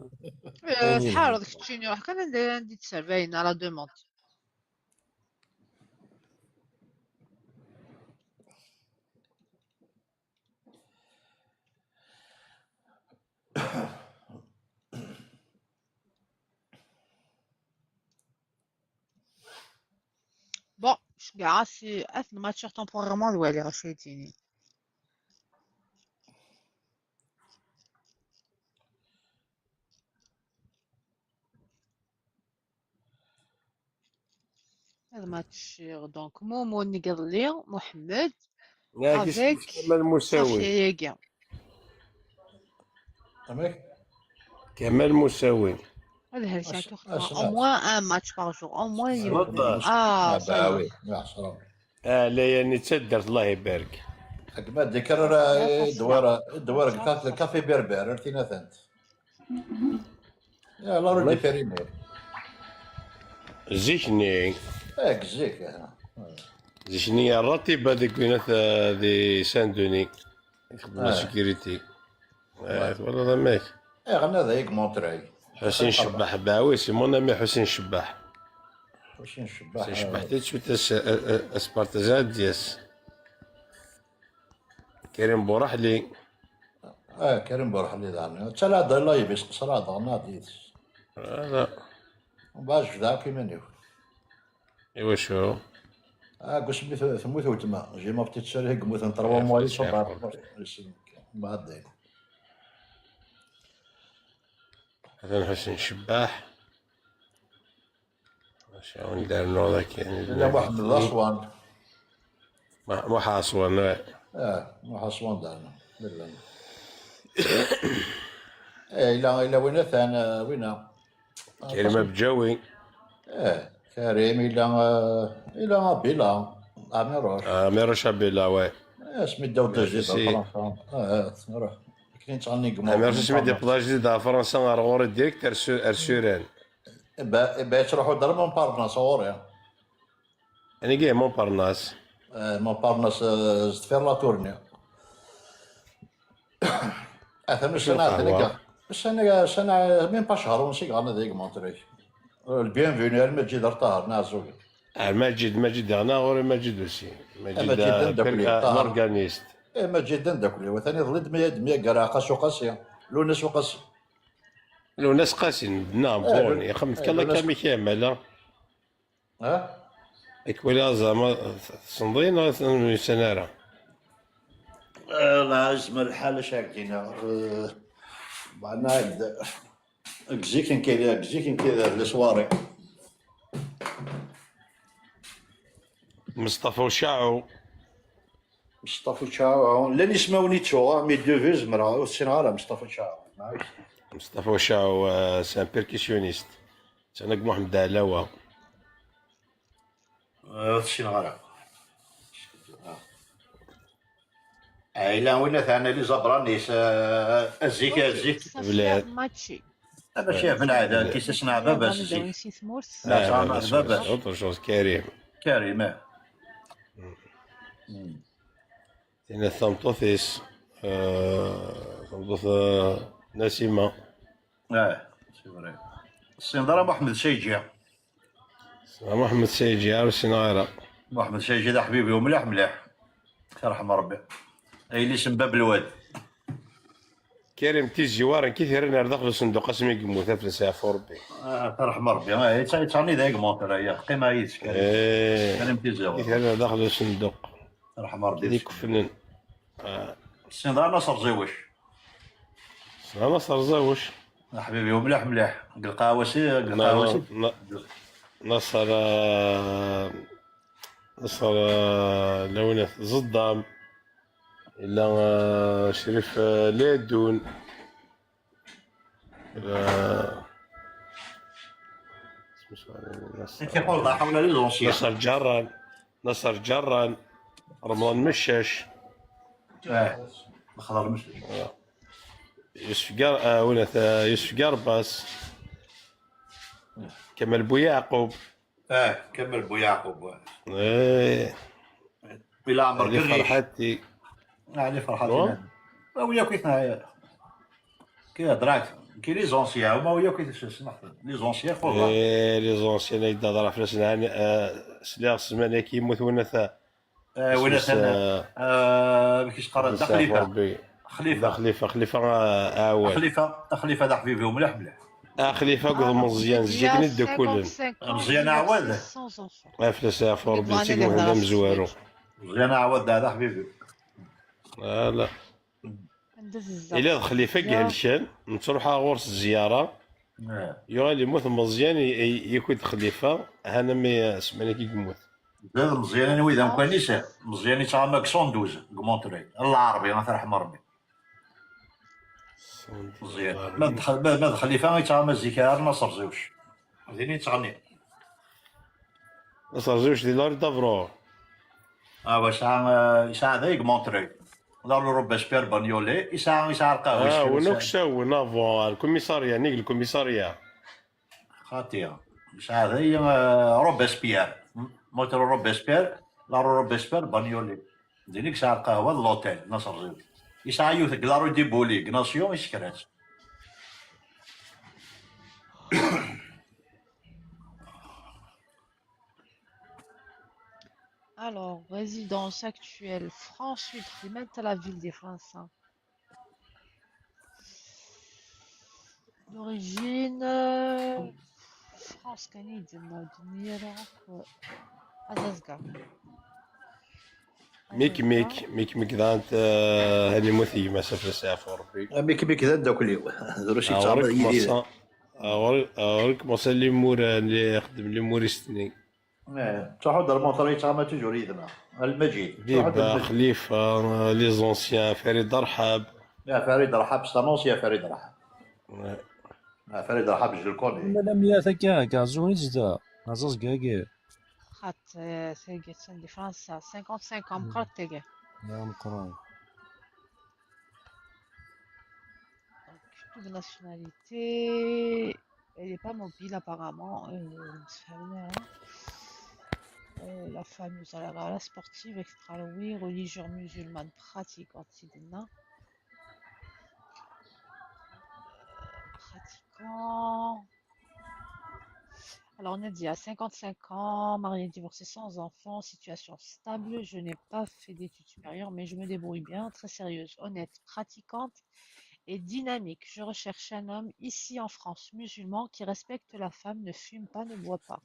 Eh, tḥareḍ keččini, ruḥ kan anda, anda i d-sserbayen à la demande. Bon, je gars, c'est un match temporairement le Wali Rachidini. هذا ماتش donc Momo نقضلي محمد Nagi avec Kamal Moussaoui. Sofia Yagi. Amek? Kamal Moussaoui. هذا هل أش- ساعتو أش- au moins un match par jour, au moins يوم. بالضبط. Ah, Ah, ça bah y est. Oui, bien sûr. Ah, la yani d taddart, Allah ibarek. Akma d-ikker ara Merci. Dwar, Dwar deg Kaffi Berber, ar tinatant. Ya, la rue des Périnées. Zik-nni, Eh, zik. zik-nni rratiba deg winat, eh, di Saint-Denis. Ixeddem la sécurité. Eh, twalaḍ amek? Eh, ɣnada i Montreuil. Ḥusin Cebbaḥ, bah oui, c'est mon ami Ḥusin Cebbaḥ. Ḥusin Cebbaḥ. Ḥusin Cebbaḥ, tout de suite, as, as, as partager ad d-yas. Karim Bouraḥli. Ah, Karim Bouraḥli daɣen. Ttalaɣ-d live-is, qesraɣ daɣen ad yid-s. Voilà. Mbeɛd jebdeɣ akk iman-iw. Iwacu? Ah, deg wasmi t- temmut weltma. J'ai ma petite sœur i yemmuten trois mois i ṣubbeṛ. Mbeɛd dayen. Atan Ḥusin Cebbaḥ. Maca ur ndernuɣ akken. Nna Muḥemmed d Aswan. Ma- Muḥ Aswan, eh. Ah, Muḥ Aswan daɣen. Llan. Eh, ila, ila win atan, eh, wina. Karim Abǧawi. Eh, Karim, ila, eh, ila Abila, Amiruc. Ah, Amiruc Abila, ouais. Eh, asmi ddaw-d ajdid ar Si. Fransa. Eh, eh, ruḥ. Akken i nettɣenni deg Amiruc asmi d-yewweḍ ajdid ɣer Fransa, ɣer ɣur-i direct ar Su- ar Suran. Ba, ba yettruḥu-d ar Montparnasse ɣur-i. Anigi Montparnasse? Eh, Montparnasse, eh, deffir la tournée. Atan ussan Lqahwa. Atan akka. Ussan, ussan, même pas شهر ونص i yeɣɣan ad yeg Montreuil. Le bienvenu, ar Maǧid ar Ṭaher, neɛzug. Ah, Maǧid, Maǧid, yeɣna ɣur-i Maǧid aussi. Maǧid, Maǧid d ah, ameddakel-iw, ah, Ṭaher. L'organiste. Eh, Maǧid d ameddakel-iw. Atan iḍelli d mi ad myaggareɣ Qas Uqasi. Lunas Uqasi. Lunas Qasi, neɣ Eh, bon, Lu- ixem eh, tkala Lunas- kamik yamala. Ha? Ikwala zama tessneḍ-iyi neɣ ur yusan ara? Eh, la, yezmer lḥal, acu ara k-d-iniɣ. Eh, meɛna, deg zik n kiri, deg zik n kiri, les soirées. Mustafa Ucaɛu. Mustafa Ucaɛu, llan ismawen i ttuɣ, mi deux vues zemreɣ, ur ssineɣ ara Mustafa Ucaɛu. Mustafa Ucaɛu, euh, c'est un percussionniste. Atan akked Muḥemmed Ɛlawa. Eh, ur ssineɣ ara. Ɛila win atan les Abranis, eh, azik, azik. Bla- Mačči. Abac yehben ɛada, kis asneɛ baba-s zik. Si tmurt. Neɛsa baba-s. Autre chose, Karim. Karim, eh. Tina d tameṭṭut-is, euh, tameṭṭut, euh, Nasima. Eh, c'est vrai. Tessineḍ ara Muḥemmed Seyǧi. Muḥemmed Seyǧi, ur ssineɣ ara. Muḥemmed Seyǧi d aḥbib-iw mliḥ mliḥ. Yerḥem Rebbi. Aylis n Bab Lwad. Karim Tiziwar, nekk i t-yerran ar daxel usenduq asmi i yemmut, ad t-yesɛfu Ṛebbi. Ah, tarḥem Ṛebbi. Ah, yettɣ-, yettɣenni d agmunt ara ya. Qqim yid-s, Karim. Eh, Karim Tiziwar. I t-yerran ar daxel usenduq. Tarḥem Ṛebbi. Di kefnen. Ah. Ssneḍ ara Naṣer Ziwec? Ssneɣ Naṣer Ziwec. Aḥbibi-w mliḥ mliḥ. Deg lqahwa-si, deg lqahwa-si. Na-, na-, Naṣer, ah, Naṣer, ah, Lawinat Zeddam. Yella, ah, Crif, ah, Ladun. Ah, isem-is, ah, Naṣer. Akken iqul ḍaḥ wala les anciens. Naṣer Ǧarran. Naṣer Ǧarran. Remḍan Meccac. Ah, Mexḍar Meccac. Ah. Yusef Gar-, ah, wina ta, Yusef Garbas. Kamal Buyaɛqub. Ah, Kamal Buyaɛqub, wa. Eh. Ila Ɛmer Ali Kerric. Ferḥati. Ah, Ali Ferḥati, wa? Nɛam. Awi akk itna. Ki hedrak, ki les anciens, huma awi akk itna, les anciens, xulḍa. Eh, les anciens, ay d-hedra fell-asen, ɛni, eh, sliɣ ssmana-agi yemmut wina ta. Eh, win atan, eh, amek i s-qqaren, Dda Xlifa. Xlifa. Dda Xlifa, Xlifa, eh, Awad. Xlifa, Xlifa d aḥbib-iw mliḥ mliḥ. Ah, Xlifa akked Meẓyan, zik nni ddukkulen. Meẓyan Awad. Ah, fell-as yeɛfu Rebbi, d tigmuḥ d amezwaru. Meẓyan Awad, d aḥbib-iw. Ala. Ila d Xlifa i ihelken, nettruḥ ɣur-s zzyara. Eh. Yuɣal yemmut Meẓyan, i, i, yewwi-d Xlifa, hanami ssmana-agi i yemmut. D Meẓyan, anwi d amkan-is? Meẓyan yettɣama deg cent douze, deg Monterey. Lɛerbi, ad t-yerḥem Rebbi. Meẓyan. Ma d X-, ma, ma d Xlifa yettɣama zik ar Naṣer Ziwec. Din yettɣenni. Naṣer Ziwec di la rue d'Avroy. Ah, wa, yesɛa, eh, yesɛa da deg Monterey. La rue Robespierre Bagnolet, yesɛa, yesɛa lqahwa. Ah, win akk sawen avant, ar lkumisarya, nnig lkumisarya. Xaṭi, yesɛa da, eh, Robespierre. Monterey Robespierre, la rue Robespierre Bagnolet. Din i yesɛa lqahwa d l'hôtel, Naṣer Ziwec. Yesɛa yiwet deg la rue du Boulay, deg Nation, yessekra-tt. Alors, résidence actuelle, France huit, c'est même à la ville de France, hein. D'origine, euh, France, kan i d-yenna, ur d-yenni ara akk, euh, Azazga. Mik, mik, mik, mik, d ant, euh, hanimut gma-s, afras yeɛfu Rebbi. Ah, mik, mik, d ameddakel-iw. Drus yettɛamal yid-i. Ɣur-k masa limura, li ixeddem limurist-nni. Eh, ttruḥu-d ar Monterey, yettɣama toujours yid-neɣ. Al Majid. Ttruḥu-d Al Majid. Xlifa, les anciens, Farid Arḥab. Ya, Farid Arḥab, c'est un ancien Farid Arḥab. Ouais. Ah, Farid Arḥab, je le connais. Madame, ya, taka, gazo, i tezda. Azazga-agi. Xat, eh, tagi, attan di Fransa, cinquante-cinq ans, meqqret tagi. Ya, meqqret. Donc, double nationalité. Elle n'est pas mobile apparemment. Euh, euh, la femme, la sportive, et cetera. Oui, religion musulmane pratiquante, c'est dinna. Pratiquant. Alors, on a dit à cinquante-cinq ans, marié, divorcé, sans enfant, situation stable. Je n'ai pas fait d'études supérieures, mais je me débrouille bien, très sérieuse, honnête, pratiquante et dynamique. Je recherche un homme ici en France, musulman, qui respecte la femme, ne fume pas, ne boit pas.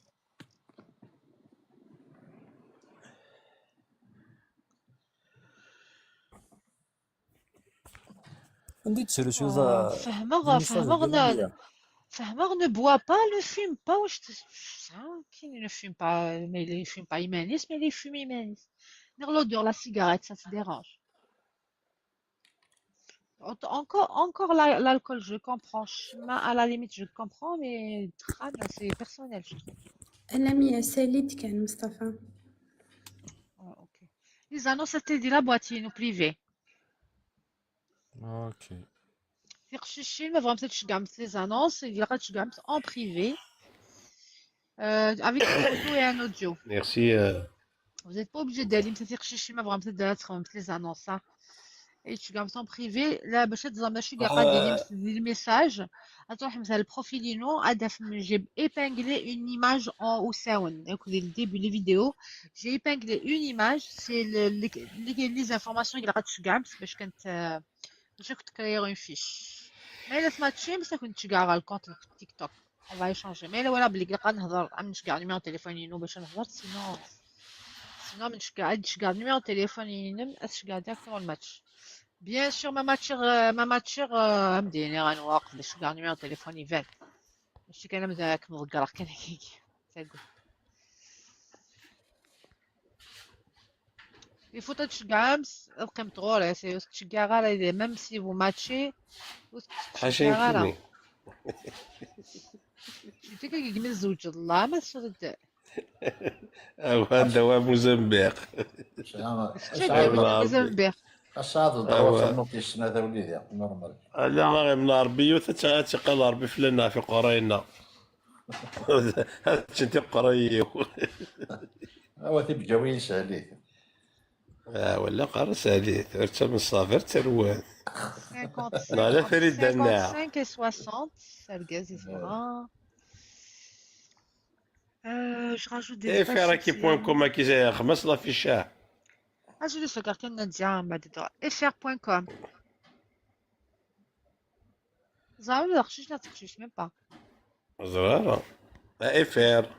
Anda i d-tettrusuḍ, euh, fehmeɣ, fehmeɣ, ne boit pas, ne fume pas, واش ت-, hein, qui ne fume pas, mais il fume pas iman-is, mais il fume iman-is. Neɣ l'odeur, la cigarette, ça te dérange. Encore, encore la-, l'alcool, je comprends. Ccma, à la limite, je comprends, mais الدخان, c'est personnel, je trouve. أنا مية ساليت كان مصطفى. Ah, ok. Les annonces, c'était de la boîte, en privé. Ok. Tiqcicin, ma tebɣamt ad tceggɛemt les annonces, ilaq ad tceggɛemt en privé. Euh, avec une photo et un audio. Merci, euh. Vous n'êtes pas obligé d'aller, mais c'est les annonces, hein. Et tu gagnes en privé. Là, باش تزعم شي قاعد يدير les messages. Attends, مثلا البروفيل ينو، هذا في، j'ai épinglé une image en haut, ça, donc, dès le début les vidéos, j'ai épinglé une image, c'est le, les, les, les informations اللي غتشجع باش كنت، euh, Je vais te créer une fiche. Mais laisse-moi tuer, mais ça que tu gardes le compte TikTok. On va échanger. Mais là, voilà, بلي قلقة نهضر، عم نشجع numéro téléphone ينو باش نهضر، sinon sinon من شجع عاد شجع numéro téléphone ينم أشجع directement الماتش. Bien sûr ما ماتشير ما ماتشير مديني غنواقف باش شجع numéro téléphone يبان. ماشي كان مزاك مغقرة كان هيك. تقول. Il faut تشجع امس القيم تغوري سي تشجع غير même si vous matchez. حاشا يكوني. شفتي كيجمل الزوج الله ما سرد. هذا هو موزمبيق. شكون مزمبيق؟ الصاد الضوء في النوت السنة ذا وليدي نورمال. لا، ما غير من العربية وتتقال العربي فلان في قرينا. هذا شنتي قريو. هو تبجاوي يساليه. آه، ولا قرص عليه، ثورت من الصافر تروان. لا، لا، فريد دنا. cinquante-cinq et soixante, ça le gaz, c'est ça. Euh, je rajoute des اي في راكي بوان كوم كي خمس لا في الشاه. اجي لي سكر كان نتزعم بعد دور. F R point com. زعما لا خشيش لا تخشيش même pas. زرارة. اف ار.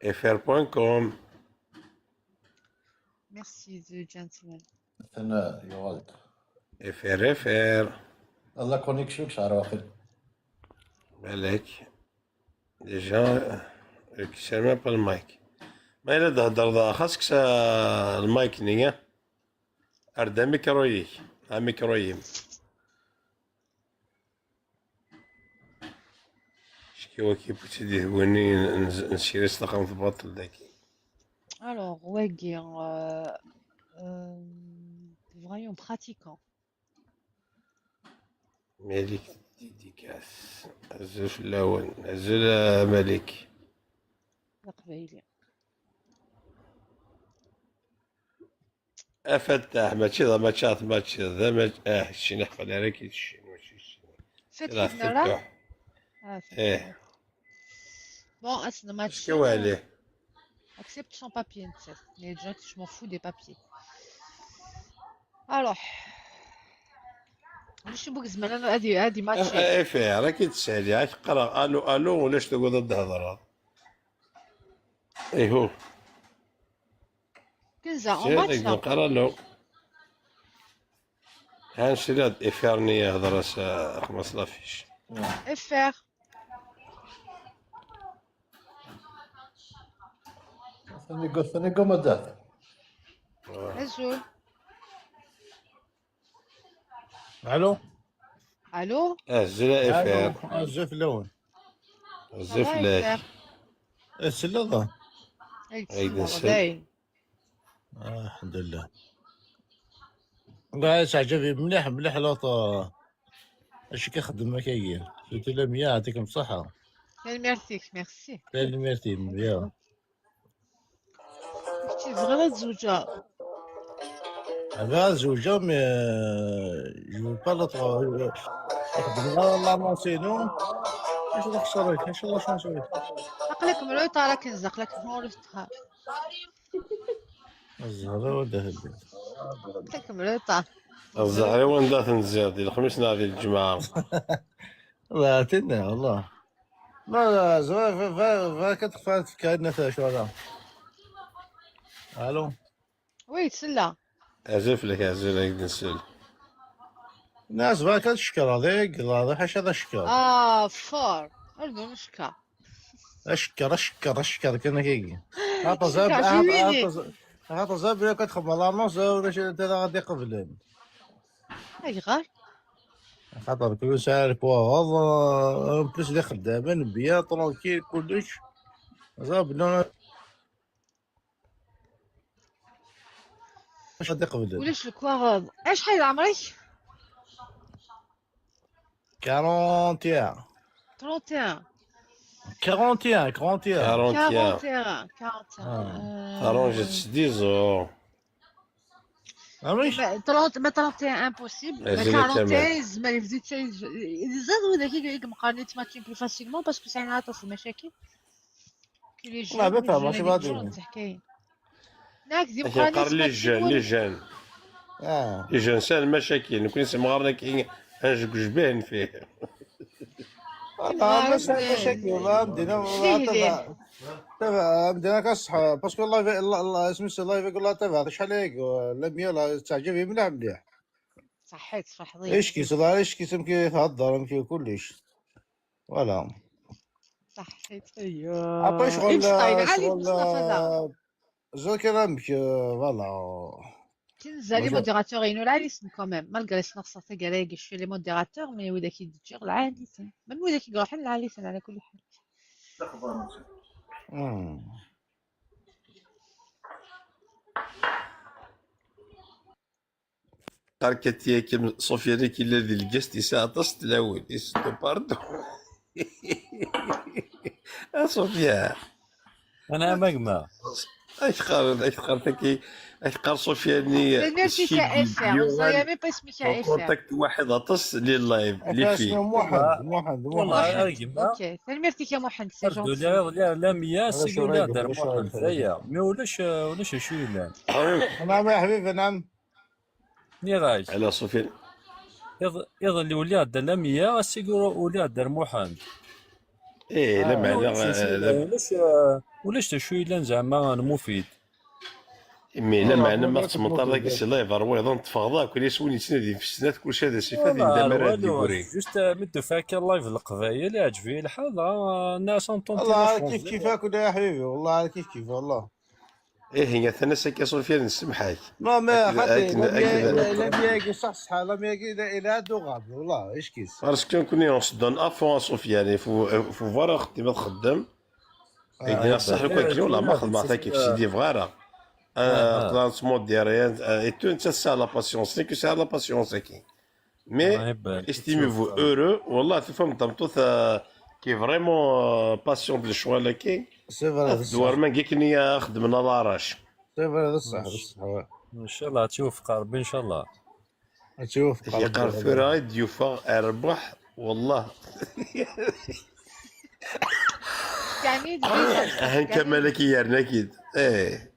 اف ار بوان كوم. Merci the gentleman. ثنا يغلط. اف ار اف ار. الله كونيكسيون صار واخد. بالك. ديجا كسامة بالمايك. ما الا تهضر ضا خاصك سا المايك نيا. اردا ميكرويك. ها ميكرويم. شكي وكي بوتي ديه بوني نسيري استقام في باطل داكي. Alors, واقي euh, euh, vraiment pratiquant. مالك ديديكاس. عزوز في الاول، عزوز. آه، مالك. القبايلي. افتح ماشي ذا ماتشات ماتش ذا ماتش اه الشين يحفظ عليك الشين ماشي الشين. فتحت نرى. ايه. Bon, اسنا ماتش. شكو عليه؟ Accepte sans papier نتسال. Les gens, je m'en fous des papiers. Alors. واش نبغي زمان انا هادي هادي ماتش. ايه فيها راكي تسالي عاد تقرا الو الو ولاش تقعد تهضر. ايهو. كنزه اون ماتش. نقرا له. ها نسير هاد اف ار نيا هضر اس خمس لافيش. اف ار. ثاني قلت ثاني قوم دافع. ازول. الو. الو. اه زلا اف ار. الزف الاول. الزف لاك. السلة. عيد السلام. باين. آه، الحمد لله. لا تعجبي مليح مليح لوطو. اش كيخدم ما كاين. قلت له مية يعطيكم الصحة. ميرسي ميرسي. ميرسي مية. اختي صغيرة تزوجها. هذا زوجة مي جو با لا ترو. يخدم غير لا مونسينو. اش راك صاريك؟ اش الله شنو صاريك؟ عقلك مروطة راك نزق لك مورتها. الزهرة ولا هبل. عقلك مروطة. الزهرة وين دات نزير دي الخميس نادي الجمعة. لا تنا والله. لا لا زهرة فا كتخفى كأنها شو هذا. الو. وي سلا. ازف لك ازف لك نسل. الناس ما كتشكر هذيك هذا حاجة هذا شكر. اه فور. ارجو نشكر. اشكر اشكر اشكر كان كيجي. هذا زاب هذا زاب كتخدم على نص ولا شي انت غادي قبلين. اي غير. خاطر كل ساعة بوا هذا بليس اللي خدامين بيان ترونكيل كلش. زاب بنونا. اش غادي قبل؟ ولاش الكواغ؟ اش حال عمرك؟ كارونتيا. ترونتيان. كارونتيا كارونتيا. كارونتيا. كارونتيان. كارونتيا. ديزو. عمرك؟ ما ترونت ما ترونتيان امبوسيبل. ما كارونتيان زعما يفزي تشيز. زاد ولا كي يقمقرني تماتشين بلو فاسيلمون باسكو ساعه نعطس المشاكل. كي لي جو لا بفهم ماشي بعد. تحكي. Nak d imqan-is, les jeunes, les jeunes. Ah. Les jeunes, c'est المشاكل. Nekkni semɣaren akkin, anjegujben fih. Ah, mais c'est المشاكل, والله, مدينة, والله, تبع, تبع, مدينة كصح, parce que الله يبارك, الله, الله, اسمي سي الله يبارك, الله تبع, شحال هيك, لا مية, لا, تعجبي مليح, مليح. صحيت، صحيت. ايش كيس, والله, ايش كيس, يمكن يتهضر, يمكن كلش. Voilà. صحيت، ايوا. Après, شغل, شغل, زوج كلام, voilà. كنزا les modérateurs ينو العاليسن quand même, malgré سنقصة تقريق شوية les modérateurs, mais وإذا كي تجي العاليسن. من وإذا كي يروحن العاليسن على كل حال. مم. قال كتيا كم صوفيا كي الذي الجست يساعد تصت الأول يسعد باردو. آه، صوفيا. أنا مجمع. اش قال, اش قال تكي, اش قال سفيان ني؟ تنميرتي كا اف ار, زعما با اسمي كا اف ار. كونتاكت واحد غطس لي لايف, لي في. محمد, محمد, محمد. والله يا جماعة. اوكي, تنميرتي كا محمد, سي جونتي. لا, لا, لا, مية, سي ولا دار محمد, زايا. مي ولاش, ولاش شو يلان. نعم يا حبيبي, نعم. نيراج. على سفيان. يظ-, يظل ولي عبد الله مية, سي ولي عبد محمد. ايه, لا, آه, معنى, ولاش, آه, لا. ولاش, آه, ولاش شو يلان زعما مفيد. مي لا, معنى ما تمطر ذاك السي لايف, روايض نطفغ ذاك, كل يسوي يتسنى في السنات, كل شيء هذا سيفات, والله, يندم على والو, الديكوري. جوست, آه, مدو فيها كان لايف القبايل, يعجبني الحال, آه, الناس انطون الله, كيف كيف, كل يا حبيبي, والله, كيف كيف, والله. ايه, هي ثنا سكي سفيان, نسمحك. لا, ما أكيد, خاطي, أكيد, لا, أكيد. لا, لا, لا, صح, صح, لا, لا, لا, دو غاب, والله, ايش كيس. Parce que كوني on se donne à fond, سفيان, فو, فو فوالا خدي ما تخدم. آه, إذا صح, لو كان كلي والله ما خدمة تاعك في سيدي فغارة. آه, آه. Classement des rien, آه, et tout, ça, c'est la patience, c'est que c'est la patience, كي. Mais estimez-vous heureux, والله تفهم تمطوث, آه, كي vraiment, آه, patient للشغل كي. C'est vrai, بصح. دوار ما نقيك نيا خدمنا لاراش. C'est vrai, بصح, بصح, ouais. ان شاء الله توفق ربي, ان شاء الله. توفق ربي. يقار فرايد يوفا اربح, والله. يعني, هن كمالك يا رناكيد. ايه.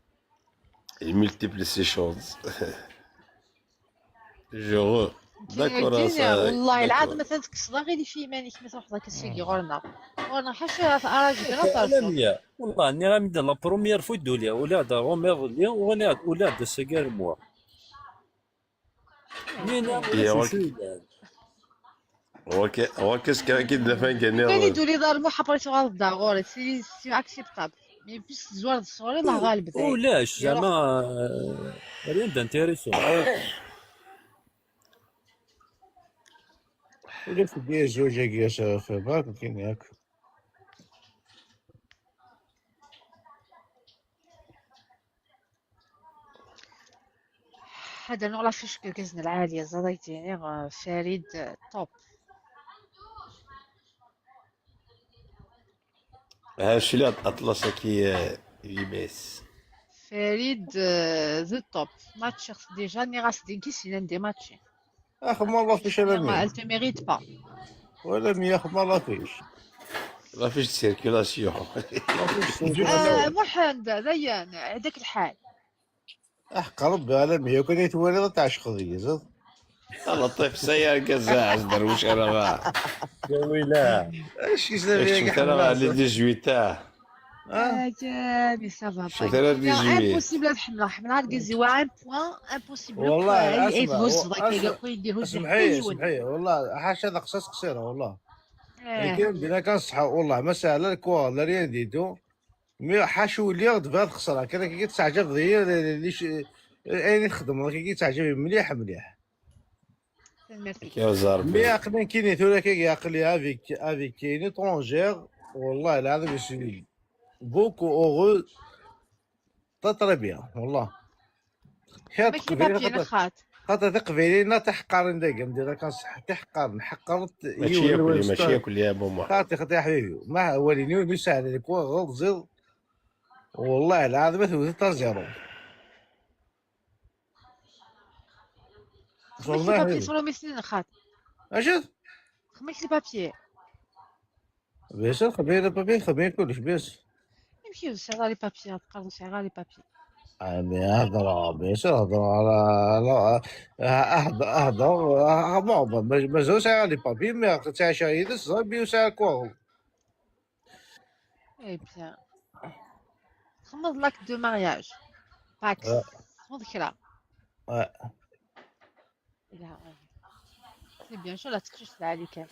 الملتيبل سي شونس. جو. داكور, والله العظيم مثلا تكسر غير في ايمانك, ما تروح ذاك السيدي غورنا. غورنا حاشا في اراجل, غير لا, مية. والله اني راه من لا بروميير فوا دوليا, ولا دا رومير لي, ولا, ولا دا سيغار موا. مين يا وكي, وكي سكا كي دفن كان كان يدولي دار محبر شغل الدار غوري, سي, سي اكسبتاب. مي بس زوار الصغير, الله غالب ذاك. ولاش زعما, آه, ريان دانتيريسون. ولا في دي زوج يا شباب, كاين ياك. هذا نوع لافيش كو كزن العالية, زاد يتيني, آه, فريد, آه, توب. ها شلات اطلس كي, آه, يبيس. فريد, آه, ذو توب. ماتش خص ديجا ني غاس دي كيسينا ندي ماتشي. اخ, ما فيش انا, ما مين. التو ميريت با. ولا مية, اخ, ما فيش. ما فيش سيركيلاسيون. آه, محمد, ريان, هذاك الحال. احق ربي, على مية كان يتوالي تاع شخذي, زاد. الله طيب, سيار كزاز دروش انا ما. يا ويلاه. اش يسلم ايش ليك شفت انا مع لي ديزويت تاع. آه, جامي, سافا شفت انا ديزويت. امبوسيبل تحمل, حمل عاد كيزي وا ان بوان, امبوسيبل. والله, آه, اسمع, يتهز هكا, يقول يدير هز سمحي, حتى يولي. سمحي, والله, حاشا ذاك خصص قصيره, والله. آه. لكن بدينا كنصحى, والله, ما سهل الكوا, لا ريان ديتو. مي حاشو لي غد بهاد الخساره, كان كي تعجب ضيا لي, لي ش-, اين يخدم, كي تعجب مليح, مليح. كي زار مي بيه. عقلين كيني ثورة كي عقلي افيك, افيك كيني ترونجير, والله العظيم يسوي بوكو اوغو, تا تري بيان, والله. خير ماشي تقبيلي بابي خاطر, خاطر تقبيلي نا تحقر ندق, ندير لك صح, تحقر, نحقرت ماشي يولي ياكل, ماشي ويستر. ياكل يا بو محمد. خاطي, خاطي يا حبيبي, ما هو لي نيو, نيو سهل لك, هو غلط زير. والله العظيم ما ثبت زيرو. خميت لي والله بابي هذه. صورة ميسين خاطر. اش؟ خميت لي بابي. بيان سور، خبير لي بابي، خبير كلش، بيان سور. يمشي يسعى لي بابي، تقرن سعى لي بابي. Ah, mais هضرة، bien sûr، هضرة على، على، هضرة، هضرة، bon, bah, mais, mais ça, c'est les papiers, mais après, c'est un chéri, ça, bien sûr, quoi. Eh bien, تخمض l'acte de mariage. Pacs. Ouais. تخمض كرا. Ouais. لا، c'est bien sûr لا تكشف عليك.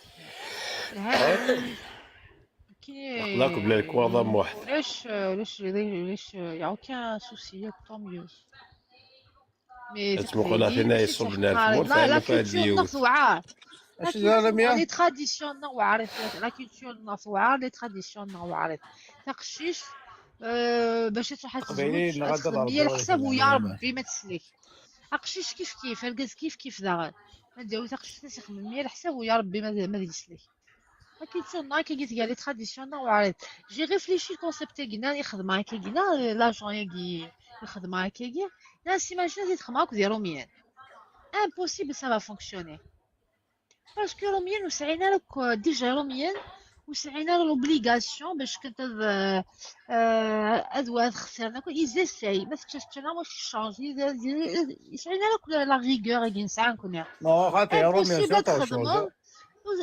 كي عقلك بلا الكواضة موحد. علاش، علاش، علاش، y a aucun souci, tant mieux. Mais تسمقوا لها فينا يصب لنا الفمور، لا، لا فعلا فهاد culture اليوم. ناس وعار. اش لا لم يا؟ Les traditions نوعرت، la culture ناس وعار، les traditions نوعرت. تقشيش، آه، باش تروح قبيلين تزوج، نغدى تخدم ضرب يا دوري الحساب كمان ويا يا مان. ربي ما تسلك. اقشيش كيف كيف، الكاز كيف كيف داغن. ما داوي تقشيش تخدم يا الحساب ويا ربي ما ما يسلك. La culture ناس كي قلت قال les traditions نوعرت. J'ai réfléchi le concept كينا يخدم كي قلنا l'agent يجي يخدم كي قلنا. لا، s'imagine تخدم هاك ديال روميان. Impossible ça va fonctionner. Parce que روميان وسعينا لك déjà روميان وسعينا l'obligation باش كنت هاد، آه، هاد واد خسرنا كون ils essayent ما تكتشفتش انا واش change سعينا لك la rigueur كي نسعى نكون. Non, خاطر يا روميان Impossible سي autre تخدم chose.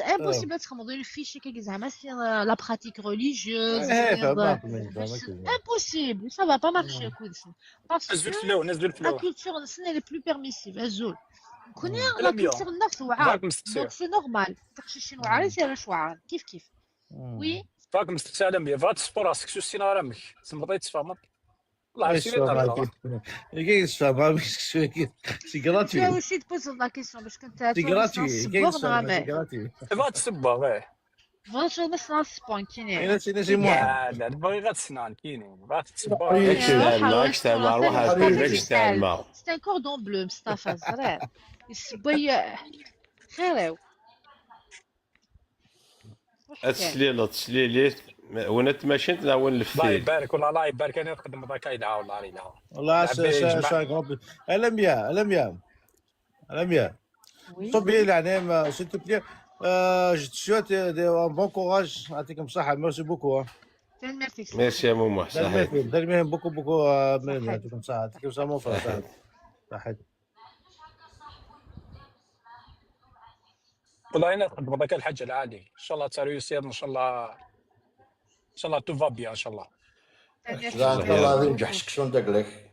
Impossible تخدم une fiche كي زعما c'est la pratique religieuse. ايه فاهمك، فهمك، فهمك. Impossible, ça va pas marcher كلشي. Parce que نزل في الاول، نزل في la الاول. Culture نسنا elle est plus permissive. ازول كوني لا، la مية. culture ناس وعار. راك مستفسر. Donc c'est normal. تقشيشين وعار سير واش وعار كيف كيف. Oui. راك مستفسر على مية، بغات تسبور راسك، شو السيناريو امك؟ تسمى بغيت تفهمك. والله ايش سيري نهضر. فهمك؟ كيف تسبور؟ ما بيسكسو كيف؟ C'est gratuit. Tu as aussi de poser la question parce que انت C'est gratuit. كاين السبور، c'est gratuit. بغات تسبور، ايه. Bonjour, mais c'est un sport qui n'est. انا سي نجي موحد. لا، لا، باغي غير تسنان كيني، بغات تسبور. ياك إيه، تستاهل روح، ما، روح، ياك تستاهل ما، روح، روح روح، هاكا روح، ياك روح. تستاهل ما. C'est un cordon bleu, مصطفى صغير. يسبي خير. هاد السليلة، السليلة، وين تمشيت نعاون الله الفيل. يبارك، والله الله يبارك، انا نخدم هكا يدعى والله علينا. والله لا، سي بيه سي يجمع. سي غروب. المية، المية، المية. Oui. صوب لي العنام، s'il te plaît. آه، je te souhaite un bon courage، يعطيكم الصحة، merci beaucoup. تنميرتك. ميرسي يا مومو، صحيت. Merci beaucoup beaucoup. آه، صحيت. يعطيكم الصحة، يعطيكم الصحة، mon frère. صحيت. صحيت. والله انا نخدم هكا الحاجه العالي، ان شاء الله ترويسير، ان شاء الله، ان شاء الله tout va bien، ان شاء الله. جزاك الله العظيم، جحشك شلون دقلك.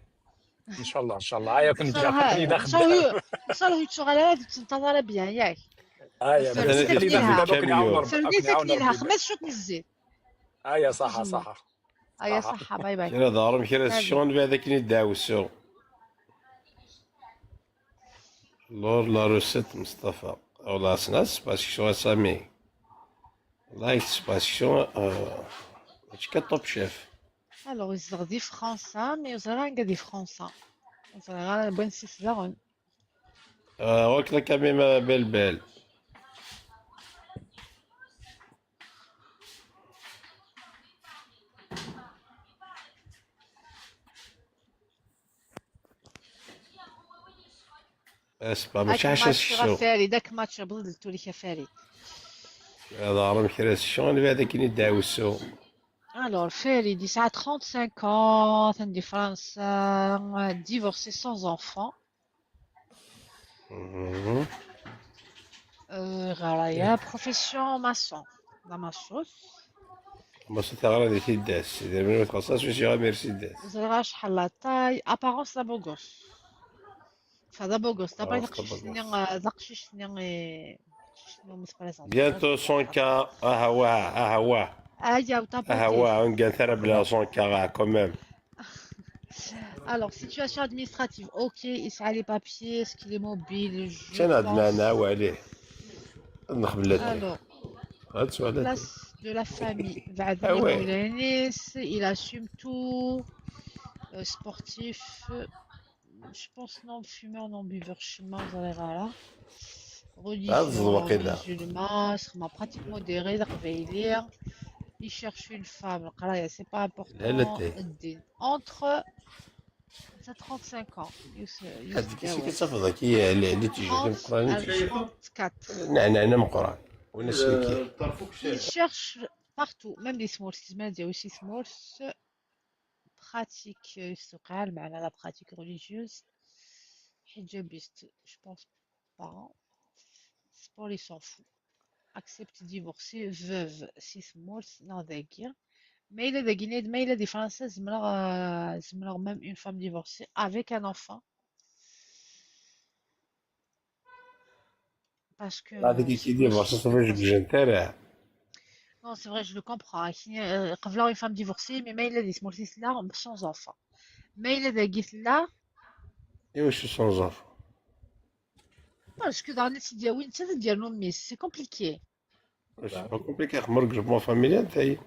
ان شاء الله، ان شاء الله. هيا كنت ان شاء الله، جاي ان شاء الله، ان شاء الله يتشغل على هذيك تنتظر بيان ياك. هيا سلمي بس داك كي ليها. داخل كي نعاون ربي، سلمي كي داك نعاون ليها، ربي. خمس شوط نزيد. هيا صح، صح. هيا صح. صحة، باي باي. كرا دارهم كرا سلام. الشغل بعد كني داوسو. لور لا روسيت مصطفى. والله سناس باسكو سامي. لايك باسكو، آه، ماشي كطوب شيف. الوغ يزدغ دي فرنسا، مي يزرع كاع دي فرنسا. يزرع غير بوان سيس داغن. آه، واكلا كميمة بالبال. اسبا ماشي هاك حاجة ماتش راه الشو. فاري، داك ماتش بلدتو ليك يا فاري. هذا راه مكرا الشو، انا بعدا كاين يدعو السو. الوغ فاري دي ساعة trente-cinq ans، عندي فرنسا، divorcé sans enfant. مهم. آه، غرايا profession maçon. لا ماشوس. ما صرت غرا دي تيداس، اذا من تخصص وشي غير ميرسيدس. زرغا شحال la taille، apparence لا بوغوس. فهذا بوغوس، دابا آه، داك الشيء خبر سنين، بوغوس. داك الشيء سنين، إيه، شنو متبريزون. Bientôt cent K، اه هو، اه هو. اه جاو طابو اه هو، on gagne ثرى بلا cent K quand même. Alors, situation administrative, ok, يسعى les papiers, est-ce qu'il est mobile, je كان هاد pense. معناه وعليه. نخبلت. Alors, هاد السؤال. Place de la famille. بعد Ah ouais. مولانيس، il assume tout. Euh, sportif. Je pense non fumeur, non buveur, شما زريغارة. هاد الزواقي Religion لا. Musulman، سخما pratique modérée، قبايلي. Il cherche une femme، القراية c'est pas لا، لا، important. تي. الدين. Entre، c'est trente-cinq ans. يوسف، يوسف هاد كيسي داوود. كتصفى ذاك هي اللي، اللي تيجي Trente، المقراني آه، تيجي. trente-quatre. نعم، نعم، مقران. وناس اللي كي. Il cherche partout, même les small, ما دياوش les small. pratique, euh, s tuqɛa, lmeɛna la pratique religieuse, hijabiste, je pense pas. Sport, il s'en fout. Accepte divorcer, veuve, si tmurt, neɣ dagi. Ma yella dagi, ma yella di Fransa, zemreɣ, euh, zemreɣ même une femme divorcée avec un enfant. Parce que, Là, dès qu'il dit, bon, ça, ça fait, je ne t'aime. Non, c'est vrai, je le comprends. Qebleɣ une femme divorcée, mais ma yella di tmurt i tella, sans enfant. Ma yella dagi tella. Et je suis sans enfant. Parce que dans les studios, oui, c'est-à-dire non, mais c'est compliqué. C'est pas compliqué, mon groupement familial, ça y est.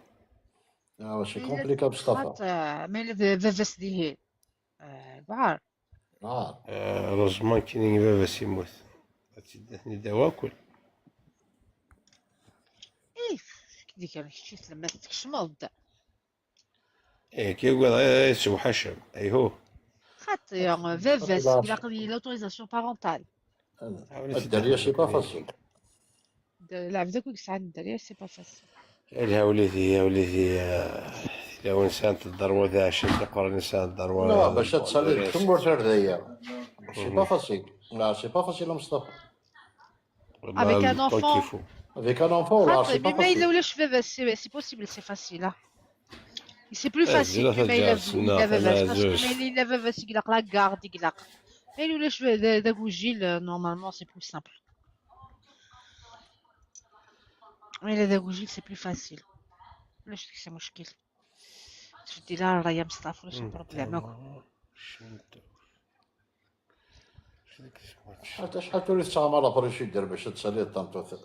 Ah, c'est compliqué, Mustafa. Mais le bébé, c'est euh, voilà. Ah, Euh, heureusement qu'il y a un bébé, c'est moi. Ad tt-id-tini d awakul. Eh, kdi kan kečč lmas tkecmeḍ-d. Eh, kya yewwiḍ, eh, sewḥacem. Ayhu. Xaṭi, baba-s, ilaq l'autorisation parentale. Dderya, c'est pas facile. Lɛebd akk i yesɛan dderya, c'est pas facile. Lha wlidi, a wlidi, eh, tilawin sɛant ddṛwa d aɛcin, tiquranin sɛant ddṛwa. Non, bac ad tsaliḍ deg tmurt ar daya. C'est pas facile. Non, c'est pas facile, a Mustafa. Avec un enfant. Avec un enfant, là, c'est pas Mais il facile. Ulac baba-s, c'est c'est possible, c'est facile. Hein. C'est plus facile que ma yella baba-s, parce que ma yella baba-s, ilaq la garde, ilaq. Mais ulac d agujil, euh, normalement, c'est plus simple. Mais les agujil, c'est plus facile. Ulac deg-s muckil. Tbeddi la rray a Mustafa, ulac problème akk. Acḥal, acḥal tura i tettɣamaḍ après chez Derbac ad tsaliḍ tameṭṭut?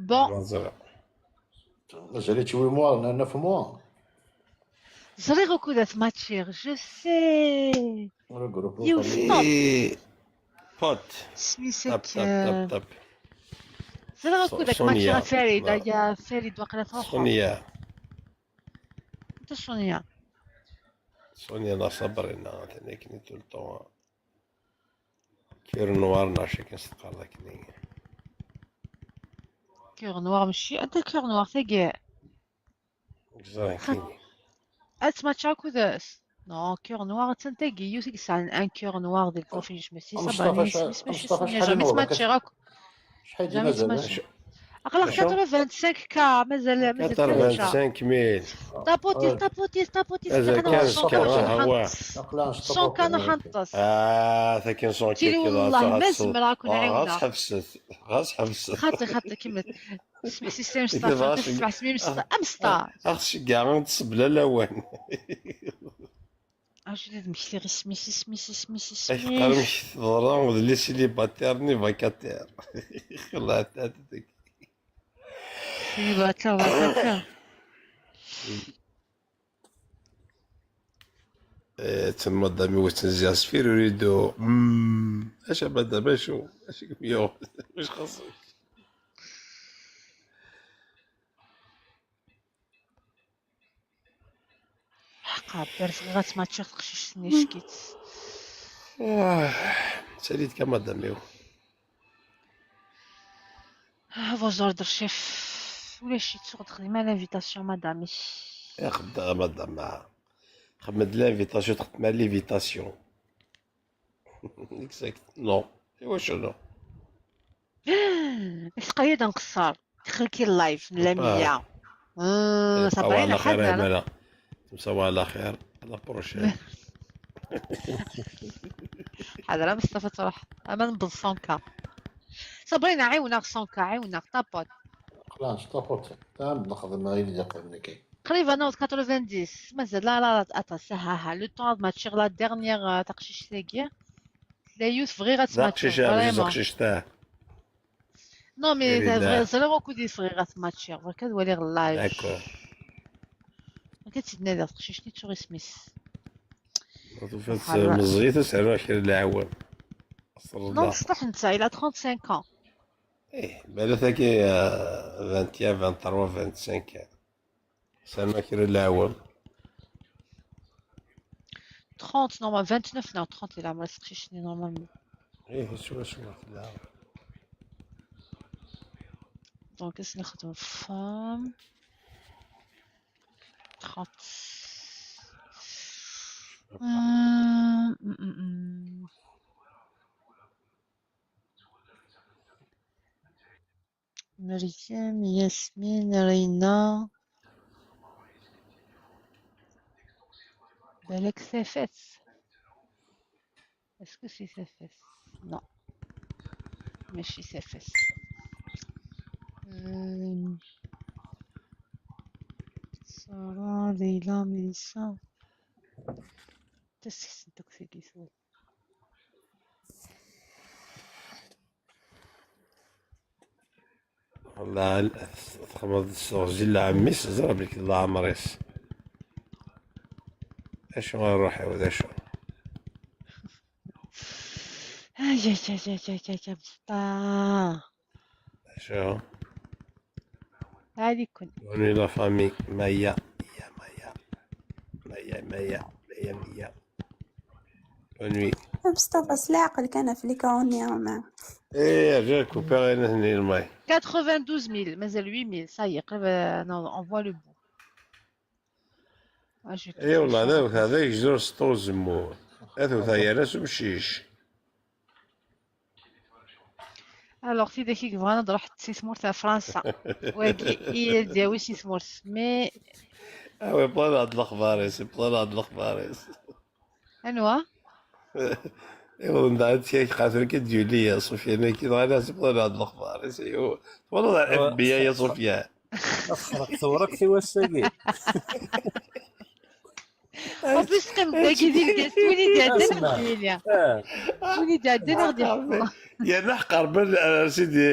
Bon. Mazal-itt huit mois, neuf mois. Ẓriɣ ukud ad matchiɣ, je sais. Regroupe. Yiwet stop. Pot. Isem-is Tap, tap, tap, tap. Ẓriɣ ukud ad matchiɣ a Farid, a Farid waqila truḥeḍ. Sonia. Anta Sonia? Sonia neɣ Sabrina, atan akken i tout le temps. Cœur noir neɣ acu akken s-teqqareḍ akken-nni. Cœur noir, mačči anta cœur noir tagi? Ẓriɣ akken. Ad tmatcha akked s. Non, cœur noir attan tagi, yiwet i yesɛan un cœur noir di lpufij, mačči Mustafa, Sabrina, isem-is mačči Mustafa, Sonia, acḥal jamais n smatchiɣ akk. Acḥal i Jamais mazal? smatchiɣ. Aql-aɣ quatre-vingt-cinq K, mazal, mazal kra. Quatre-vingt-cinq mille. Taputit, taputit, taputit, Mazal aql-aɣ quinze K, cent K, ah, wa. Aql-aɣ cent K nḥeṭṭes. Ah, takin cent K. Tili والله ما زمر راكم Ah, نعاونها. Ɣas ḥebset, ɣas ḥebset. خاطي، خاطي، كمل. اسمع سي سي إذا مصطفى، غاش- اسمع سمي مصطفى، أمسطار. Ɣas ceggeɛ ad tessebla lawan. اش اللي مشتي غير سمي سي سمي سي سمي سي Ak سمي. teqqarem kteḍra d les célibataires ni vacataires. Xelɛet-t-id. سيليباتير، فاكر. Eh, atan madam-iw ad tt-nziɣ s firuridu. Hmm, acu a madam, acu? Acu i kem-yuɣen? Acu xaṣṣek? حقا، بغيت غتماتشا تقشيش نيشكيت. Ah, salut-t-il, madam-iw. Vos ordres, chef. ولا شي تسوق تخدم على l'invitation, madame. Ixeddem, madam. Xedmet-d l'invitation, txedmem-d l'invitation. Exact. Non. Iwacu non? Tqeyyed nqeṣṣer. Dxel-k live n la mia. Sawa Sabrina, ala xir, حذر. Aymana. Sawa ala xir. À la prochaine. حذر مصطفى تروح. اما نبض cent K. صابرينا، عاونها cent K، عاونها، طابوت. خلاص، طابوت. تعال نخدم غير اللي قبل كي. قريبا نوض quatre-vingt-dix، مازال لا، لا، لا، اتا سهاها، le temps هاد ماتشي la dernière، آه، تقشيش تاكيا. لا يوسف غير غتماتشي، زقشيش يا vraiment. زقشيش تاع. Non, mais إيه، لا. زريغ وكو دي صغير غتماتشي، غير كدوالي غلايف. D'accord. ما كتسدنا هذا تقشيش ني تشوغي سميس. Meẓẓiyet ad sɛu kra n leɛwam. Non, بصح انت، il a trente-cinq ans. Eh, bala tagi, euh, vingt et un, vingt-trois, vingt-cinq. Sɛu kra n leɛwam. Trente, normalement, vingt-neuf, non, trente, il a moins تقشيش ني normalement. Eh, شوي شوي. Donc, c'est notre femme. trente. Euh, mm, mm, mm. Meryem, Yasmine, Rina. Balak tafat. Est-ce que c'est tafat? Non. Mačči tafat. Euh, Sarah, Leila, Melissa. Tasksent akk tagi tura. Wala, txedmeḍ s teɣzi n lɛemmi-s, ẓriɣ belli d leɛmer-is. Acu ara ruḥ-iw, d acu? Ay, ay, ay, ay, ay, ay, ay, ay, ay. Acu? Ɛliken. Bonne nuit la famille. Maya, ya Maya. Maya, Maya, Maya, Maya. Bonne nuit. Mustafa, s leɛqel kan ɣef likruni, ma. Eh, rǧa kupiɣ ayen hni lmay. Quatre-vingt-douze mille, mazal huit mille, ça y est, qrib, euh, non, on voit le bout. Ah, je Eh, wallah, d awet, d agejdur s ṭṭu uzemmur. Ad tewt yerna s umcic. Alors, tidak i yebɣan ad ruḥent si tmurt ar Fransa. Wagi i ad d-yawi si tmurt. Mais Ah oui, plan ad lexbar-is, plan ad lexbar-is. Anwa? Iwḍen dɣa ttyak xater kan d-yuli Sufyan-agi, dɣa la plan ad lexbar-is. Twalaḍ ar F B I ya Sufyan? Ad texraq tewrakt i wass-agi. En plus, teqqim dagi di Lgaz, win i d-iɛeddan deg Lwilya. Win i d-iɛeddan ad ɣ-d-iḥku. Yerna ḥqerben ar sidi,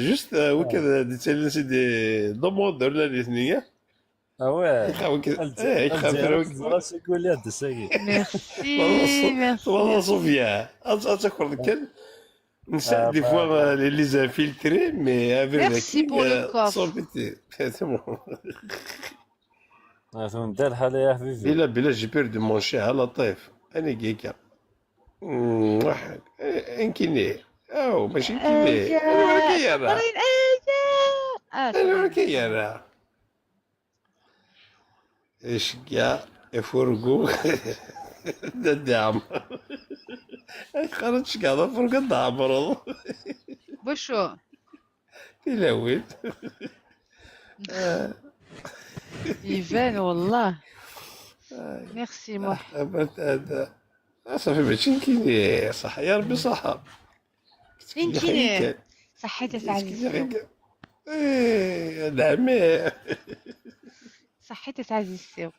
juste, euh, wiked d-ittalin sidi, demandeur la nitni. Ah ouais. Ixaf, eh, ixaf. Merci, merci. Twalaḍ Sufyan, ad, ad takreḍ kan. Nesɛa des fois, euh, les, les infiltrés, mais avec la clim, euh, sans pitié. C'est bon. Ah, tura d lḥala ya ḥbibi. Bila, bila, j'ai perdu mon chat, ha Laṭif. Anagi akka. Mm, waḥed. Eh, ankini. Aw, mačči ankini. Anwa ara k-yerra? Anwa ara k-yerra? Iceggeɛ afurgu d ad iɛemmer. Ayɣer ad tceggɛeḍ afurgu ad d-tɛemmreḍ? Bacu? Tilawin. Iban, wallah. Merci, Muḥ. Ah, ah, ah, ah, safi, mačči nekkini, ṣaḥ, ya Rebbi, ṣaḥa. Nekkini. Ṣaḥḥit a taɛzizt-iw. Eh, d ɛemmi. Ṣaḥḥit a taɛzizt-iw.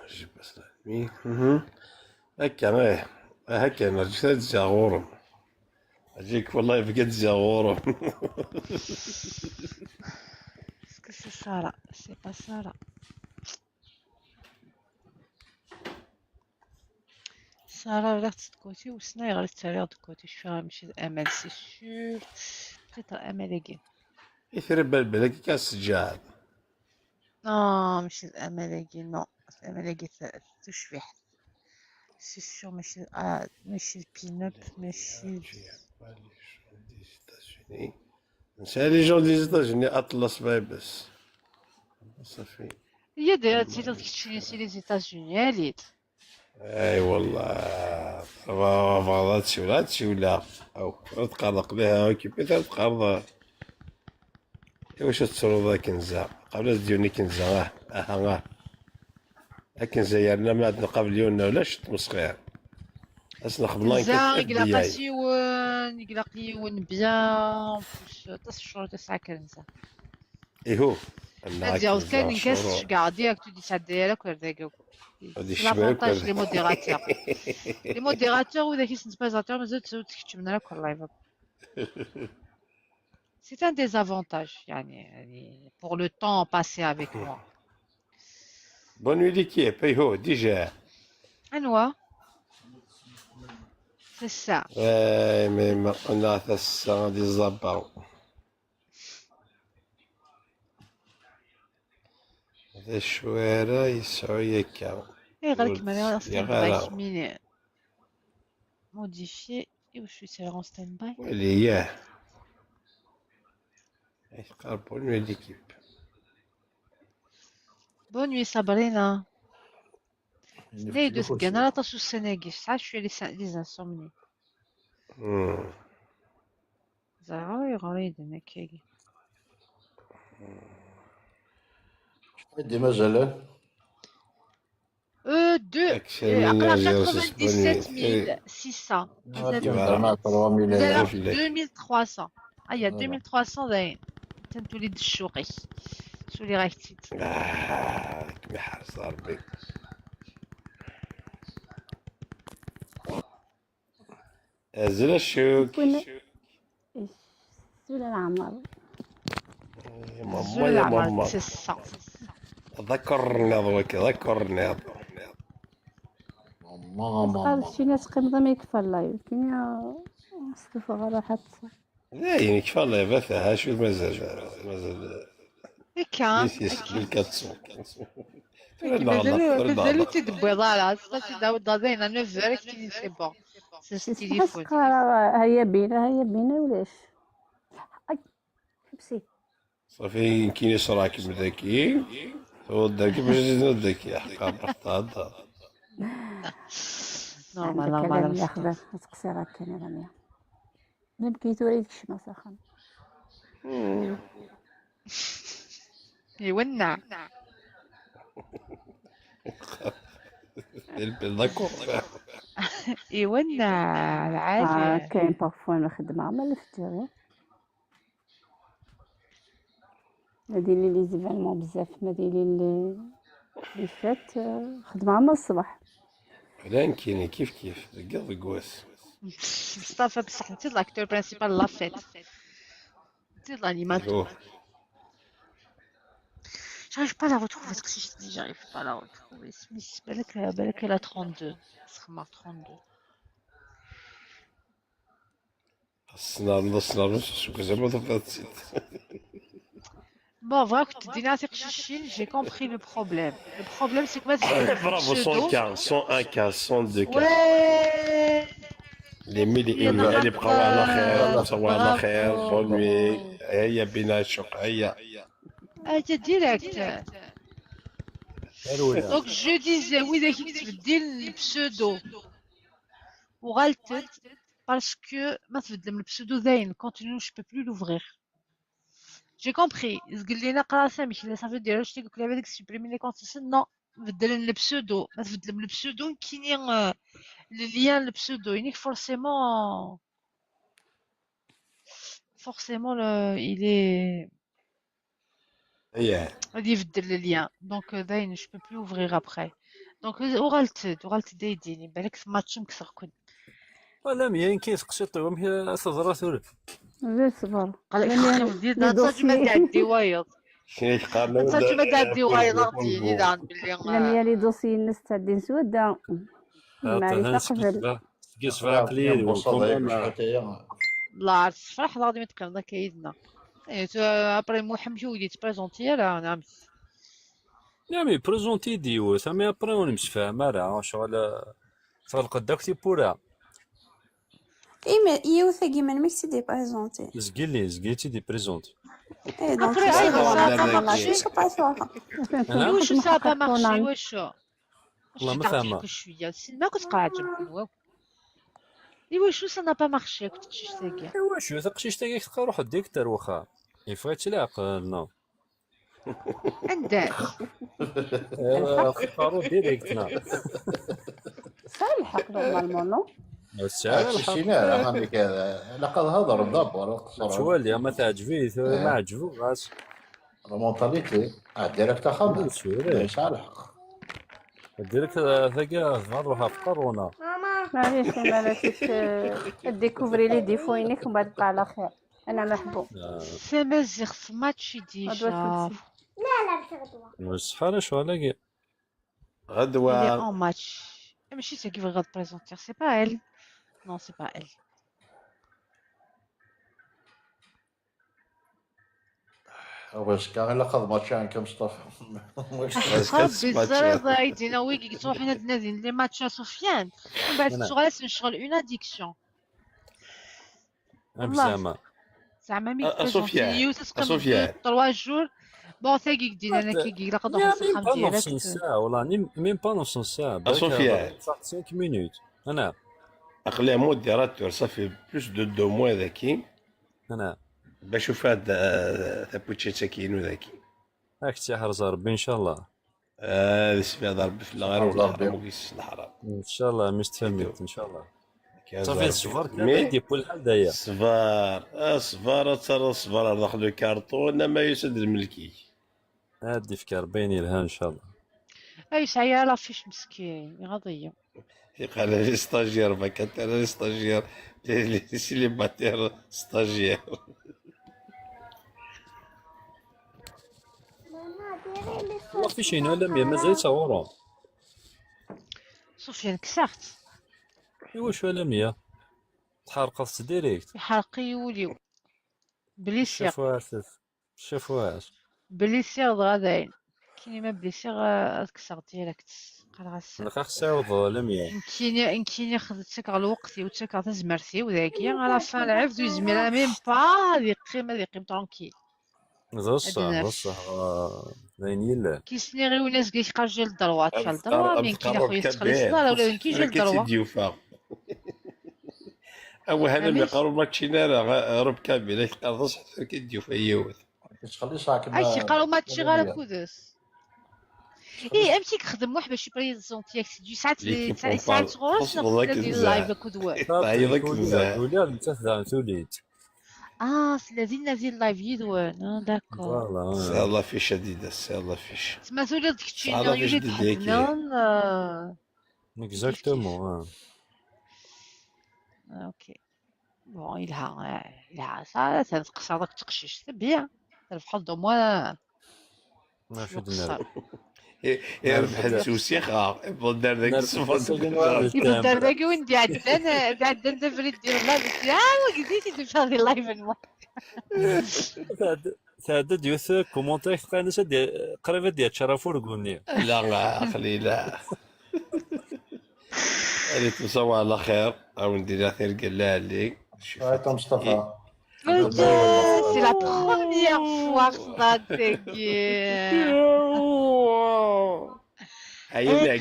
J'ai pas la nuit. Mhm. Akka, eh. Ah, akka, rǧut ad d-zziɣ ɣur-m. Rǧu-k, wallahi, bɣiɣ ad d-zziɣ ɣur-m. Est-ce que c'est Sarah? C'est pas Sarah. Sarah, rriɣ-tt deg côté, wissen ayɣer i tt-rriɣ deg côté. Cfiɣ mačči d Amal, c'est sûr. Peut-être Amal-agi. I tṛebba lbal akka s ǧǧaɛen. Non, mačči d Amal-agi, non. Amal-agi d tucbiḥt. C'est sûr, mačči d, ah, mačči d pin-up, mačči d... Des États-Unis. Nesɛa les gens des États-Unis, Atlas Vibes. Safi. Yya-d ad tiliḍ keččini si les États-Unis, ali-d. Ay, wallah. Bɣiɣ ad tsiwleɣ, ad tsiwleɣ. Aw, ad teqqareḍ aql-iha occupé, ad teqqareḍ. Iwacu tettruḍ akenza? Qbel ad d-yuni kenza, ah, aha, ah. Akenza yerna ma ad nqabel yiwen neɣ ulac, tmesxir. Ad s-nexdem enquête Kenza, F B I. Ilaq-as yiwen, ilaq yiwen bien, en plus, aṭas n ccuruṭ i tesɛa kenza. Ihu. Ad yaweḍ kan nekk ad s-ceggɛeɣ direct, ur d-yesɛedday ara akk ar dagi akk. C'est l'avantage les modérateurs. Les modérateurs, widak i sen-ttbazaɣ tura, mazal ur d-tkeččmem ara akk ɣer live akk. C'est un des avantages, يعني, يعني, pour le temps passé avec moi. Bonne nuit l'équipe, ihu, déjà. Anwa? C'est ça. Eh, mais ma, on a fait ça, des abats. D acu ara yesɛu yakka? Ayɣer akken ma stand by mi modifié? Iwacu yesɛa en stand by? Wali, yah. Ay teqqar bonne nuit l'équipe. Bonne nuit, Sabrina. Nefk-d ur teggan ara aṭas ussan-agi, tesɛa cwiya les, les insomnies. Hmm. Ẓriɣ ara ayɣer ay d-nnan akkagi. Acḥal d-mazalen? Euh, deux. Aql-aɣ quatre-vingt-dix-sept mille six cents. Mazal deux mille trois cents. Aya, deux mille trois cents dayen. Atan tuli-d ccuq-ik. Suliɣ-ak-tt-id. Ah, kem iḥrez Rebbi. Azul a Cuk. Azul a Ɛmer. Ya mama, ya mama. D akorniḍ waki, d akorniḍ. Tqal cina teqqimeḍ am yekfa llayev. Kini stufaɣ ara ḥatt. Dayen, yekfa llayev, ata acu mazal, mazal. Akka. Yesbel katsu. Mazal ur t-id-tewwiḍ ara. Ad as-t-id-tawyeḍ dayen à neuf heures, ad k-t-id-yini c'est bon. C'est le téléphone. Haya bina, haya bina ulac. Ay, ḥebsi. Ṣafi, nekkini ṣrakem daki. Tewweḍ daki, bac ad daki. Ḥqa, ḥqa, ḥqa. Normal, normal. Ad teqsiḍ akken a Lamia. Mimkin tura i tkecmeḍ s axxam. Iwenneɛ. D'accord. Iwenneɛ lɛali. Kayen parfois nxeddem ɛmal lfeǧǧer. Ma d-ilin les événements bzaf, ma d-ilin les fêtes, xeddmeɣ ɛmal ṣṣbeḥ. Llan kini kif kif, deg yiḍ deg wass. Mustafa, bṣeḥ netta d l'acteur principal n la fête. Netta d l'animateur. J'arrive pas à la retrouver, teqcict-nni, j'arrive pas à la retrouver. Isem-is, balak, balak elle a trente-deux. Sxemmeɣ trente-deux. Asnernu, asnernu, seg uzamul tafat-tt-id. Bon, voilà, كنت دينا تقشيشين, j'ai compris le problème. Le problème, c'est que ما تبدل Bravo, cent quinze, cent un quinze, cent deux quinze. Ouais. Les mille et une, allez, bravo, على خير, صباح على خير, bonne nuit. هيا بينا الشوق, هيا. هيا direct. Donc, je disais, oui, داك يتبدل البسودو. وغلطت. Parce que ما تبدلم البسودو داين, continue, je peux plus l'ouvrir. J'ai compris. Zgel lina qra samek, la ça veut dire je t'ai que la avec supprimer les comptes, non. بدل البسودو, ما تبدلم البسودو, كيني, euh, le lien البسودو, ينيك forcément, forcément, le, il est, هيا. غادي يبدل le lien. Donc, euh, داين, je peux plus ouvrir après. Donc, euh, وغلطت, وغلطت دايديني, بالك في ماتش مكسر كنت. ولا ميا كاين تقسيط ومشي تضرى ثورة. غير صبر. قال لك خصني ندير دار صافي ما تعدي وايض. شنو يقال له؟ صافي ما تعدي وايض، غادي يدان باللي لم يلي دوسي الناس تعدين سودا. معليش اقبل. تقيس فيها قليل. لا الصفرح غادي ما تكلم ذاك يدنا. ايه تو ابري محمد شو وليت بريزونتي راه نعم. نعم بريزونتي ديوث امي ابري ونمسفهم راه شغل. تغلق داك تيبورا. ايما يوثا كيما ميك سي دي بريزونتي. زقيلي زقيلي تي دي بريزونتي. اي دونك ابري هاي سا سا با با مارشي. مارشي سا با سوا. واش سا با مارشي واش؟ والله ما فاهمة. شويه سيما كنت قاعد جنبك. ايوا شو سا با مارشي كنت تشي ساكيا. ايوا شو تقشيش تاكي تقا روح ديكتر واخا. يفغي تلاق نو. عندك. خبروا ديريكت نا. سهل الحق نورمالمون نو. سهل الحق. شينا هانيك. لا قد هضر دابور قصر. شوالي ما تعجبيه ما عجبو غاس. La mentalité. اه ديريكت اخا. يسعى الحق. ديريكت. ثاقي غنروحها في قرونا. معليش انا راه كنت ديكوفري لي ديفو ينيك ومن بعد تطلع على خير. انا محبوب. سامزيغ في ماتشي ديجا. بصح انا شو على غدوة. اون ماتش. ماشي سا كيف غاد بريزونتير سي با ال. نو سي با ال. واش كان الا قض ماتش عن كم مصطفى؟ ربي الزريضة يدينا ويجي تروحين هاد النادي لي ماتش سفيان. من بعد تشغل نشغل اون اديكسيون. زعما. زعما مي سفيان سفيان. تروا جور. Bon, tagi i k-d-yennan akka, ilaq ad ruḥen s axxam direct. Même pas neuf cents ساعة, والله, même pas neuf cents ساعة. Asofian. Cinq minutes. Ana. Aql-i modérateur, ça fait plus de deux mois daki. Ana. Bac ufiɣ-d, euh, tapuččit-agi-inu daki. Ad k-tt-yeḥrez Rebbi, ncallah. Ah, d ssmaḥ d Rebbi fell-aɣ, ar ur neḥram ur yesselḥram. Ncallah, mi s-tfahmeḍ, ncallah. Ṣafi, d ṣṣber kan i d-yewwi lḥal daya. Ṣṣber, ah, ṣṣber, ad terreḍ ṣṣber ar daxel ukarṭun, ama yusa-d lmelk-ik. Ad d-ifk Rebbi ayen yelhan, ncallah. Ay, yesɛa ara affiche meskin, iɣaḍ-iyi. Yeqqar les stagiaires, vacataires, les stagiaires, les, les célibataires, stagiaires. L'affiche-inu a Lamia, mazal-itt ɣur-m? Sufyan, kkseɣ-tt. Iwacu a Lamia? Tḥerqeḍ-tt direct? Iḥerq-iyi wul-iw. Blisiɣ. Ccafwa. Blisiɣ dɣa dayen. Kini ma blisiɣ, ad kkseɣ direct. Qqareɣ-as. Ilaq ad ɣ-tɛiwdeḍ a Lamia. Nekkini, nekkini xd-, ttakeɣ lweqt-iw, ttakeɣ tazmert-iw dagi, à la fin, lɛebd ur yezmir ara même pas ad yeqqim, ad yeqqim tranquille. D ṣṣeḥ, d ṣṣeḥ, ah, d ayen yellan. Ki sniɣ i win azga yeqqar j'ai le droit, tu as le droit, mais nekk ilaq ad yettxelliṣ ula d nekk j'ai le droit. Awah, alammi qqaren ur ččin ara, Rob Kabila, yeqqar d ṣṣeḥ, tura kan d-yufa yiwet. Yettxelliṣ-ak. Ay, yeqqar ur ma ččiɣ ara akud-s. Eh, amek i yexdem Muḥ bac i présente yak, yesɛa-tt, yesɛa-tt ɣur-s neɣ tella di live akked wa? Teɛyiḍ akken zɛa. Ula d nettat daɣen tuli-d. Ah, tella dinna di live yid-wen. Ah, d'accord. Voilà. C'est la fiche, Adidas, c'est la fiche. Tma tuliḍ d kečči neɣ yuli-d ḥedd-nniḍen, euh, exactement, kif kif. Ah, ok. Bon, yelha, eh, yelha. Ça, ça, teqṣer akk teqcict. C'est bien. Trebḥeḍ au moins. Mafi d-nerr. Irbeḥ-d s usixa, ibedder dagi ṣṣber. Ibedder dagi win d-iɛeddan, d-iɛeddan d abrid di llah, d-iɛeddan, ah, wagi d-iɛeddan di live n wa. Tɛedda-d yiwet commentaire, teqqar-as ad d-, qrib ad d-yaččar afurgu-nni. La, aql-i la. Allez, tussaw ɛla xir, a wen-d-iniɣ tirga lɛali. Ay, Mustafa. C'est la première fois, tagi. Ay, eh,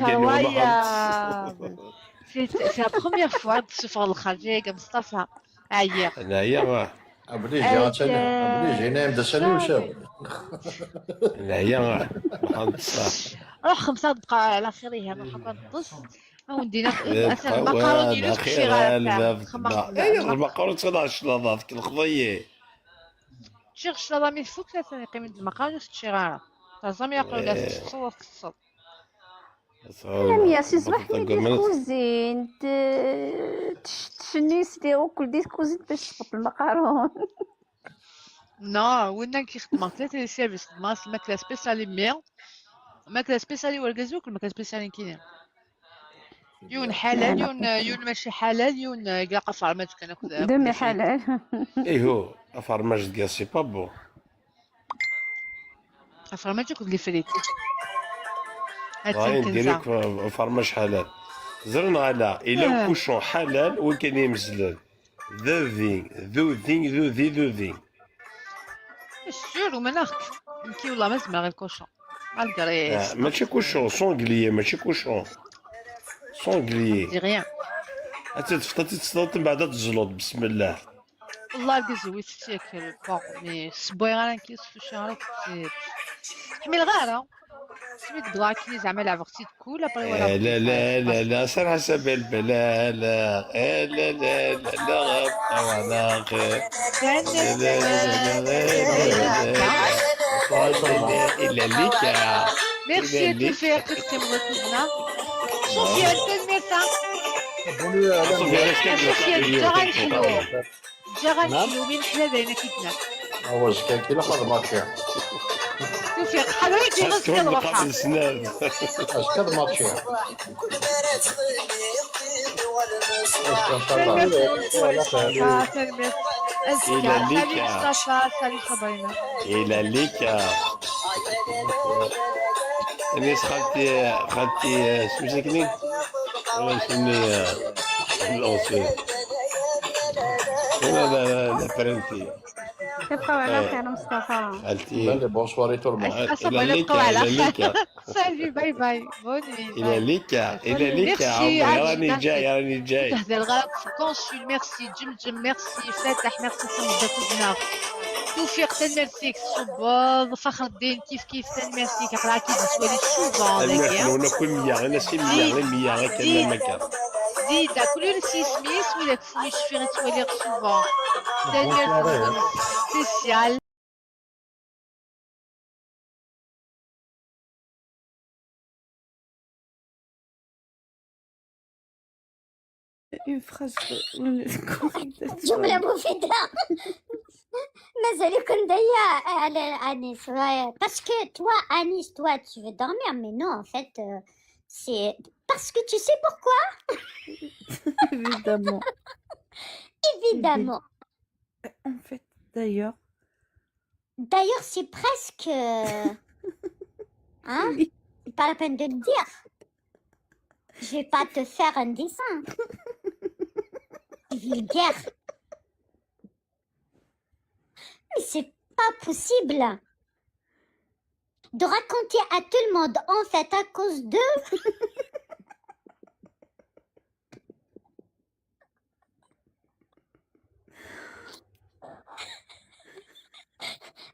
c'est, c'est la première fois, d-sufɣeḍ lxerǧ, a Mustafa. Ɛyiɣ. Ɛyiɣ. Obligé, obligé, nɛim d asalli usaw. Ɛyiɣ. Ruḥ xemsa dqayeq, ɛla xir, ihi, ruḥ ṭṭes. A wen-d-iniɣ, eh, atan lmaqarun-inu ur t-ččiɣ ara. Ay, lmaqarun ttxil ɛeclaḍa, tkelxeḍ-iyi. Ččiɣ cclaḍa mi tfuk, atan yeqqim-d lmaqarun ur t-ččiɣ ara. Terẓam yaqul, eh, teṭṭseḍ, ur teṭṭseḍ. Lamia, si ṣṣbeḥ-nni di tkuzint, eh, tc-, tcennu-yas di ukul di tkuzint bac tfeḍ lmaqarun. Non, winna ki xedmeɣ tlata di service, xedmeɣ-as lmakla spécial i mmi, lmakla spécial i wergaz-iw, akked lmakla spécial nekkini. Yiwen ḥalal, yiwen, yiwen mačči ḥalal, yiwen, eh, ilaq afermaj kan akked, demi ḥalal. Ihu, afermaj deg-s, c'est pas bon. Afermaj akked les frites. Ad ttnkenza. Afermaj ḥalal. Ẓren ɣala, ila ukucun ḥalal, win kan imezlen. D udi, d udi, d udi, d udi. Sûr, umneɣ-k. Nekki, wallah, ma zemreɣ i lkucun. Malgré, ah, mačči kucun, sanglier, mačči kucun. Sanglier. Dis rien. Ad tt-tefteḍ, ad tt-tefteḍ, mbeɛd ad teẓleḍ, bismillah. Wallah, argaz-iw itett yakk lpor, mais ssewwayeɣ ara nekki, ur sfucceɣ ara akk. Ḥmileɣ ara. Asmi d-wwḍeɣ akkenni, zeɛma leɛbeɣ-tt-id kul, après walaɣ. Eh, la, la, la, la, serreḥ-as a Belbel, la, la, eh, la, la, la, la, awa, la, eh. Merci à tous, Tuffiq, teqqimeḍ akked-neɣ. Sofiane, tanemmirt-a. Sofiane, ǧǧiɣ-ak-d. Ǧǧiɣ-ak-d lumi neḥla d ayen akka i d-naf. Awa, azekka ilaq ad markiɣ. Tufiq, ḥader ad d-iɣes kan ruḥeɣ. Azekka ad markiɣ. Azekka, ncallah. Tanemmirt, ah, tanemmirt. Azekka, salut Mustafa, salut Sabrina. Ila lika. Anis xalti, xalti, eh, smisakni. Smisakni, eh, la, la, la, la, la, تبقاو على خير مصطفى. Allez, bonsoir et tout le monde. Salut, bye bye, bonne nuit. Il est l'écart, il est l'écart. Merci, راني جاي. تهدر غاك في كونسول، merci جمجم، merci فاتح، merci سمدة كدنا. توفيق تنمرسيك الصباط، فخر الدين كيف كيف تنمرسيك، قرا كي تسوالي سوفون داكيا. نكون مية، انا سي مية، انا مية، هكا زيد. مكان. زيد كل سيس ميس ولا كفوي شفيغ تسوالي سوفون. تنمرسيك سبيسيال. Une phrase. Une... جملة مفيدة. مازال يكون دايا على أنيس. Parce que toi, Anis, toi, tu veux dormir, mais non, en fait, euh, c'est parce que tu sais pourquoi? Évidemment. Évidemment. En fait, d'ailleurs. D'ailleurs, c'est presque. Euh, hein? C'est pas la peine de le dire. Je vais pas te faire un dessin. C'est vulgaire. Mais c'est pas possible de raconter à tout le monde, en fait, à cause de...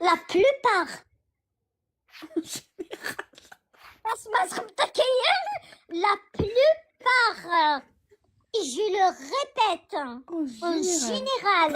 La plupart. اسمع، سخمتك هي. La plupart, euh, et je le répète, en général,